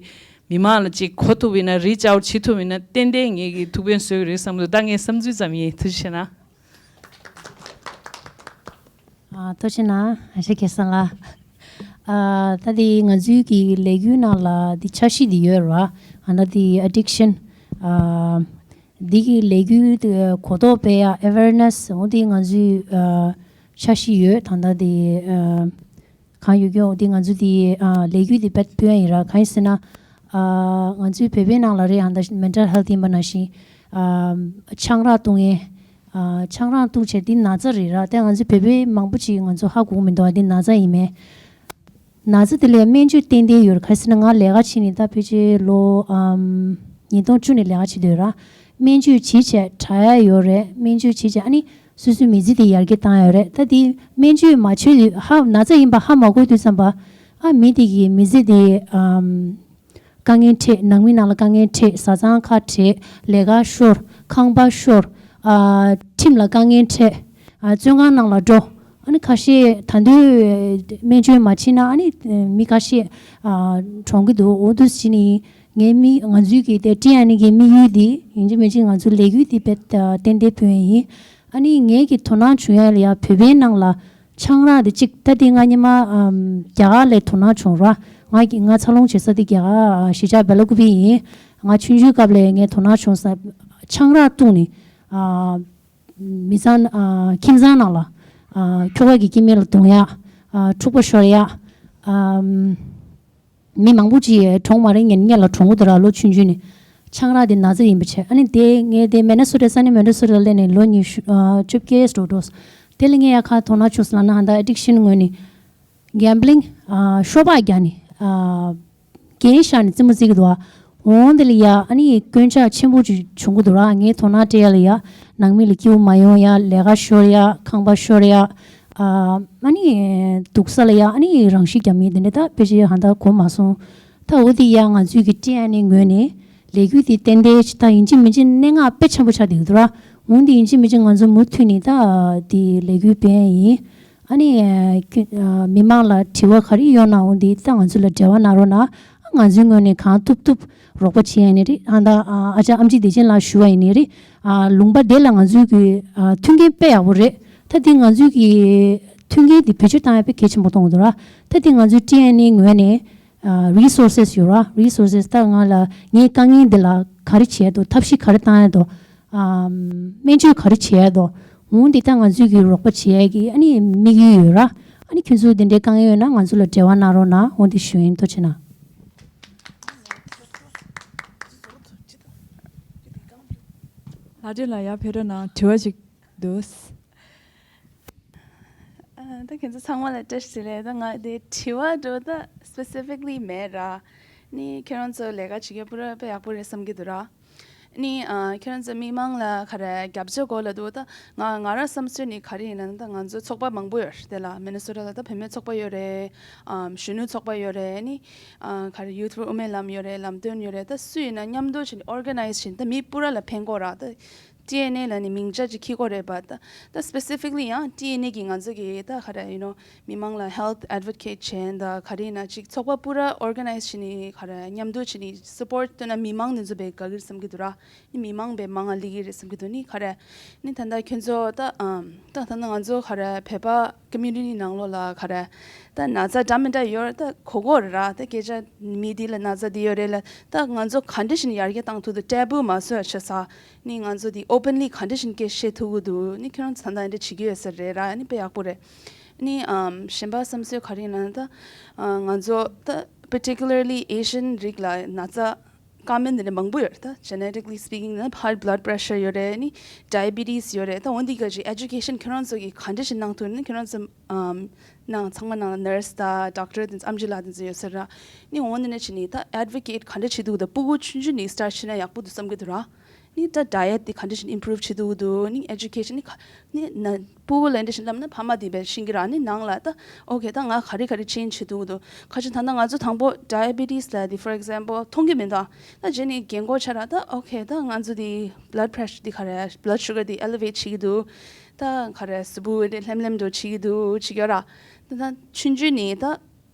མི་མང་ལ་ཅིག་གོ་ཐུབ་པ་ཡིན་ན་རི་ཅི་ཨའུཊ་བྱེད་ཐུབ་པ་ཡིན་ན་ཏན་ཏན་ངེད་ཀྱི་ཐུགས་ཕན་གསོས་ཀྱི་རེད་བསམ་གྱི་འདུག་ད་ངའི་བསམ་ཚུལ་ཙམ་ཡིན། ཐུགས་རྗེ་ཆེ་གནང་། ཨ་ཐུགས་རྗེ་གནང་། ཨ་ཞེ་སྐལ་བཟང་ལགས། ཨ་ད་དེ་ང་ཚོའི་གི་ལས་འགུལ་ནང་ལ་དེ་འཆར་གཞི་དེ་ཡོད་རེད་བ། ཨ་ད་དེ་ཨ་ཌིག་ཤན། ཨ་འདི་གི་ལས་འགུལ་དེ་གོ་རྟོགས་སྤེལ་ཡ་ཨེ་ཝེར་ནེ་སི་འོ་དེ་ང་ཚོའི་ཨ་འཆར་གཞི་ཡོད། ད་ད་དེ་ཨ་གང་ཡོད་ཀྱང་འོ་དེ་ང་ཚོ་དེ་ཨ་ལས་འགུལ་དེ་བེད་སྤོ་ཡ་ཡིན་ར། གང་ཡིན་ཟེར་ན་ཨ་ང་ཚོའི་བོད་པའི་ནང་ལ་རེད། ཨ་ད་མེན་ཊལ་ཧེལ་ཐི་ཡིན་པ་ནང་བཞིན་ཨ་ཆང་རག་བཏུང་ཡས། ཨ་ཆང་རག་བཏུང་བྱས་འདི་ན་ཚ་རེད་ར། དེ་ང་ཚོ་བོད་པའི་མང་པོ་ཅིག་ང་ཚོ་ཧ་གོ་གི་མི་འདུག་ཨ་འདི་ན་ཚ་ཡིན་མེད། ན་ཚ་དེ་ལ་སྨན་བཅོས་ཏན་ཏན་ཡོད་རེད། ག་རེ་ཟེར་ན་ང་ལས་ཀ་བྱེད་ནས་ད་ཕལ་ཆེར་ལོ་ཨམ་ཉིས་སྟོང་བཅུ་ནས་ལས་ཀ་བྱེད་སྡོད་ར། སྨན་བཅོས་བྱེད་བྱས་དྲག་ཡ་ཡོད་རེད། སྨན་བཅོས་བྱེད་བྱས་ཨ་ནི་སོ་སོའི་མི་ཚེ་དེ་ཡར་རྒྱས་བཏང་ཡ་ཡོད་རེད། ད་དེ་སྨན་བཅོས་མ་བྱས་དུས་ཧ་ན་ཚ་ཡིན་པ་ཧ་མ་གོ་དུས་ཙམ་པ་ཨ་མི་དེ་གི་མི་ཚེ་དེ་ཨམ། དཀའ་ངལ་འཕྲད། ནང་མི་ནང་ལ་དཀའ་ངལ་འཕྲད། བཟའ་ཚང་ཁ་བྲལ། ལས་ཀ་ཤོར། ཁང་པ་ཤོར། ཨ་ཁྲིམས་ལ་དཀའ་ངལ་འཕྲད། ཨ་བཙོན་ཁང་ནང་ལ་འགྲོ། ཨ་ནི་ཁ་ཤས་ད་དུང་སྨན་བཅོས་མ་བྱས་ན་ཨ་ནི་མི་ཁ་ཤས་ཨ་གྲོངས་ཀྱི་འདུག་འོ་འདུག་བྱས་ནས་ངའི་མི་ང་ཚོའི་གི་དེ་ཊི་ཨེན་ཨེ་གི་དམིགས་ཡུལ་དེ་ཡིན་གཅིག་མིན་གཅིག་ང་ཚོའི་ལས་འགུལ་དེ་དཔེ་ཏན་ཏན་ཕུལ་ཡ་ཡིན། ཨ་ནི་ངའི་གི་དོ་སྣང་བྱུང་ཡ་ལ་ཡ་བོད་པའི་ནང་ལ་ཆང་རག་དེ་གཅིག་ད་དེ་ང་སྔོན་མ་ཨམ་རྒྱ་གར་ལ་དོ་སྣང་བྱུང་ར། ང་གི་ང་འཚར་ལོངས་བྱེད་ས་དེ་རྒྱ་གར་གཞིས་ཆགས་སྦེ་ལ་ཀུ་པི་ཡིན། ང་ཆུང་ཆུང་སྐབས་ལ་ངས་དོ་སྣང་བྱུང་ས་ཆང་རག་བཏུངས་ནས་ཨ་མི་ཚང་ཨ་ཁྱིམ་ཚང་ནང་ལ་ཨ་ཁྱོ་ག་གི་སྐྱེ་དམན་ལ་རྡུང་ཡ། ཨ་འཁྲུག་པ་ཤོར་ཡ། ཨམ། མི་མང་པོ་ཅིག་གྲོངས་མ་རེད། ངས་སྔོན་ལ་གྲོངས་ཀྱི་འདུག་ར། ལོ་ཆུང་ཆུང་ནས་ཆང་རག་དེ་ན་ཚ་ཡིན་པ་བྱས། ཨ་ནི་དེ་ངས་དེ་མི་ནི་སོ་ཊ་ས་གནས་མི་ནི་སོ་ཊ་ལ་སླེབས་ནས་ལོ་ཉི་ཤུ་ཨ་བཅོ་བརྒྱད་འགྲོ་འགྲོ། དེ་ལ་ངས་ཡ་ག་དོ་སྣང་བྱུང་སོང་ལབ་ན་ཧ་ད་ཨེ་ཌིག་ཤན་ངོས་ནས་གེམ་བི་ལིང་ཨ་ཤོ་སྦག་རྒྱག་ནས་ཨ་རྒྱན་བཞག་ནས་རྩེད་མོ་རྩེ་གི་འདུག་ཨ། འོང་དེ་ལ་ཡ་ཨ་ནི་སྐྱོན་ཆ་ཆེན་པོ་ཅིག་བྱུང་གི་འདུག་ར། ངས་དོ་སྣང་སྤྲད་ཡ་ལ་ཡ་ནང་མི་ལ་སྐྱིད་པོ་མ་ཡོང་ཡ། ལས་ཀ་ཤོར་ཡ། ཁང་པ་ཤོར་ཡ། ཨ་ཨ་ནི་འདུག་ས་ལ་ཡ་ཨ་ནི་རང་ཤི་རྒྱབ་མཁན་དེ་འདྲ་ད་ཕལ་ཆེར་ཧ་ད་གོ་མ་སོང་། ད་འོ་དེ་ཡ་ང་ཚོའི་གི་ཊི་ཨེན་ཨེ་ངོས་ནས་ལས་འགུལ་དེ་ཏན་ཏན་ཅིག་ད་ཡིན་གཅིག་མིན་གཅིག་གནད་འགག་དཔེ་ཆེན་པོ་ཆགས་བསྡད་ཀྱི་འདུག་ར། འོན་ཏེ་ཡིན་གཅིག་མིན་གཅིག་ང་ཚོ་མུ་མཐུད་ནས་ད་དེ་ལས་འགུལ་སྤེལ་ཡ་ཡིན། ཨ་ནི་ཁྱོད་ཨ་མི་མང་ལ་དྲི་བ་ག་རེ་ཡོད་ན་འོ་འདི་ད་ང་ཚོ་ལ་འབྲེལ་བ་གནང་རོགས་གནང་། ང་ཚོའི་ངོས་ནས་གང་ཐུབ་ཐུབ་རོགས་པ་བྱེད་ཡ་ནི་རེད། ཨ་ད་ཨ་ཅག་ཨམ་ཆི་བདེ་ཆེན་ལགས་ཞུ་བ་ཡིན་ནི་རེད། ཨ་ལུང་པ་དེ་ལ་ང་ཚོའི་གི་ཨ་མཐུན་རྐྱེན་དཔེ་ཡག་པོ་རེད། ད་དེ་ང་ཚོའི་གི་མཐུན་རྐྱེན་དེ་བེད་སྤྱོད་བཏང་ཡ་དཔེ་གལ་ཆེན་པོ་མཐོང་གི་འདུག་ར། ད་དེ་ང་ཚོའི་ཊི་ཨེན་ཨེ་ངོས་ནས་ཨ་རི་སོར་སེས་ཡོད་ར། རི་སོར་སེས་ད་ང་ལ་ངའི་དཀའ་ངལ་འདི་ལ་ག་རེ་བྱེད་ཡ་འདུག་ཐབས་ཤེས་ག་རེ་བཏང་ཡ་འདུག་ཨམ་སྨན་བཅོས་ག་རེ་བྱེད་ཡ་དོ། འོན་ཏེ་ད་ང་ཚོས་ཀྱི་རོགས་པ་བྱེད་ཡ་གི་ཨ་ནི་དམིགས་ཡུལ་ཡོད་ར། ཨ་ནི་ཁྱོད་ཚོ་དེ་འདྲའི་དཀའ་ངལ་ཡོད་ན་ང་ཚོ་ལ་འབྲེལ་བ་གནང་རོགས་གནང་། འོན་ཏེ་ཞུ་ཡིན། ཐུགས་རྗེ་གནང་། ལྷ་སྒྲོན་ལགས་ཡར་ཕེབས་རོགས་གནང་། དྲི་བ་ཅིག་འདུག་ཨ། ད་ཁྱེད་ཚོ་ཚང་མ་ལ་བཀྲ་ཤིས་བདེ་ལེགས། ད་ང་དེ་དྲི་བ་འདྲ་ད་སི་པེ་སི་ཕིག་ལི་མེད་ར། ནི་ཁྱེད་རང་ཚོ་ལས་ཀ་བྱེད་མཁན་པུ་ར་དཔེ་ཡག་པོ་རེད་བསམ་གྱི་འདུག་ར། ནི་ཨ་ཁྱེད་རང་ཚོ་མི་མང་ལ་ག་རེ་རྒྱབ་སྐྱོར་དགོས་ལབ་འདུག་ད་ང་ང་རང་བསམ་ཚུལ་ནི་ག་རེ་ཡིན་ན། ད་ང་ཚོ་ཚོགས་པ་མང་པོ་ཡོད་རེད། དེ་ལ་མི་ནི་སོ་ཊ་ལ་ད་བུད་མེད་ཚོགས་པ་ཡོད་རེད། ཨམ་གཞོན་ནུ་ཚོགས་པ་ཡོད་རེད། ནི་ཨ་ག་རེ་ཡུ་ཐི་ཕོར་ཝུ་མེན་ལམ་ཡོད་རེད། ལམ་སྟོན་ཡོད་རེད། ད་སུ་ཡིན་ན་མཉམ་དུ་བྱས་ནས་ཨོར་ག་ནའི་ཛེ་བྱས་ནས་ད་མི་པུ་ར་ལ་ཕན་དགོས་ར། ད་ཊི་ཨེན་ཨེ་ལ་ནི་མིང་ཆ་ཅིག་འཁྱེར་དགོས་རེད་པ། ད་ད་སི་པེ་སི་ཕིག་ལི་ཡང་ཊི་ཨེན་ཨེ་གིས་ང་ཚོ་གི་ད་ག་རེ་ཡུ་ནོ་མི་མང་ལ་ཧེལ་ཐི་ཨེ་ཌི་ཝོ་ཀེཊ་བྱས་ནས་ད་ག་རེ་ཡིན་ན་ཅིག་ཚོགས་པ་པུ་ར་ཨོར་ག་ནའི་ཛེ་བྱས་ནས་ག་རེ་མཉམ་དུ་བྱས་ནས་སི་པོར་ཊི་སྟོན་ན་མི་མང་དེ་ཚོ་དཔེ་དགའ་གི་རེད་བསམ་གྱི་འདུག་ར། ནི་མི་མང་དཔེ་མང་ང་སླེབས་ཀྱི་རེད་བསམ་གྱི་འདུག་ནི་ག་རེ་ནི་ད་ལྟ་ཁྱོད་ཚོ་ད་ཨམ་ད་ད་ནི་ང་ཚོ་ག་རེ་བོད་པ་ཀོ་མིའུ་ནི་ཊི་ནང་ལོགས་ལ་ག་རེ་ད་ན་ཚ་འདྲ་མི་འདྲ་ཡོད་རེད། ད་གོ་གོ་རེད་ར། ད་སྐད་ཆ་མི་འདི་ལ་ན་ཚ་འདི་ཡོད་རེད་ལ། ད་ང་ཚོ་ག་འདྲ་བྱས་ནས་ཡར་རྒྱས་བཏང་ཐུབ་འདུག་ཊེ་བུ་མ་བཟོ་ཡ་བྱེད་ས། ནི་ང་ཚོ་འདི་ཨོ་པན་ལི་ག་འདྲ་བྱས་ནས་སྐད་བཤད་ཐུབ་ཀྱི་འདུག་ནི་ཁྱོད་རང་ཚོ་ད་ལྟ་འདི་འདྲ་བྱེད་ཀྱི་ཡོད་ས་རེད་ར། ནི་དཔེ་ཡག་པོ་རེད། ནི་ཨམ་གཞན་པ་བསམ་ཚུལ་ག་རེ་ཡིན་ན་ད་ང་ཚོ་ད་particularly Asian རིགས་ལ་ན་ཚ་དཀའ་མོ་འདི་འདྲ་མང་པོ་ཡོད་རེད། ད་genetically speaking ན་high blood pressure ཡོད་རེད། ནི་diabetes ཡོད་རེད། ད་འོ་འདི་ག་ཅིག་ཨེ་ཌུ་ཀེ་ཤན་ཁྱོད་རང་ཚོ་གིས་ག་འདྲ་ཞིག་གནང་ཐུབ་ན། ཁྱོད་རང་ཚོ་ཨམ་ནང་ཚང་མ་ནང་ལ་ནར་སི་དང་ཌོག་ཊར་དང་ཨེམ་ཆི་ལགས་དེ་ཚོ་ཡོད་ས་རེད། ནི་འོ་འདི་འདྲ་བྱས་ནས་ད་ཨེ་ཌི་ཝོ་ཀེཊ་ག་འདྲ་བྱེད་ཐུབ་ཀྱི་འདུག་ཕྲུ་གུ་ཆུང་ཆུང་ནས་སི་ཊར་བྱས་ན་ཡག་པོ་འདུག་བསམ་གྱི་འདུག་ར། ནི་ད་ཌའེ་ཨེཊ་དེ་ག་འདྲ་ཞིག་ཨིམ་པུ་རུབ་བྱེད་ཐུབ་ཀྱི་འདུག་ནི་ཨེ་ཌུ་ཀེ་ཤན་ནི་ག་ནི་ན་ཕྲུ་གུ་ལ་འདྲ་ཞིག་ལབ་ན་ཕ་མ་དེ་བས་ཤེས་ཀྱི་ར། ནི་ནང་ལ་ད་ཨོ་ཁེ་ད་ང་ག་རེ་ག་རེ་ཅེན་ཇི་བྱེད་ཐུབ་ཀྱི་འདུག་ཁ་ཅིག་ད་ལྟ་ང་ཚོ་དང་པོ་ཌའེ་བི་ཊི་སི་ལབ་དེ་for example མཐོང་གི་མི་འདུག་ད་རྗེས་ནས་རྒན་གོག་ཆགས་ར། ད་ཨོ་ཁེ་ད་ང་ཚོ་དེ་blood pressure དེ་ག་རེ་blood sugar དེ་elevate བྱེད་ཀྱི་འདུག་ད་ག་རེ་གཟུགས་པོ་དེ་ལྷེམ་ལྷེམ་འདྲ་བྱེད་ཀྱི་འདུག་བྱེད་ཀྱི་ཡོད་ར། ད་ད་ཆུང་ཆུང་ནས་ད་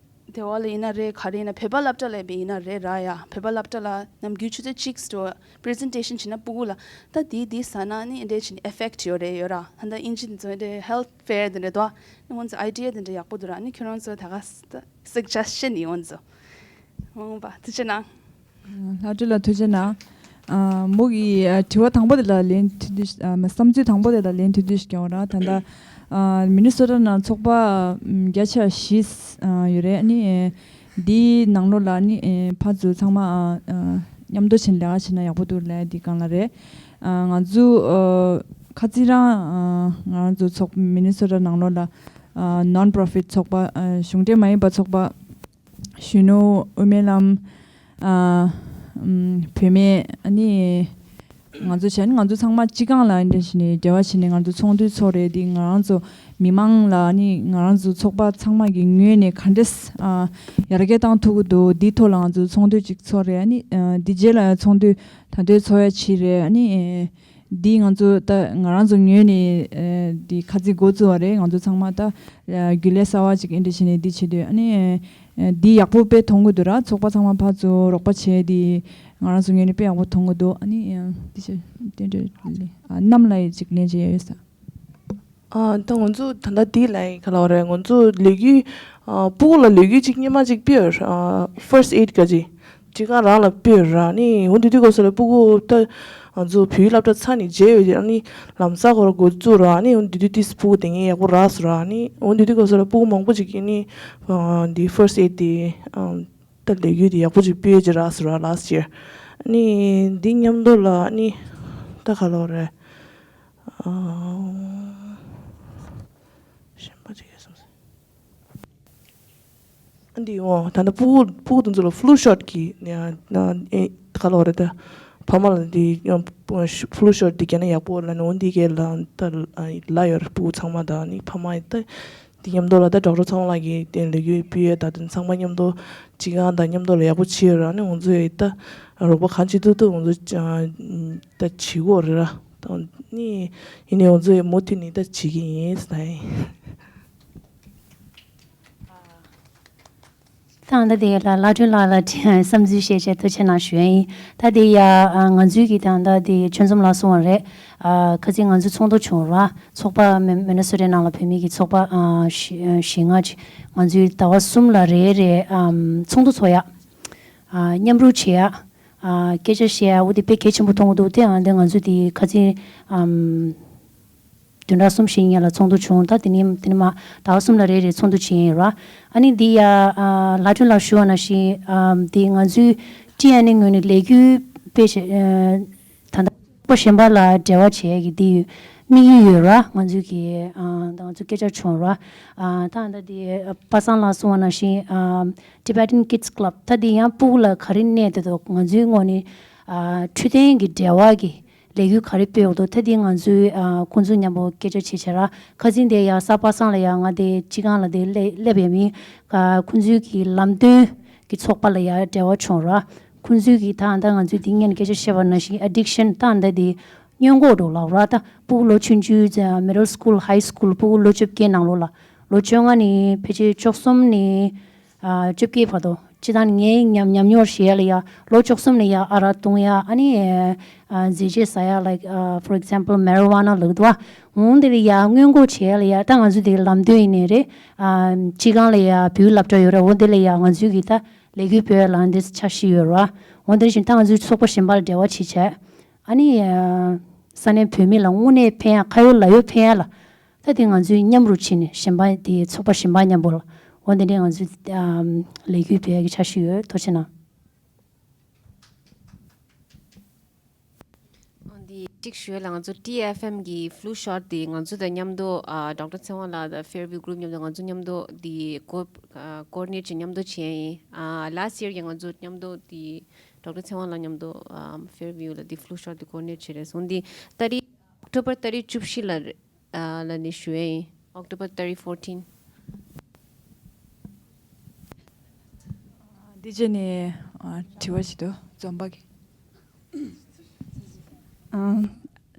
སྡེ་བ་ལ་ཡིན་ན་རེད། ག་རེ་ཡིན་ན་བོད་པ་སློབ་གྲྭ་ལ་ཡིན་ན་རེད་ར་ཡ། བོད་པ་སློབ་གྲྭ་ལ་ནམ་རྒྱུན་ཆུ་ཚོད་གཅིག་ཏུ་པི་རི་ཟེན་ཊེ་ཤན་བྱེད་ན་ཕྲུ་གུ་ལ་ད་དེ་དེ་ཟ་ན་ནི་འདྲ་བྱས་ནས་ཨེ་ཕེག་ཊི་ཡོད་རེད་ཡོད་ར། ད་ད་དབྱིན་ཇི་དེ་ཚོ་འདྲ་ཧེལ་ཐི་ཕེར་དེ་འདྲ་འདུག་ནི་ང་ཚོ་ཨའི་ཌི་ཡ་དེ་འདྲ་ཡག་པོ་འདུག་ར། ནི་ཁྱོད་རང་ཚོ་ད་ག་སུ་ཇེ་སི་ཅན་ཡིན་ང་ཚོ་མང་པ་ཐུགས་རྗེ་གནང་། ལྷ་སྒྲོན་ལགས་ཐུགས་རྗེ་གནང་། ཨ་མོ་གི་ཨ་དྲི་བ་དང་པོ་དེ་ལ་ལན་ཐུབ་དུས་ཨ་མ་བསམ་ཚུལ་དང་པོ་དེ་ལ་ལན་ཐུབ་དུས་ཤིག་ཡོང་ར། ད་ལྟ་ཨ་མི་ནི་སོ་ཊ་ནང་ཚོགས་པ་ཨམ་བརྒྱ་ཆ་བཞི་ཨ་ཡོད་རེད། ཨ་ནི་འདིའི་ནང་ལོགས་ལ་ནི་ཨེ་ཕར་ཚུར་ཚང་མ་ཨ་ཨ་མཉམ་དུ་བྱས་ནས་ལས་ཀ་བྱས་ན་ཡག་པོ་འདུག་ལབ་ཡ་འདི་སྒང་ལ་རེད། ཨ་ང་ཚོ་ཨ་ཁ་སང་རང་ཨ་ང་རང་ཚོ་ཚོགས་མི་ནི་སོ་ཊ་ནང་ལོགས་ལ་ཨ་ནོན་པོ་རོ་ཕིཊ་ཚོགས་པ་ཨ་གཞུང་འབྲེལ་མ་ཡིན་པ་ཚོགས་པ་ གཞོན་ནུ་དབུ་མའི་ལམ། ཨ། ཨམ། བུད་མེད། ཨ་ནི། ང་ཚོ་བྱས་ན་ང་ཚོ་ཚང་མ་སྤྱི་ཁང་ལ་འདི་འདྲ་བྱས་ནས་འབྲེལ་བ་བྱས་ནས་ང་ཚོ་ཚོགས་འདུ་ཚོགས་རེད། འདི་ང་རང་ཚོ་མི་མང་ལ། ཨ་ནི་ང་རང་ཚོ་ཚོགས་པ་ཚང་མ་གི་ངོས་ནས་ག་འདྲས། ཨ། ཡར་རྒྱས་བཏང་ཐུབ་ཀྱི་འདུག་འདི་ཐོག་ལ་ང་ཚོ་ཚོགས་འདུ་ཅིག་ཚོགས་རེད། ཨ་ནི། ཨ། འདི་རྗེས་ལ་ཚོགས་འདུ་ད་དུང་ཚོགས་ཡ་ཅིག་རེད། ཨ་ནི། ཨ། འདི་ང་ཚོ་ད་ང་རང་ཚོ་ངོས་ནས། ཨ། འདི་ཁ་ཚིག་འགོ་བཙུགས་པ་རེད། ང་ཚོ་ཚང་མ་ད། ཨ། རྒྱུན་ལས་གསར་བ་ཅིག་ཨེ་འདྲ་བྱས་ནས་འདི་བྱེད་དུས། ཨ་ནི། ཨ། འདི་ཡག་པོ་དཔེ་མཐོང་གི་འདུག་ར། ཚོགས་པ་ཚང་མ་ཕར་ཚུར་རོགས་པ་བྱས་འདི་ང་རང་ཚོ་ངོས་ནས་དཔེ་ཡག་པོ་མཐོང་གི་འདུག་ཨ་ནི། ཨ། འདི་བྱས་དེ་འདྲ་ལས། ཨ། གནམ་ལ་ཡི་ཅིག་ལན་བྱས་ཡོད་ས། ཨ། ད་ང་ཚོ་ད་ལྟ་འདི་ལ་ཡི་ག་ལ་བ་རེད། ང་ཚོ་ལས་འགུལ། ཨ། སྤུ་གུ་ལ་ལས་འགུལ་ཅིག་སྔོན་མ་ཅིག་སྤེལ་ཡོད། ཨ། ཕར་སི་ཊི་ཨེ་ཌི་ག་ཅིག་སྤྱི་ཁང་རང་ལ་སྤེལ་ཡོད་ར། ནི་འོ་འདི་དུས་སྐབས་སུ་ལ་སྤུ་གུ་ད་ང་ཚོ་བོད་ཡིག་སློབ་གྲྭ་ཚར་ནས་མཇལ་ཡོད་ཀྱི། ཨ་ནི་ལམ་སང་ཁོ་ར་འགོ་བཙུགས་ར། ནི་འོ་འདི་དུས་དེ་སྤུ་གུ་དེ་ངས་ཡག་པོ་རག་སོང་ར། ནི་འོ་འདི་དུས་སྐབས་སུ་ལ་སྤུ་གུ་མང་པོ་ཅིག་གིས་ནི། ཨ། འདི་ཕར་སི་ཊི་ཨེ་ཌི་དེ། ཨ། ད་ལས་འགུལ་དེ་ཡག་པོ་ཅིག་སྤེལ་ཡོད་ཀྱི་རག་སོང་ར། ལ་སི་ཊི་ཡར། ནི་འདི་མཉམ་དུ་ལ་ནི་ད་ག་ལ་བ་རེད། ཨ། གཞན་པ་ཅིག་ཡོད་བསམ་སོང་། འདི་འོ་ད་ལྟ་སྤུ་གུ་སྤུ་གུ་དེ་ཚོ་ལ་ཕུ་ལུ་ཤོ་ཊི་གི་ནི། ཨ། ཨེ། ག་ལ་བ་རེད། ད་ཕ་མ་ལ་འདི་ཕུ་ལུ་ཤོ་ཊི་འདི་རྒྱག་ན་ཡག་པོ་ལབ་ནི། འོ་འདི་གས་ལ་ད་ལ་ཡོད་རེད། སྤུ་གུ་ཚང་མ་དང་ནི་ཕ་མ་ཡི་ད་འདི་མཉམ་དུ་ལ་ད་ཌོག་ཊར་ཚེ་དབང་ལགས་ཀྱིས་དེ་ལས་འགུལ་སྤེལ་ཡོད། ད་དེ་ཚང་མ་མཉམ་དུ་སྤྱི་ཁང་དང་མཉམ་དུ་ལ་ཡག་པོ་བྱས་ཡོད་ར། ནི་ང་ཚོ་ཡི་ད་རོགས་པ་གང་བྱེད་ཐུབ་ཐུབ་ང་ཚོ་ད་བྱེད་དགོས་རེད་ར། ད་ནི་ཡིན་ནའི་ང་ཚོ་ཡི་མུ་མཐུད་ནས་ད་བྱེད་ཀྱི་ཡིན་ཟེར་ད་ཡིན། ད་ལྟ་དེ་ལ་ལྷ་སྒྲོན་ལགས་ལ་བསམ་ཚུལ་བཤད་ཆེད་ཐུགས་རྗེ་གནང་ཞུ་ཡ་ཡིན། ད་དེ་ཡ། ཨ། ང་ཚོའི་གི་ད་ལྟ་དེ་ཆོས་འཛོམས་ལགས་གསུང་བ་རེད། ཨ། ཁ་སང་ང་ཚོའི་ཚོགས་འདུ་བྱུང་ར། ཚོགས་པ་མི་མི་ནི་སོ་ཊའི་ནང་ལ་བོད་མི་གི་ཚོགས་པ། ཨ། བཞི་བཞི་ལྔ་ཅིག་ང་ཚོའི་ཟླ་བ་གསུམ་ལ་རེ་རེ། ཨམ། ཚོགས་འདུ་ཚོགས་ཡ། ཨ། མཉམ་རུབ་བྱེད་ཡ། ཨ། སྐད་ཆ་བཤད་ཡ། འོ་དེ་དཔེ་གལ་ཆེན་པོ་མཐོང་གི་འདུག་དེ་ཡང་དེ་ང་ཚོ་དེ་ཁ་སང་། ཨམ། བདུན་ཕྲག་གསུམ་བཞི་སྔོན་ལ་ཚོགས་འདུ་བྱུང་། ད་དེ་ནས་དེ་ནས་མ་ཟླ་བ་གསུམ་ལ་རེ་རེ་ཚོགས་འདུ་བྱས་ཡིན་ར། ཨ་ནི་འདི་ཡ། ཨ། ལྷ་སྒྲོན་ལགས་ཞུ་བ་ནང་བཞིན། ཨ། འདི་ང་ཚོའི་ཊི་ཨེན་ཨེ་ངོས་ནས་ལས་འགུལ་སྤེལ་བྱས། ཨ། ད་ལྟ་པ་གཞན་པ་ལ་འབྲེལ་བ་བྱེད་ཀྱི་འདི་དམིགས་ཡུལ་ཡོད་ར། ང་ཚོའི་གི། ཨ། ད་ང་ཚོ་སྐད་ཆ་བྱུང་ར། ཨ། ད་ད་འདི་པ་སངས་ལགས་གསུང་བ་ནང་བཞིན། ཨ། Tibetan Kids Club ད་འདི་ཡང་སྤུ་གུ་ལ་ག་རེ་གནས་བསྡད་འདུག་ང་ཚོའི་ངོས་ནས། ཨ། འཕྲོད་བསྟེན་གྱི་འབྲེལ་བ་གི་ལས་འགུལ་ག་རེ་སྤེལ་འོག་ཏུ་ད་དེ་ང་ཚོའི། ཨ། ཁོང་ཚོ་མཉམ་པོ་སྐད་ཆ་བྱེད་བྱེད་ར། ཁ་སང་དེ་ཡ་གཟའ་པ་སངས་ལ་ཡ་ང་དེ་སྤྱི་ཁང་ལ་དེ་སླེ་སླེབས་ཡ་མིན། ཨ། ཁོང་ཚོའི་གི་ལམ་སྟོན་གི་ཚོགས་པ་ལ་ཡ་འབྲེལ་བ་བྱུང་ར། ཁོང་ཚོའི་གི་ད་ད་ང་ཚོའི་དེ་སྔོན་སྐད་ཆ་བཤད་པ་ནང་བཞིན་ཨེ་ཌིག་ཤན་ད་ད་དེ་སྔོན་འགོག་འགྲོ་ལབ་ར། ད་སྤུ་གུ་ལོ་ཆུང་ཆུང་ཙ་མི་ཌལ་སི་ཀུལ་ཧའི་སི་ཀུལ་སྤུ་གུ་ལོ་བཅོ་བརྒྱད་ནང་ལོགས་ལ། ལོ་བཅོ་ལྔ་ནས་ཕལ་ཆེར་བཅུ་གསུམ་ནས། ཨ། བཅོ་བརྒྱད་བར་དུ་སྤྱིར་བཏང་ངའི་ཉམས་ཉམས་མྱོང་བཤད་ཡ་ལ་ཡ་ལོ་བཅུ་གསུམ་ནས་ཡ་ཨ་རག་འཐུང་ཡ། ཨ་ནི། ཨ། རྫས་ཆས་ཟ་ཡ། like, ཨ། for example, marijuana ལབ་འདུག་བ། འོང་དེ་ལ་ཡ་སྔོན་འགོག་བྱེད་ཡ་ལ་ཡ་ད་ང་ཚོ་དེ་ལམ་སྟོན་ཡིན་ནའི་རེད། ཨ། སྤྱི་ཁང་ལ་ཡ་བོད་སློབ་གྲྭ་ཡོད་ར། འོང་དེ་ལ་ཡ་ང་ཚོའི་གི་ད་ལས་འགུལ་སྤེལ་ཡ་ལ་འདི་འཆར་གཞི་ཡོད་ར། འོང་དེ་བཞིན་ད་ང་ཚོའི་ཚོགས་པ་གཞན་པ་ལ་འབྲེལ་བ་བྱེད་བྱས། ཨ་ནི། ཨ། ས་གནས་བོད་མི་ལ་དངོས་གནས་ཕན་ཡ། ཁ་ཡོད་ལག་ཡོད་ཕན་ཡ་ལ། ད་དེ་ང་ཚོས་མཉམ་རུབ་བྱས་ནས་གཞན་པ་དེ་ཚོགས་པ་གཞན་པ་མཉམ་པོ་ལ་འོ་དེ་འདྲའི་ང་ཚོས་ཨམ་ལས་འགུལ་སྤེལ་ཡག་གི་འཆར་གཞི་ཡོད། ཐུགས་རྗེ་གནང་། འོ་འདི་གཅིག་ཞུ་ཡ་ལ། ང་ཚོ་ཊི་ཨེཕ་ཨེམ་གི་ཕུ་ལུ་ཤོ་ཊི་དེ་ང་ཚོ་དང་མཉམ་དུ། ཨ། ཌོག་ཊར་ཚེ་དབང་ལགས་དང་ཕེར་ཝིའུ་གུ་རུབ་མཉམ་དུ་ང་ཚོ་མཉམ་དུ་དེ་ཀོ་ཨ་ཀོ་ཨོ་ཌི་ནེཊ་བྱས། མཉམ་དུ་བྱས་ཡིན། ཨ། ལ་སི་ཊི་ཡར་གྱི་ང་ཚོ་མཉམ་དུ་དེ་ཌོག་ཊར་ཚེ་དབང་ལགས་མཉམ་དུ། ཨ། ཕེར་ཝིའུ་ལ་དེ་ཕུ་ལུ་ཤོ་ཊི་དེ་ཀོ་ཨོ་ཌི་ནེཊ་བྱས་རེད། འོ་འདི་ཏ་རིག་ཨོག་ཊོ་བར་ཏ་རིག་བཅུ་བཞི་ལ་རེད། ཨ། ལ་ནི་ཞུ་ཡས་ཡིན། October thirty, fourteen. འདི་བྱས་ནས། ཨ། དྲི་བ་ཞིག་འདུག་འཛོམས་པ་གི། ཨ།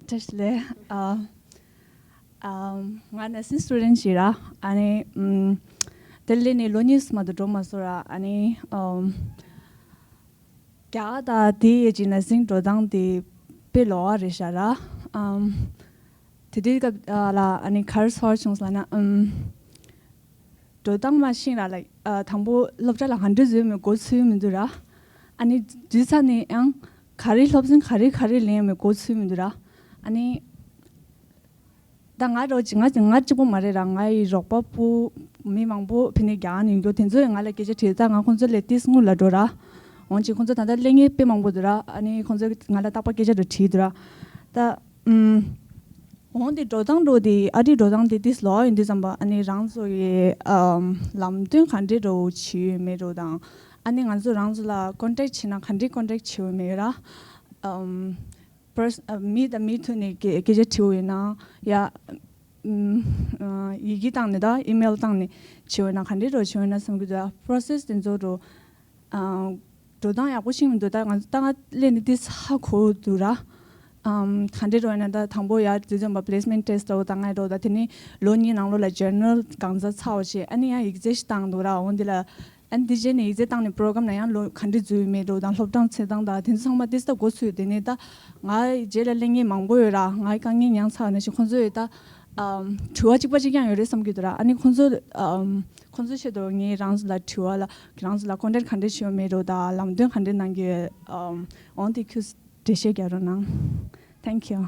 བཀྲ་ཤིས་བདེ་ལེགས། ཨ། ཨ། ང་ནར་སིང་སི་ཊུ་ཌེན་ཊི་ཞིག་ར། ཨ་ནི། ཨམ། དེ་སླེབས་ནས་ལོ་གཉིས་མ་གཏོགས་འགྲོ་མ་སོང་ར། ཨ་ནི། ཨམ། རྒྱ་གར་དང་དེ་ཡི་ཅིག་ནར་སིང་འགྲོ་སྟངས་དེ་དཔེ་ལོགས་ཀ་རེད་ཤག་ར། ཨམ། དེ་དུས་སྐབས་ལ་ཨ་ནི་ག་རེ་ཚོར་བྱུང་ཟེར་ན། ཨམ། འགྲོ་སྟངས་མ་ཤེས་ར། ལའིཀ། ཨ། དང་པོ་སློབ་གྲྭ་ལ་ག་འདྲ་འཛུལ་མིན་མགོ་ཚོས་མི་འདུག་ར། ཨ་ནི་འཛུལ་ཚར་ནས་ཡང་ག་རེ་སློབ་ཚན་ག་རེ་ག་རེ་ལེན་མིན་མགོ་ཚོས་མི་འདུག་ར། ཨ་ནི། ད་ང་རོ་ཅིག་ང་ང་གཅིག་པོ་མ་རེད་ར། ང་ཡི་རོགས་པ་པོ་མི་མང་པོ་ཕ་ནས་རྒྱ་གར་ནས་ཡོང་རྒྱུ་དེ་ཚོས་ང་ལ་སྐད་ཆ་དྲིས། ད་ང་ཁོང་ཚོ་ལས་ཏིས་སྔོན་ལ་འགྲོ་ར། འོན་ཀྱང་ཁོང་ཚོ་ད་ལྟ་སླེབས་མཁན་དཔེ་མང་པོ་འདུག་ར། ཨ་ནི་ཁོང་ཚོས་ང་ལ་རྟག་པར་སྐད་ཆ་དེ་དྲིས་འདུག་ར། ད། ཨུམ། འོང་དེ་འགྲོ་སྟངས་འགྲོ་དེ་ཨ་རི་འགྲོ་སྟངས་དེ་ཏིས་ལོ་ཡིན་དུས་ཙམ་པ་ཨ་ནི་རང་ཚོ་ཡི་ཨམ་ལམ་སྟོན་ག་འདྲས་འགྲོ་བྱེད་ཡོད་མེད་འགྲོ་དང་། ཨ་ནི་ང་ཚོ་རང་ཚོ་ལ་ཀོན་ཊེག་བྱེད་ན་ག་འདྲས་ཀོན་ཊེག་བྱེད་ཡོད་མེད་ར། ཨམ་པར་མི་དང་མི་ཐུག་ནས་སྐད་སྐད་ཆ་དྲི་བ་ཡིན་ན་ཡ། ཨམ་ཡི་གེ་བཏང་ནས་ད་ཨི་མེལ་བཏང་ནས་བྱེད་འོས་ན་ག་འདྲས་འགྲོ་བྱེད་འོས་ན་བསམ་གྱི་འདུག་པོ་རོ་སེ་སི་དེ་ཚོ་འགྲོ། ཨ་འགྲོ་སྟངས་ཡག་པོ་ཤེས་མི་འདུག་ད་ང་ཚོ་ད་ང་སླེབས་ནས་ཏིས་ཧ་གོ་འདུག་ར། ཨམ་ག་འདྲས་འགྲོ་ཡིན་ན་ད་དང་པོ་ཡར་དུས་ཙམ་པ་པི་ལེ་སི་མེན་ཊི་ཊེ་སི་ཊི་འགྲོ་དང་ང་འགྲོ་ད་དེ་ནི་ལོ་གཉིས་ནང་ལོགས་ལ་ཇེ་ནེ་རལ་གང་ཟག་ཚར་བ་བྱས་ཨ་ནི་ཡང་ཡིག་ཚད་ཞིག་བཏང་འདུག་ར། འོང་འདི་ལ་ཨ་ནི་འདི་རྗེས་ནས་ཡིག་ཚད་བཏང་ནས་པོ་རོ་གྷ་རམ་ལ་ཡང་ལོ་ག་འདྲས་འཛུལ་ཡོད་མེད་འགྲོ་དང་སློབ་གྲྭ་འཚོལ་སྟངས་དང་དེ་ཚོ་ཚང་མ་ཏིས་ད་མགོ་ཚོས་དེ་ནས་ད་ང་རྗེས་ལ་སླེབས་མཁན་མང་པོ་ཡོད་ར། ང་དཀའ་ངལ་མྱངས་ཚར་བ་ནང་བཞིན་ཁོང་ཚོ་ཡོད་ད། ཨམ་དྲི་བ་གཅིག་པ་གཅིག་རྐྱང་ཡོད་རེད་བསམ་གྱི་འདུག་ར། ཨ་ནི་ཁོང་ཚོ་ཨམ་ཁོང་ཚོ་ཆེད་དུ་ངས་རང་ཚོ་ལ་དྲི་བ་ལ་རང་ཚོ་ལ་ཀོན་ཊེག་ག་འདྲས་བྱས་ཡོད་མེད་འགྲོ་དང་ལམ་སྟོན་ག་འདྲས་གནང་གི་ཡོད། ཨམ་འོང་དེ་ཁྱོད་འགྲེལ་བཤད་རྒྱག་རོགས་གནང་། Thank you.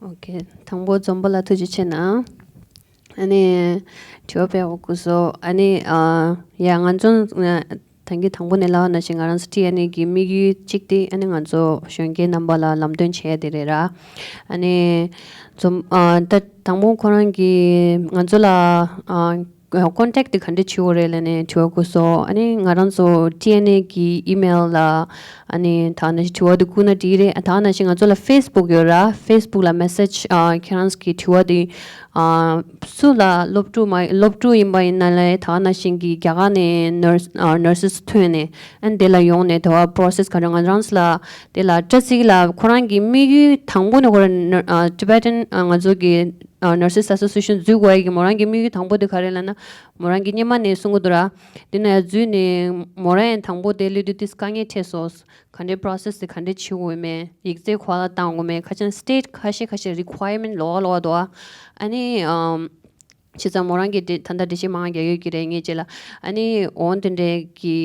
Okay. དང་པོ་འཛོམས་པ་ལ་ཐུགས་རྗེ་ཆེ་གནང་། ཨ་ནི་དྲི་བ་དཔེ་འོ་སྐུ་སོ་ཨ་ནི་ཨ་ཡ་ང་ཚོ་ད་གིན་དང་པོ་ནས་ལབ་པ་ནང་བཞིན་ང་རང་ཚོ་ཊི་ཨེན་ཨེ་གི་དམིགས་ཡུལ་གཅིག་དེ་ཨ་ནི་ང་ཚོ་གཞོན་སྐྱེས་རྣམ་པ་ལ་ལམ་སྟོན་བྱས་དེ་རེད་ར། ཨ་ནི་འཛོམས་ཨ་ད་དང་པོ་ཁོ་རང་གིས་ང་ཚོ་ལ་ཨ་ཀོན་ཊེག་དེ་ག་འདྲས་བྱེད་དགོས་རེད་ལབ་ནས་དྲི་བ་བསྐུར་སོང་། ཨ་ནི་ང་རང་ཚོ་ཊི་ཨེན་ཨེ་གི་ཨི་མེལ་ལ་ཨ་ནི་ད་ནི་དྲི་བ་དེ་བསྐུར་ན་འགྲིག་རེད། ད་ནང་བཞིན་ང་ཚོ་ལ་ཕེ་སི་བུག་ཡོད་ར། ཕེ་སི་བུག་ལ་མེ་སེ་ཇི་ཨ་ཁྱེད་རང་གི་དྲི་བ་དེ་ཨ་སུ་ལ་སློབ་ཕྲུག་མ་སློབ་ཕྲུག་ཡིན་པ་ཡིན་ན་ལས་ད་ནང་བཞིན་གྱི་རྒྱ་གར་ནས་ནར་ཨ་ནར་སི་ཐོན་ནས་ཨ་ནི་དེ་ལ་ཡོང་ནས་དེ་བ་པོ་རོ་སེ་སི་ག་རེ་ང་རང་ཚོ་ལ་དེ་ལ་སྐྲ་རྩིས་ལ་ཁོ་རང་གི་དམིགས་ཡུལ་དང་པོ་ནས་ཁོ་རང་ནར་ཨ་ཊི་བེ་ཊན་ཨ་ང་ཚོ་གི་ཨ་Nurses Association འཛུལ་དགོས་ཡ་གི་མོ་རང་གི་དམིགས་ཡུལ་དང་པོ་དེ་ག་རེ་ལབ་ན་མོ་རང་གི་སྔོན་མ་ནས་གསུང་གི་འདུག་ར། དེ་ནས་འཛུལ་ནས་མོ་རང་ཡང་དང་པོ་དེ་སླེབས་དུས་དེ་དཀའ་ངལ་འཕྲད་སོང་། ག་འདྲའི་པོ་རོ་སེ་སི་དེ་ག་འདྲའི་བྱེད་དགོས་མེད་ཡིག་ཚད་ག་པར་བཏང་དགོས་མེད་ཁ་ཆེན་སི་ཊེ་ཊི་ཁ་ཤས་ཁ་ཤས་རི་ཁོ་ཡར་མེན་ཊི་ལོགས་ཀ་ལོགས་ཀ་འདུག་ཨ། ཨ་ནི་ཨམ་བྱས་ཙང་མོ་རང་གིས་འདི་ད་ལྟ་འགྲེལ་བཤད་མང་རྒྱག་ཡོད་ཀྱི་རེད་ངས་རྗེས་ལ། ཨ་ནི་འོང་དེ་འདྲའི་གི་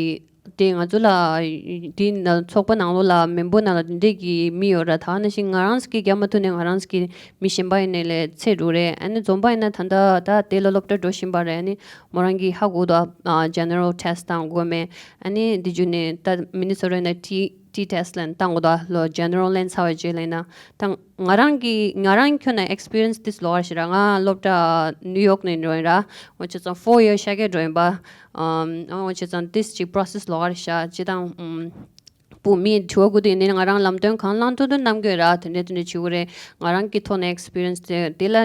དེ་ང་ཚོ་ལ་འདི་ན་ཚོགས་པ་ནང་ལོགས་ལ་མེམ་བར་ནང་ལ་འདི་འདྲའི་གི་མི་ཡོད་ར། ད་ནང་བཞིན་ང་རང་གིས་རྒྱག་མ་ཐུབ་ནས་ང་རང་གི་མི་གཞན་པ་ཡིན་ནའི་ལས་ཚད་འགྲོ་རེད། ཨ་ནི་འཛོམས་པ་ཡིན་ན་ད་ལྟ་ད་དེ་ལ་སློབ་གྲྭ་འགྲོ་བཞིན་པ་རེད། ཨ་ནི་མོ་རང་གིས་ཧ་གོ་འདུག་ཨ་ཇེ་ནེ་རལ་ཊེ་སི་ཊི་བཏང་དགོས་མེད། ཨ་ནི་འདི་བརྒྱུད་ནས་ད་མི་ནི་སོ་ཊ་ན་ཊི་ཊི་ཊེ་སི་ཊི་ལན་བཏང་དགོས་འདུག་ལོ་ཇེ་ནེ་རལ་ལན་ཚར་བའི་རྗེས་ལ་ཡིན་ན་ད་ང་རང་གི་ང་རང་ཁྱོན་ནས་ཨེག་སི་པི་རི་ཡན་སི་ཏིས་ལོགས་ཀ་རེད་ཤག་ར། ང་སློབ་གྲྭ་ནིའུ་ཡོག་ནས་འགྲོ་ཡིན་ར། འོ་བྱས་ཙང་ཕོར་ཡར་ཤར་རྒྱག་འགྲོ་ཡིན་པ། ཨམ་འོ་བྱས་ཙང་ཏིས་ཅིག་པོ་རོ་སེ་སི་ལོགས་ཀ་རེད་ཤག་སྤྱིར་བཏང་ཨམ། བུ་མིས་དྲི་བ་བསྐུར་དུས་ནི་ང་རང་ལམ་སྟོན་གང་བླང་ཐུབ་ཐུབ་གནང་གི་ཡོད་ར། དེ་འདྲ་དེ་འདྲ་བྱེད་དགོས་རེད། ང་རང་གི་ཐོག་ནས་ཨེག་སི་པི་རི་ཡན་སི་དེ་དེ་ལ་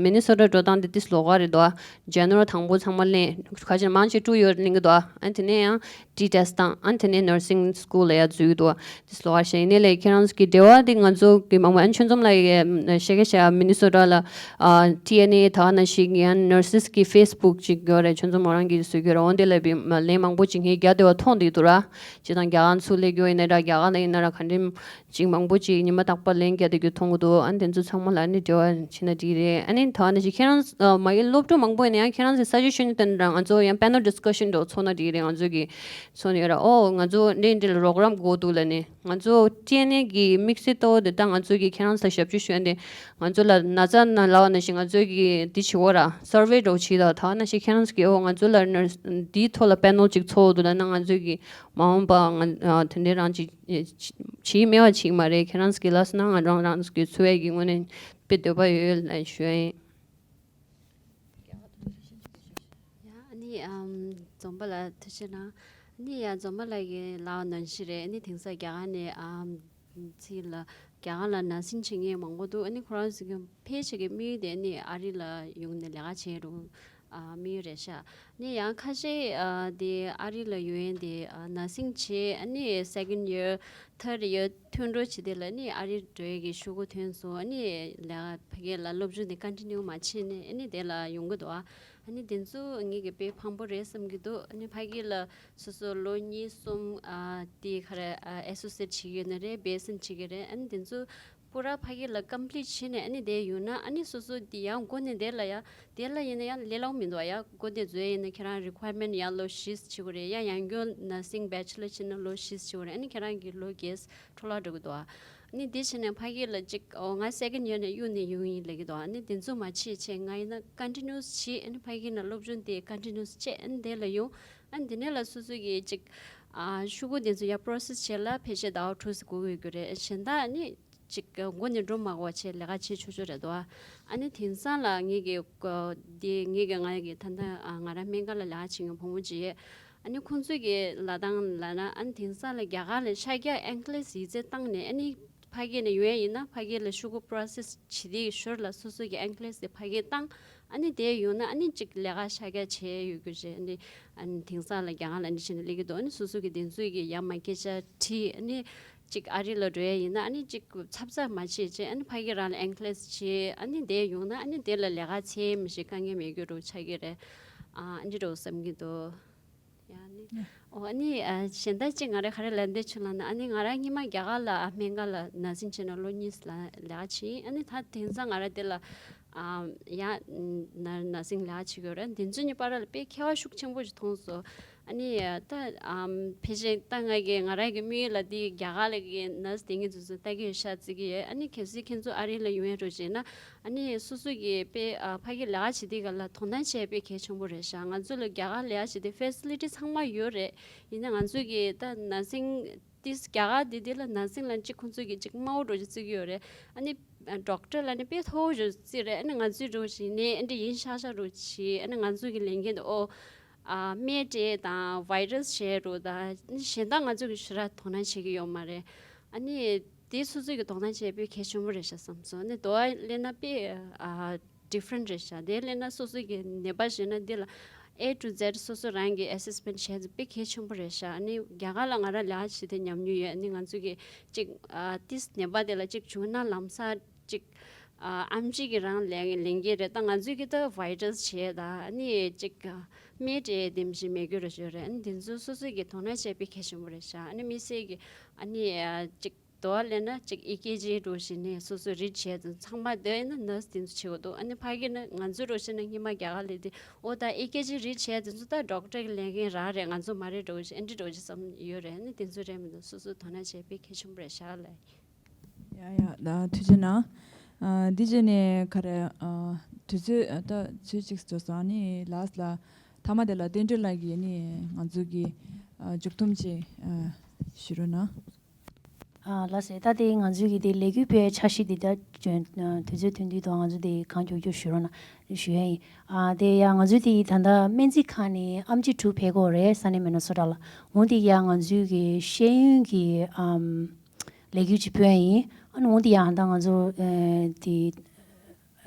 མི་ནི་སོ་ཊ་འགྲོ་སྟངས་དེ་ཏིས་ལོགས་ཀ་རེད་འདུག་ཇེ་ནེ་རལ་དང་པོ་ཚང་མ་ལེན་ཁ་ཆེན་མང་ཆེ་ཊུ་ཡར་ལེན་གི་འདུག་ཨ་དེ་ནས་ཡང་ཊི་ཊེ་སི་ཊི་དང་ཨ་དེ་ནས་ནར་སིང་སི་ཀུལ་ལ་ཡར་འཛུལ་གི་འདུག་ཏིས་ལོགས་ཀ་རེད་ཤག་ཡིན་ནའི་ལས་ཁྱེད་རང་གི་འབྲེལ་བ་དེ་ང་ཚོ་གི་མང་པོ་ཨ་ཆུང་འཛོམས་ལགས་ཀྱིས་ཤེས་ཀྱི་ཤག་མི་ནི་སོ་ཊ་ལ་ཨ་ཊི་ཨེན་ཨེ་ད་ག་ནང་བཞིན་ཡང་ནར་སི་སི་གི་ཕེ་སི་བུག་ཅིག་ཡོད་རེད། ཆུང་འཛོམས་མོ་རང་གིས་བཟོས་ཀྱི་རེད། འོ་དེ་ལ་བི་ལན་མང་པོ་ཅིག་ངས་རྒྱ་དེ་བ་མཐོང་བསྡད་འདུག་ར། སྤྱིར་བཏང་རྒྱ་གར་ཚུར་སླེབས་རྒྱུ་ཡིན་ན་ར་རྒྱ་གར་ལ་ཡིན་ན་ར་ག་འདྲ་ཅིག་མང་པོ་ཅིག་ཉི་མ་རྟག་པར་ལན་རྒྱག་བསྡད་རྒྱུ་མཐོང་གི་འདུག་ཨ་ནི་དེ་ཚོ་ཚང་མ་ལ་ཨ་ནི་འབྲེལ་བ་བྱེད་ན་འགྲིག་རེད། ཨ་ནི་ད་ནི་ཅིག་ཁྱེད་རང་ཨ་མ་གི་སློབ་ཕྲུག་མང་པོ་ཡིན་ན་ཡང་ཁྱེད་རང་ཚོས་ས་ཆ་ཤོད་ནི་དེ་འདྲ་ང་ཚོ་ཡང་པེ་ནལ་ཌི་སི་ཀ་ཤན་འདྲ་ཚོགས་ན་འགྲིག་རེད། ང་ཚོ་གི་ཚོགས་ནི་ཡོད་ར། ཨོ་ང་ཚོ་འདི་འདི་ལ་རོགས་རམ་དགོས་འདུག་ལབ་ནི་ང་ཚོ་ཊི་ཨེན་ཨེ་གི་དམིགས་བསལ་གཙོ་བོ་དེ་ད་ང་ཚོ་གི་ཁྱེད་རང་ཚོ་ཞབས་ཞུ་ཞུ་ཡ་འདི་ང་ཚོ་ལ་ན་ཚ་ན་ལབ་པ་ནང་བཞིན་ང་ཚོ་གི་འདི་བྱེད་འོ་ར་སར་ཝེ་འདྲ་བོ་བྱེད་ད་ད་ནང་བཞིན་ཁྱེད་རང་ཚོ་གི་ཨོ་ང་ཚོ་ལ་ནར་འདིའི་ཐོག་ལ་པེ་ནལ་ཅིག་ཚོགས་འདུག་ལབ་ན་ང་ཚོ་གི་མ་འོངས་པ་ང་ཨ་དེ་འདྲའི་རང་ཅིག་བྱེད་མེད་པ་ཅིག་མ་རེད། ཁྱེད་རང་ཚོ་གི་ལགས་སོ་ན་ང་རང་རང་ཚོ་གི་འཚོ་བའི་གི་ངོས་ནས་དཔེ་འདོད་པ་ཡོད་ལབ་ཞུ་ཡ་ཡིན། ཡ་ཨ་ནི་ཨམ་འཛོམས་པ་ལགས་ཐུགས་རྗེ་གནང་། ཨ་ནི་ཡ་འཛོམས་པ་ལགས་ཀྱིས་ལབ་པ་ནང་བཞིན་རེད། ཨ་ནི་དེང་སང་རྒྱ་གར་ནས་ཨམ་ཚིག་ལ་རྒྱ་གར་ལ་ནར་སིང་བྱེད་མཁན་མང་པོ་འདུག་ཨ་ནི་ཁོ་རང་ཚོ་གི་ཕལ་ཆེར་གྱི་དམིགས་ཡུལ་དེ་ཨ་ནི་ཨ་རི་ལ་ཡོང་ནས་ལས་ཀ་བྱེད་རུང་ཨ་དམིགས་ཡུལ་རེད་ཤག་ཨ་ནི་ཡང་ཁ་ཤས་ཨ་དེ་ཨ་རི་ལ་ཡོང་ཡས་དེ་ཨ་ནར་སིང་བྱེད་ཨ་ནི་སེ་ཀེན་ཌི་ཡར་ཐར་ཌི་ཡར་ཐོན་འགྲོ་བྱེད་དེ་ལ་ཨ་ནི་ཨ་རི་འགྲོ་ཡས་ཀྱི་ཤོག་གུ་ཐོན་སོང་། ཨ་ནི་ལས་ཀ་ཕ་གི་ལ་སློབ་སྦྱོང་དེ་ཀོན་ཊི་ནིའུ་མ་བྱས་ནས་ཨ་ནི་དེ་ལ་ཡོང་གི་འདུག་ཨ་ནི་དེ་ཚོ་ངེད་ཀྱི་དཔེ་ཕངས་པོ་རེད་བསམ་གྱི་འདུག་ཨ་ནི་ཕ་གི་ལ་སོ་སོ་ལོ་གཉིས་གསུམ་ཨ་དེ་ག་རེ་ཨ་ཨེ་སོ་སི་ཨེཊ་བྱེད་ཀྱི་ཡོད་ན་རེད། བེ་སི་ཨེན་བྱེད་ཀྱི་རེད། ཨ་ནི་དེ་ཚོ་པུ་ར་ཕ་གི་ལ་ཀམ་པི་ལིཊ་བྱས་ནས་ཨ་ནི་དེ་ཡོང་ན་ཨ་ནི་སོ་སོ་དེ་ཡང་འགོ་ནས་དེ་ལ་ཡ་དེ་ལ་ཡིན་ན་ཡང་ལས་སླ་པོ་མི་འདུག་ཡ་འགོ་དེ་འཛུལ་ཡ་ཡིན་ན་ཁྱེད་རང་རི་ཀོ་ཡར་མེན་ཊི་ཡང་ལོ་བཞི་བྱེད་དགོས་རེད། ཡ་ཡང་སྐྱོན་ནར་སིང་བེ་ཅི་ལར་བྱེད་ན་ལོ་བཞི་བྱེད་དགོས་རེད། ཨ་ནི་ཁྱེད་རང་གི་ལོ་བརྒྱད་འཕྲོ་བརླག་འགྲོ་གི་འདུག་ཨ་ནི་དེ་བྱས་ནས་ཕ་གི་ལ་ཅིག་ཨོ་ང་སེ་ཀེན་ཌི་ཡར་ནས་གཡུག་ནས་ཡོང་ཡིན་ལབ་ཀྱི་འདུག་ཨ་ནི་དེ་ཚོ་མ་བྱེད་བྱས་ང་ཡིན་ན་ཀོན་ཊི་ནིའུ་སི་བྱེད། ཨ་ནི་ཕ་གི་ན་སློབ་སྦྱོང་དེ་ཀོན་ཊི་ནིའུ་སི་བྱེད། ཨ་ནི་དེ་ལ་ཡོང་། ཨ་ནི་དེ་ནས་ལ་སོ་སོ་གི་ཅིག་ཨ་ཤོག་གུ་དེ་ཚོ་ཡར་པོ་རོ་སེ་སི་བྱེད་ལ་ཕལ་ཆེར་ཟླ་བ་དྲུག་ཙམ་འགོར་དགོས་ཀྱི་རེད། གཞན་དག་ཨ་ནི་ ཅིག་མགོ་ནས་འགྲོ་མ་དགོས་པ་བྱས་ལས་ཀ་བྱེད་ཆོག་ཆོག་རེད་དོ། ཨ་ནི་དེང་སང་ལ་ངེད་ཀྱི་འདི་ངེད་ཀྱི་ང་གི་ད་ལྟ་ང་རང་སྨན་ཁང་ལ་ལས་ཀ་བྱེད་མཁན་བུ་མོ་ཅིག་ཡོད། ཨ་ནི་ཁོང་ཚོས་ཀྱི་ལབ་སྟངས་ལབ་ན། ཨ་ནི་དེང་སང་ལ་རྒྱ་གར་ལ་ཤར་རྒྱག་ཨེན་ཀི་ལེ་སི་ཡིག་ཚད་བཏང་ནས། ཨ་ནི་ཕ་གི་ནས་ཡོང་ཡ་ཡིན་ན་ཕ་གི་ལ་ཤོག་གུ་པོ་རོ་སེ་སི་བྱེད་དུས་ཞོར་ལ་སོ་སོ་གི་ཨེན་ཀི་ལེ་སི་དེ་ཕ་གི་བཏང་། ཨ་ནི་དེ་ཡོང་ན་ཨ་ནི་ཅིག་ལས་ཀ་ཤར་རྒྱག་བྱས་ཡོད་རྒྱུ་རེད། ཨ་ནི་ཨ་ནི་དེང་སང་ལ་རྒྱ་གར་ལ་ཨ་ནི་བྱས་ནས་སླེབས་ཀྱི་འདུག་ཨ་ནི་སོ་སོ་གི་དེ་ཚོའི་གི་ཡར་མར་སྐད་ཆ་དྲིས། ཨ་ནི་ཅིག་ཨ་རི་ལ་འགྲོ་ཡ་ཡིན་ན་ཨ་ནི་ཅིག་ཚབ་ཚབ་མ་བྱེད་བྱས། ཨ་ནི་ཕ་གི་རང་ལ་ཨེན་ཀི་ལེ་སི་བྱེད། ཨ་ནི་དེ་ཡོང་ན་ཨ་ནི་དེ་ལ་ལས་ཀ་ཚད་མ་ཞིག་དཀའ་ངལ་མེད་རྒྱུ་འདྲ་ཆགས་ཀྱི་རེད། ཨ་ཨ་འདྲ་འདྲ་བསམ་གྱི་འདུག་ཡ་ནི། ཨོ་ཨ་ནི་ཨ་གཞན་དག་ཅིག་ང་རང་ག་རེ་ལབ་འདོད་བྱུང་ལབ་ན། ཨ་ནི་ང་རང་སྔོན་མ་རྒྱ་གར་ལ་ཨ་སྨན་ཁང་ལ་ནར་སིང་བྱས་ནས་ལོ་གཉིས་ལ་ལས་ཀ་བྱས། ཨ་ནི་ད་དེང་སང་ང་རང་དེ་ལ་ཨ་ཡ་ནར་ནར་སིང་ལས་ཀ་བྱེད་ཀྱི་ཡོད་རེད། དེ་ཚོ་གཉིས་བར་ལ་དཔེ་ཁྱད་པར་ཤུགས་ཆེན་པོ་ཞིག་མཐོང་སོང་། ཨ་ནི་ད་ཨམ་ཕལ་ཆེར་ད་ང་གི་ང་རང་གི་དམིགས་ཡུལ་ལ་དེ་རྒྱ་གར་ལ་གི་ནར་སི་དེ་ངས་དུས་ཚོད་ལྟ་གི་ཡོད་ཤག་བརྩི་གི་ཡོད། ཨ་ནི་གལ་སྲིད་ཁྱེད་ཚོ་ཨ་རི་ལ་ཡོང་ཡ་འདྲ་བྱས་ན། ཨ་ནི་སོ་སོ་གི་དཔེ་ཨ་ཕ་གི་ལས་ཀ་བྱེད་དུས་ག་ལ་དོ་སྣང་བྱས་དཔེ་གལ་ཆེན་པོ་རེད་ཤག་ང་ཚོ་ལ་རྒྱ་གར་ལས་ཀ་བྱེད་དུས་ཕེ་སི་ལི་ཊི་ཚང་མ་ཡོད་རེད། ཡིན་ན་ང་ཚོ་གི་ད་ནར་སིང་ཏིས་རྒྱ་གར་དེ་དེ་ལ་ནར་སིང་ལ་ཅིག་ཁོང་ཚོ་གི་ཅིག་དམའ་བོ་འདྲ་ཅིག་བརྩི་གི་ཡོད་རེད། ཨ་ནི་ཌོག་ཊར་ལ་ནི་དཔེ་མཐོ་བོ་ཞིག་བརྩི་རེད། ཨ་ནི་ང་ཚོའི་འདྲ་བོ་ཞིག་ནས་ཨ་འདྲ་ཡིན་ཤག་ཤག་འདྲ་བྱས། ཨ་ནི་ང་ཚོ་གི་ལས་འགན་དེ་ཨོ་ཨ་སྨན་སྤྲད་དང་བྷའི་རས་བྱས་འདྲ་དང་། ཨ་ནི་གཞན་དག་ང་ཚོ་གི་ཞེ་དྲག་དོ་སྣང་བྱེད་ཀྱི་ཡོད་མ་རེད། ཨ་ནི་དེ་སོ་སོ་གི་དོ་སྣང་བྱས་དཔེ་གལ་ཆེན་པོ་རེད་ཤག་བསམ་སོང་། ཨ་ནི་དོ་བ་ལེན་ན་དཔེ་ཨ་ཌི་ཕ་རེན་ཊི་རེད་ཤག་དེ་ལས་ན་སོ་སོ་གི་ནད་པ་ཞིག་ན་འདི་ལ་A to Z སོ་སོ་རང་གི་ཨེ་སེ་སི་མེན་ཊི་བྱས་ཚེ་དཔེ་གལ་ཆེན་པོ་རེད་ཤག་ཨ་ནི་རྒྱ་གར་ལ་ང་རང་ལས་ཀ་བྱེད་དུས་ཉམས་མྱོང་ཡོད། ཨ་ནི་ང་ཚོ་གི་ཅིག་ཨ་ཏིས་ནད་པ་དེ་ལ་ཅིག་བྱུང་ན་ལམ་སང་ཅིག་ཨ་ཨེམ་ཆི་གི་རང་ལས་ལས་འགན་རེད། ད་ང་ཚོ་གི་ད་བྷའི་རས་བྱས་ད་ཨ་ནི་ཅིག་ཨ་སྨན་སྤྲད་དེ་མི་ཞིག་མེད་རྒྱུ་རེད་ཤག་རེད། ཨ་ནི་དེ་ཚོ་སོ་སོ་གི་དོ་སྣང་བྱས་དཔེ་གལ་ཆེན་པོ་རེད་ཤག་ཨ་ནི་དམིགས་བསལ་གི་ཨ་ནི་ཨ་ཅིག་དོ་བ་ལེན་ན་ཅིག་ཨེ་ཀེ་ཇི་འདྲ་བོ་ཞིག་ནས་སོ་སོ་རིཌ་བྱས་ཙང་ཚང་མ་དེ་ན་ནར་སི་དེ་ཚོ་བྱེད་དགོས་འདུག་ཨ་ནི་ཕ་གི་ན་ང་ཚོ་འདྲ་བོ་ཞིག་ན་སྔོན་མ་རྒྱ་གར་ལ་དེ་ཨོ་ད་ཨེ་ཀེ་ཇི་རིཌ་བྱས་དེ་ཚོ་ད་ཌོག་ཊར་གི་ལས་འགན་རང་རེད། ང་ཚོ་མ་རེད་འདྲ་བོ་ཞིག་ཨ་འདྲ་འདྲ་བོ་ཞིག་བསམ་ཡོད་རེད། ཨ་ནི་དེ་ཚོ་རེད་མི་འདུག་སོ་སོ་དོ་སྣང་བྱས་དཔེ་གལ་ཆེན་པོ་རེད་ཤག་ལ། ཡ་ཡ་ད་ཐུགས་རྗེ་གནང་། ཨ་འདི་རྗེས་ནས་ག་རེ་ཨ་དུས་ཚོད་ཨ་ད་ཚོད་གཅིག་འགྲོ་སོང་། ཨ་ནི་ལཱ་སི་ཊི་ལ་མཐའ་མ་དེ་ལ་བསྟན་སྒྲོན་ལགས་ཀྱིས་ཨ་ནི་ང་ཚོ་གི་ཨ་མཇུག་སྡོམ་ཅིག་ཨ་ཞུ་རོགས་གནང་། ཨ་ལགས་སེ། ད་དེ་ང་ཚོའི་གི་དེ་ལས་འགུལ་སྤེལ་བའི་འཆར་གཞི་དེ་ད་དུས་ཚོད་ཐོན་དུས་ད་ང་ཚོ་དེ་གང་མགྱོགས་མགྱོགས་ཞུ་རོགས་གནང་ཞུ་ཡ་ཡིན། ཨ་དེ་ཡང་ང་ཚོའི་དེ་ད་ལྟ་སྨན་རྩིས་ཁང་ནས་ཨེམ་ཆི་དྲུག་ཕེབས་ཀྱི་ཡོད་རེད། ས་གནས་མི་ནི་སོ་ཊ་ལ། འོ་དེ་ཡང་ང་ཚོའི་གི་ཤེས་ཡོན་གི་ཨམ་ལས་འགུལ་ཅིག་སྤེལ་ཡ་ཡིན། ཨ་ནི་འོ་དེ་ཡང་ད་ང་ཚོ་ཨ་དེ་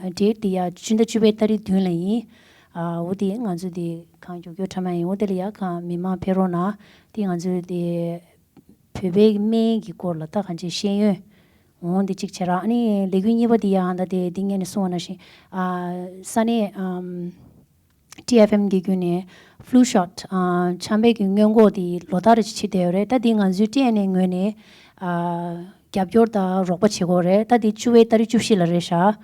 ཌེ་ཊི་དེ་ཡ་སྤྱི་ཟླ་བཅུ་པའི་ཏ་རིག་བདུན་ལ་ཡིན། ཨ་འོ་དེ་ང་ཚོ་དེ་གང་མགྱོགས་མགྱོགས་འཁྲབ་མ་ཡིན། འོ་དེ་ལ་ཡ་གང་མི་མང་ཕེབས་རོགས་གནང་། དེ་ང་ཚོ་དེ་བོད་པའི་སྨན་གྱི་སྐོར་ལ་ད་གང་ཅི་ཤེས་ཡོན་འོ་དེ་གཅིག་བྱས་ར། ཨ་ནི་ལས་འགུལ་གཉིས་པ་དེ་ཡ་ད་དེ་འདི་སྔོན་ནས་གསུངས་པ་ནང་བཞིན་ཨ་ས་གནས་ཨམ་ཊི་ཨེཕ་ཨེམ་གི་བརྒྱུད་ནས་ཕུ་ལུ་ཤོཊ་ཨ་ཆམ་པའི་གི་སྔོན་འགོག་དེ་ལོ་ལྟར་བྱེད་བསྡད་ཡོད་རེད། ད་དེ་ང་ཚོའི་ཊི་ཨེན་ཨེ་ངོས་ནས་ཨ་རྒྱབ་སྐྱོར་དང་རོགས་པ་བྱེད་ཀྱི་ཡོད་རེད། ད་དེ་བཅུ་པའི་ཏ་རིག་བཅུ་བཞི་ལ་རེད་ཤག་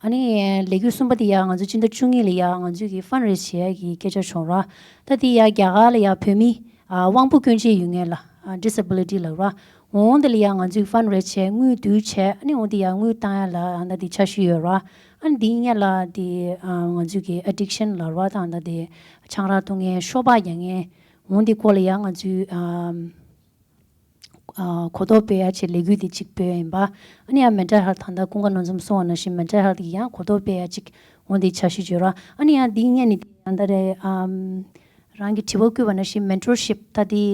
ཨ་ནི་ལས་འགུལ་གསུམ་པ་དེ་ཡང་ང་ཚོ་སྤྱི་ཟླ་བཅུ་གཉིས་ལ་ཡང་ང་ཚོས་ཀྱི་ཕན་རེ་ཟི་བྱེད་ཡ་གི་སྐད་ཆ་བྱུང་ར། ད་དེ་ཡང་རྒྱ་གར་ལ་ཡང་བོད་མི་ཨ་དབང་པོ་སྐྱོན་ཅན་ཡོད་མཁན་ལ་ཨ་ཌི་སེ་བི་ལི་ཊི་ལབ་ར། འོང་དེ་ལ་ཡང་ང་ཚོས་ཕན་རེ་ཟི་བྱས་དངུལ་བསྡུ་བྱས། ཨ་ནི་འོང་དེ་ཡང་དངུལ་བཏང་ཡ་ལ་ཨ་ད་དེ་འཆར་གཞི་ཡོད་ར། ཨ་ནི་དེ་སྔོན་ལ་དེ་ཨ་ང་ཚོས་ཀྱི་ཨེ་ཌིག་ཤན་ལབ་ར། ད་ད་དེ་ཆང་རག་འཐུང་མཁན་ཤོག་སྦག་རྒྱག་མཁན་འོང་དེ་སྐོར་ལ་ཡང་ང་ཚོས་ཨ། ཨ་གོ་རྟོགས་སྤེལ་ཡ་ཆེད་ལས་འགུལ་དེ་གཅིག་སྤེལ་ཡ་ཡིན་པ། ཨ་ནི་ཡང་མེན་ཊལ་ཧེལ་ཐི་ད་ལྟ་ཀུན་དགའ་ནོར་འཛོམས་གསུངས་པ་ནང་བཞིན་མེན་ཊལ་ཧེལ་ཐི་གི་ཡང་གོ་རྟོགས་སྤེལ་ཡ་གཅིག་འོང་དེ་འཆར་གཞི་བརྗོད་ར། ཨ་ནི་ཡང་འདི་སྔོན་ནས་ཡང་ད་རེ་ཨམ་རང་གི་དྲི་བ་བཀོད་པ་ནང་བཞིན་མེན་ཊོར་ཤིབ་ད་དེ་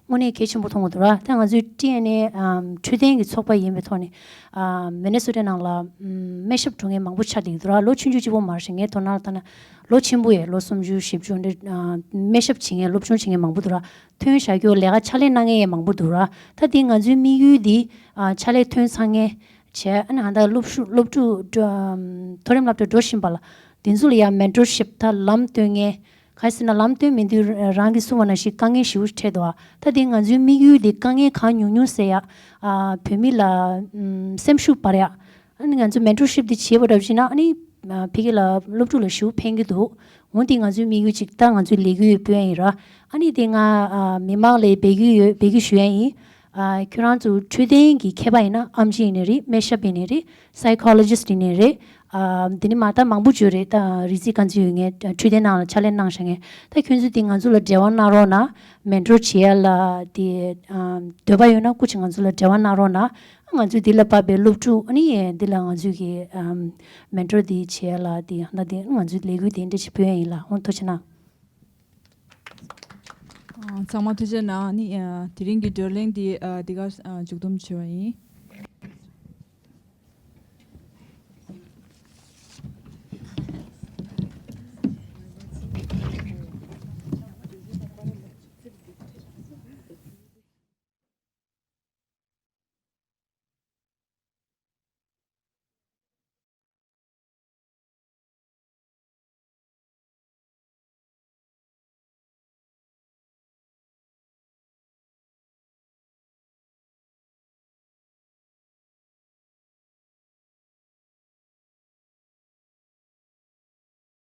དངོས་གནས་གལ་ཆེན་པོ་མཐོང་གི་འདུག་ར། ད་ང་ཚོའི་ཊི་ཨེན་ཨེ་ཨམ་འཕྲོད་བསྟེན་གྱི་ཚོགས་པ་ཡིན་པའི་ཐོག་ནས་ཨམ་མི་ནི་སོ་ཊའི་ནང་ལ་ཨམ་སྨན་ཞབས་འགྲོ་མཁན་མང་པོ་ཆགས་བསྡད་ཀྱི་འདུག་ར། ལོ་ཆུང་ཆུང་གཅིག་པོ་མ་རེད་ཤག་ངའི་དོ་སྣང་ལ་ལྟ་ན་ལོ་ཆེན་པོ་ཡས་ལོ་སུམ་ཅུ་བཞི་བཅུ་འདྲ་ཨམ་སྨན་ཞབས་བྱེད་མཁན་སློབ་སྦྱོང་བྱེད་མཁན་མང་པོ་འདུག་ར། ཐོན་བཞག་རྒྱུ་ལས་ཀ་ཕྱག་ལས་གནང་མཁན་ཡང་མང་པོ་འདུག་ར། ད་དེ་ང་ཚོའི་དམིགས་ཡུལ་འདི་ཨ་ཕྱག་ལས་ཐོན་ཚར་མཁན་བྱས། ཨ་ནི་ཧ་ད་སློབ་ཕྲུག་སློབ་ཕྲུག་འགྲོ་ཨམ་མཐོ་རིམ་སློབ་གྲྭ་འགྲོ་བཞིན་པ་ལ་དེ་ཚོ་ལ་ཡང་མེན་ཊོར་ཤིབ་ད་ལམ་སྟོན་མཁན་ག་རེ་ཟེར་ན་ལམ་སྟོན་མི་འདུག་རང་གིས་གསུངས་པ་ནང་བཞིན་དཀའ་ངལ་ཞེ་པོ་འཕྲད་འདུག་ཨ་ད་དེ་ང་ཚོའི་དམིགས་ཡུལ་འདི་དཀའ་ངལ་གང་ཉུང་ཉུང་སེལ་ཡ་ཨ་བོད་མི་ལ་ཨམ་སེམས་ཤུགས་སྤར་ཡ། ཨ་ནི་ང་ཚོ་མེན་ཊོར་ཤིབ་འདི་བྱེད་པ་འདྲ་བ་ཞིག་ན་ཨ་ནི་ཨ་ཕ་གི་ལ་སློབ་ཕྲུག་ལ་ཞེ་པོ་ཕན་གྱི་འདུག་འོ་འདི་ང་ཚོའི་དམིགས་ཡུལ་ཅིག་ད་ང་ཚོའི་ལས་འགུལ་སྤེལ་ཡ་ཡིན་ར། ཨ་ནི་དེ་ང་ཨ་མི་མང་ལ་འབོད་སྐུལ་ཡོད་འབོད་སྐུལ་ཞུ་ཡ་ཡིན། ཨ། ཁྱོད་རང་ཚོ་འཕྲོད་བསྟེན་གྱི་མཁས་པ་ཡིན་ན་ཨེམ་ཆི་ཡིན་ནའི་རེད། སྨན་ཞབས་ཡིན་ནའི་རེད། སའི་ཁོ་ལོ་ཇི་སི་ཊི་ཡིན་ནའི་རེད། ཨ། འདི་ནི་མ་ད་མང་པོ་བརྗོད་རེད། ད་རི་ཙི་དཀར་མཛེས་ཡོད་ངས་འཕྲོད་བསྟེན་ནང་ལ་ཕྱག་ལས་གནང་བཞག་ངས། ད་ཁྱོད་ཚོས་དེ་ང་ཚོ་ལ་འབྲེལ་བ་གནང་རོགས་གནང་། མེན་ཊོར་བྱེད་ཡ་ལ་དེ་ཨམ། འདོད་པ་ཡོད་ན་སྐུ་མཁྱེན་ང་ཚོ་ལ་འབྲེལ་བ་གནང་རོགས་གནང་། ང་ཚོས་འདི་ལ་བབས་པའི་སློབ་ཕྲུག་ཨ་ནི་འདི་ལ་ང་ཚོས་ཀྱི་ཨམ། མེན་ཊོར་འདི་བྱེད་ཡ་ལ་དེ་ད་དེ་ང་ཚོའི་ལས་འགུལ་དེ་འདྲ་ཞིག་སྤེལ་ཡ་ཡིན་ལ། འོ་ཐུགས་རྗེ་གནང་། ཨ། ཚང་མ་ཐུགས་རྗེ་གནང་། ཨ་ནི་ཨ། དེ་རིང་གི་བགྲོ་གླེང་འདི་ཨ། འདི་གར་ཨ། མཇུག་བསྡོམས་བྱས་པ་ཡིན།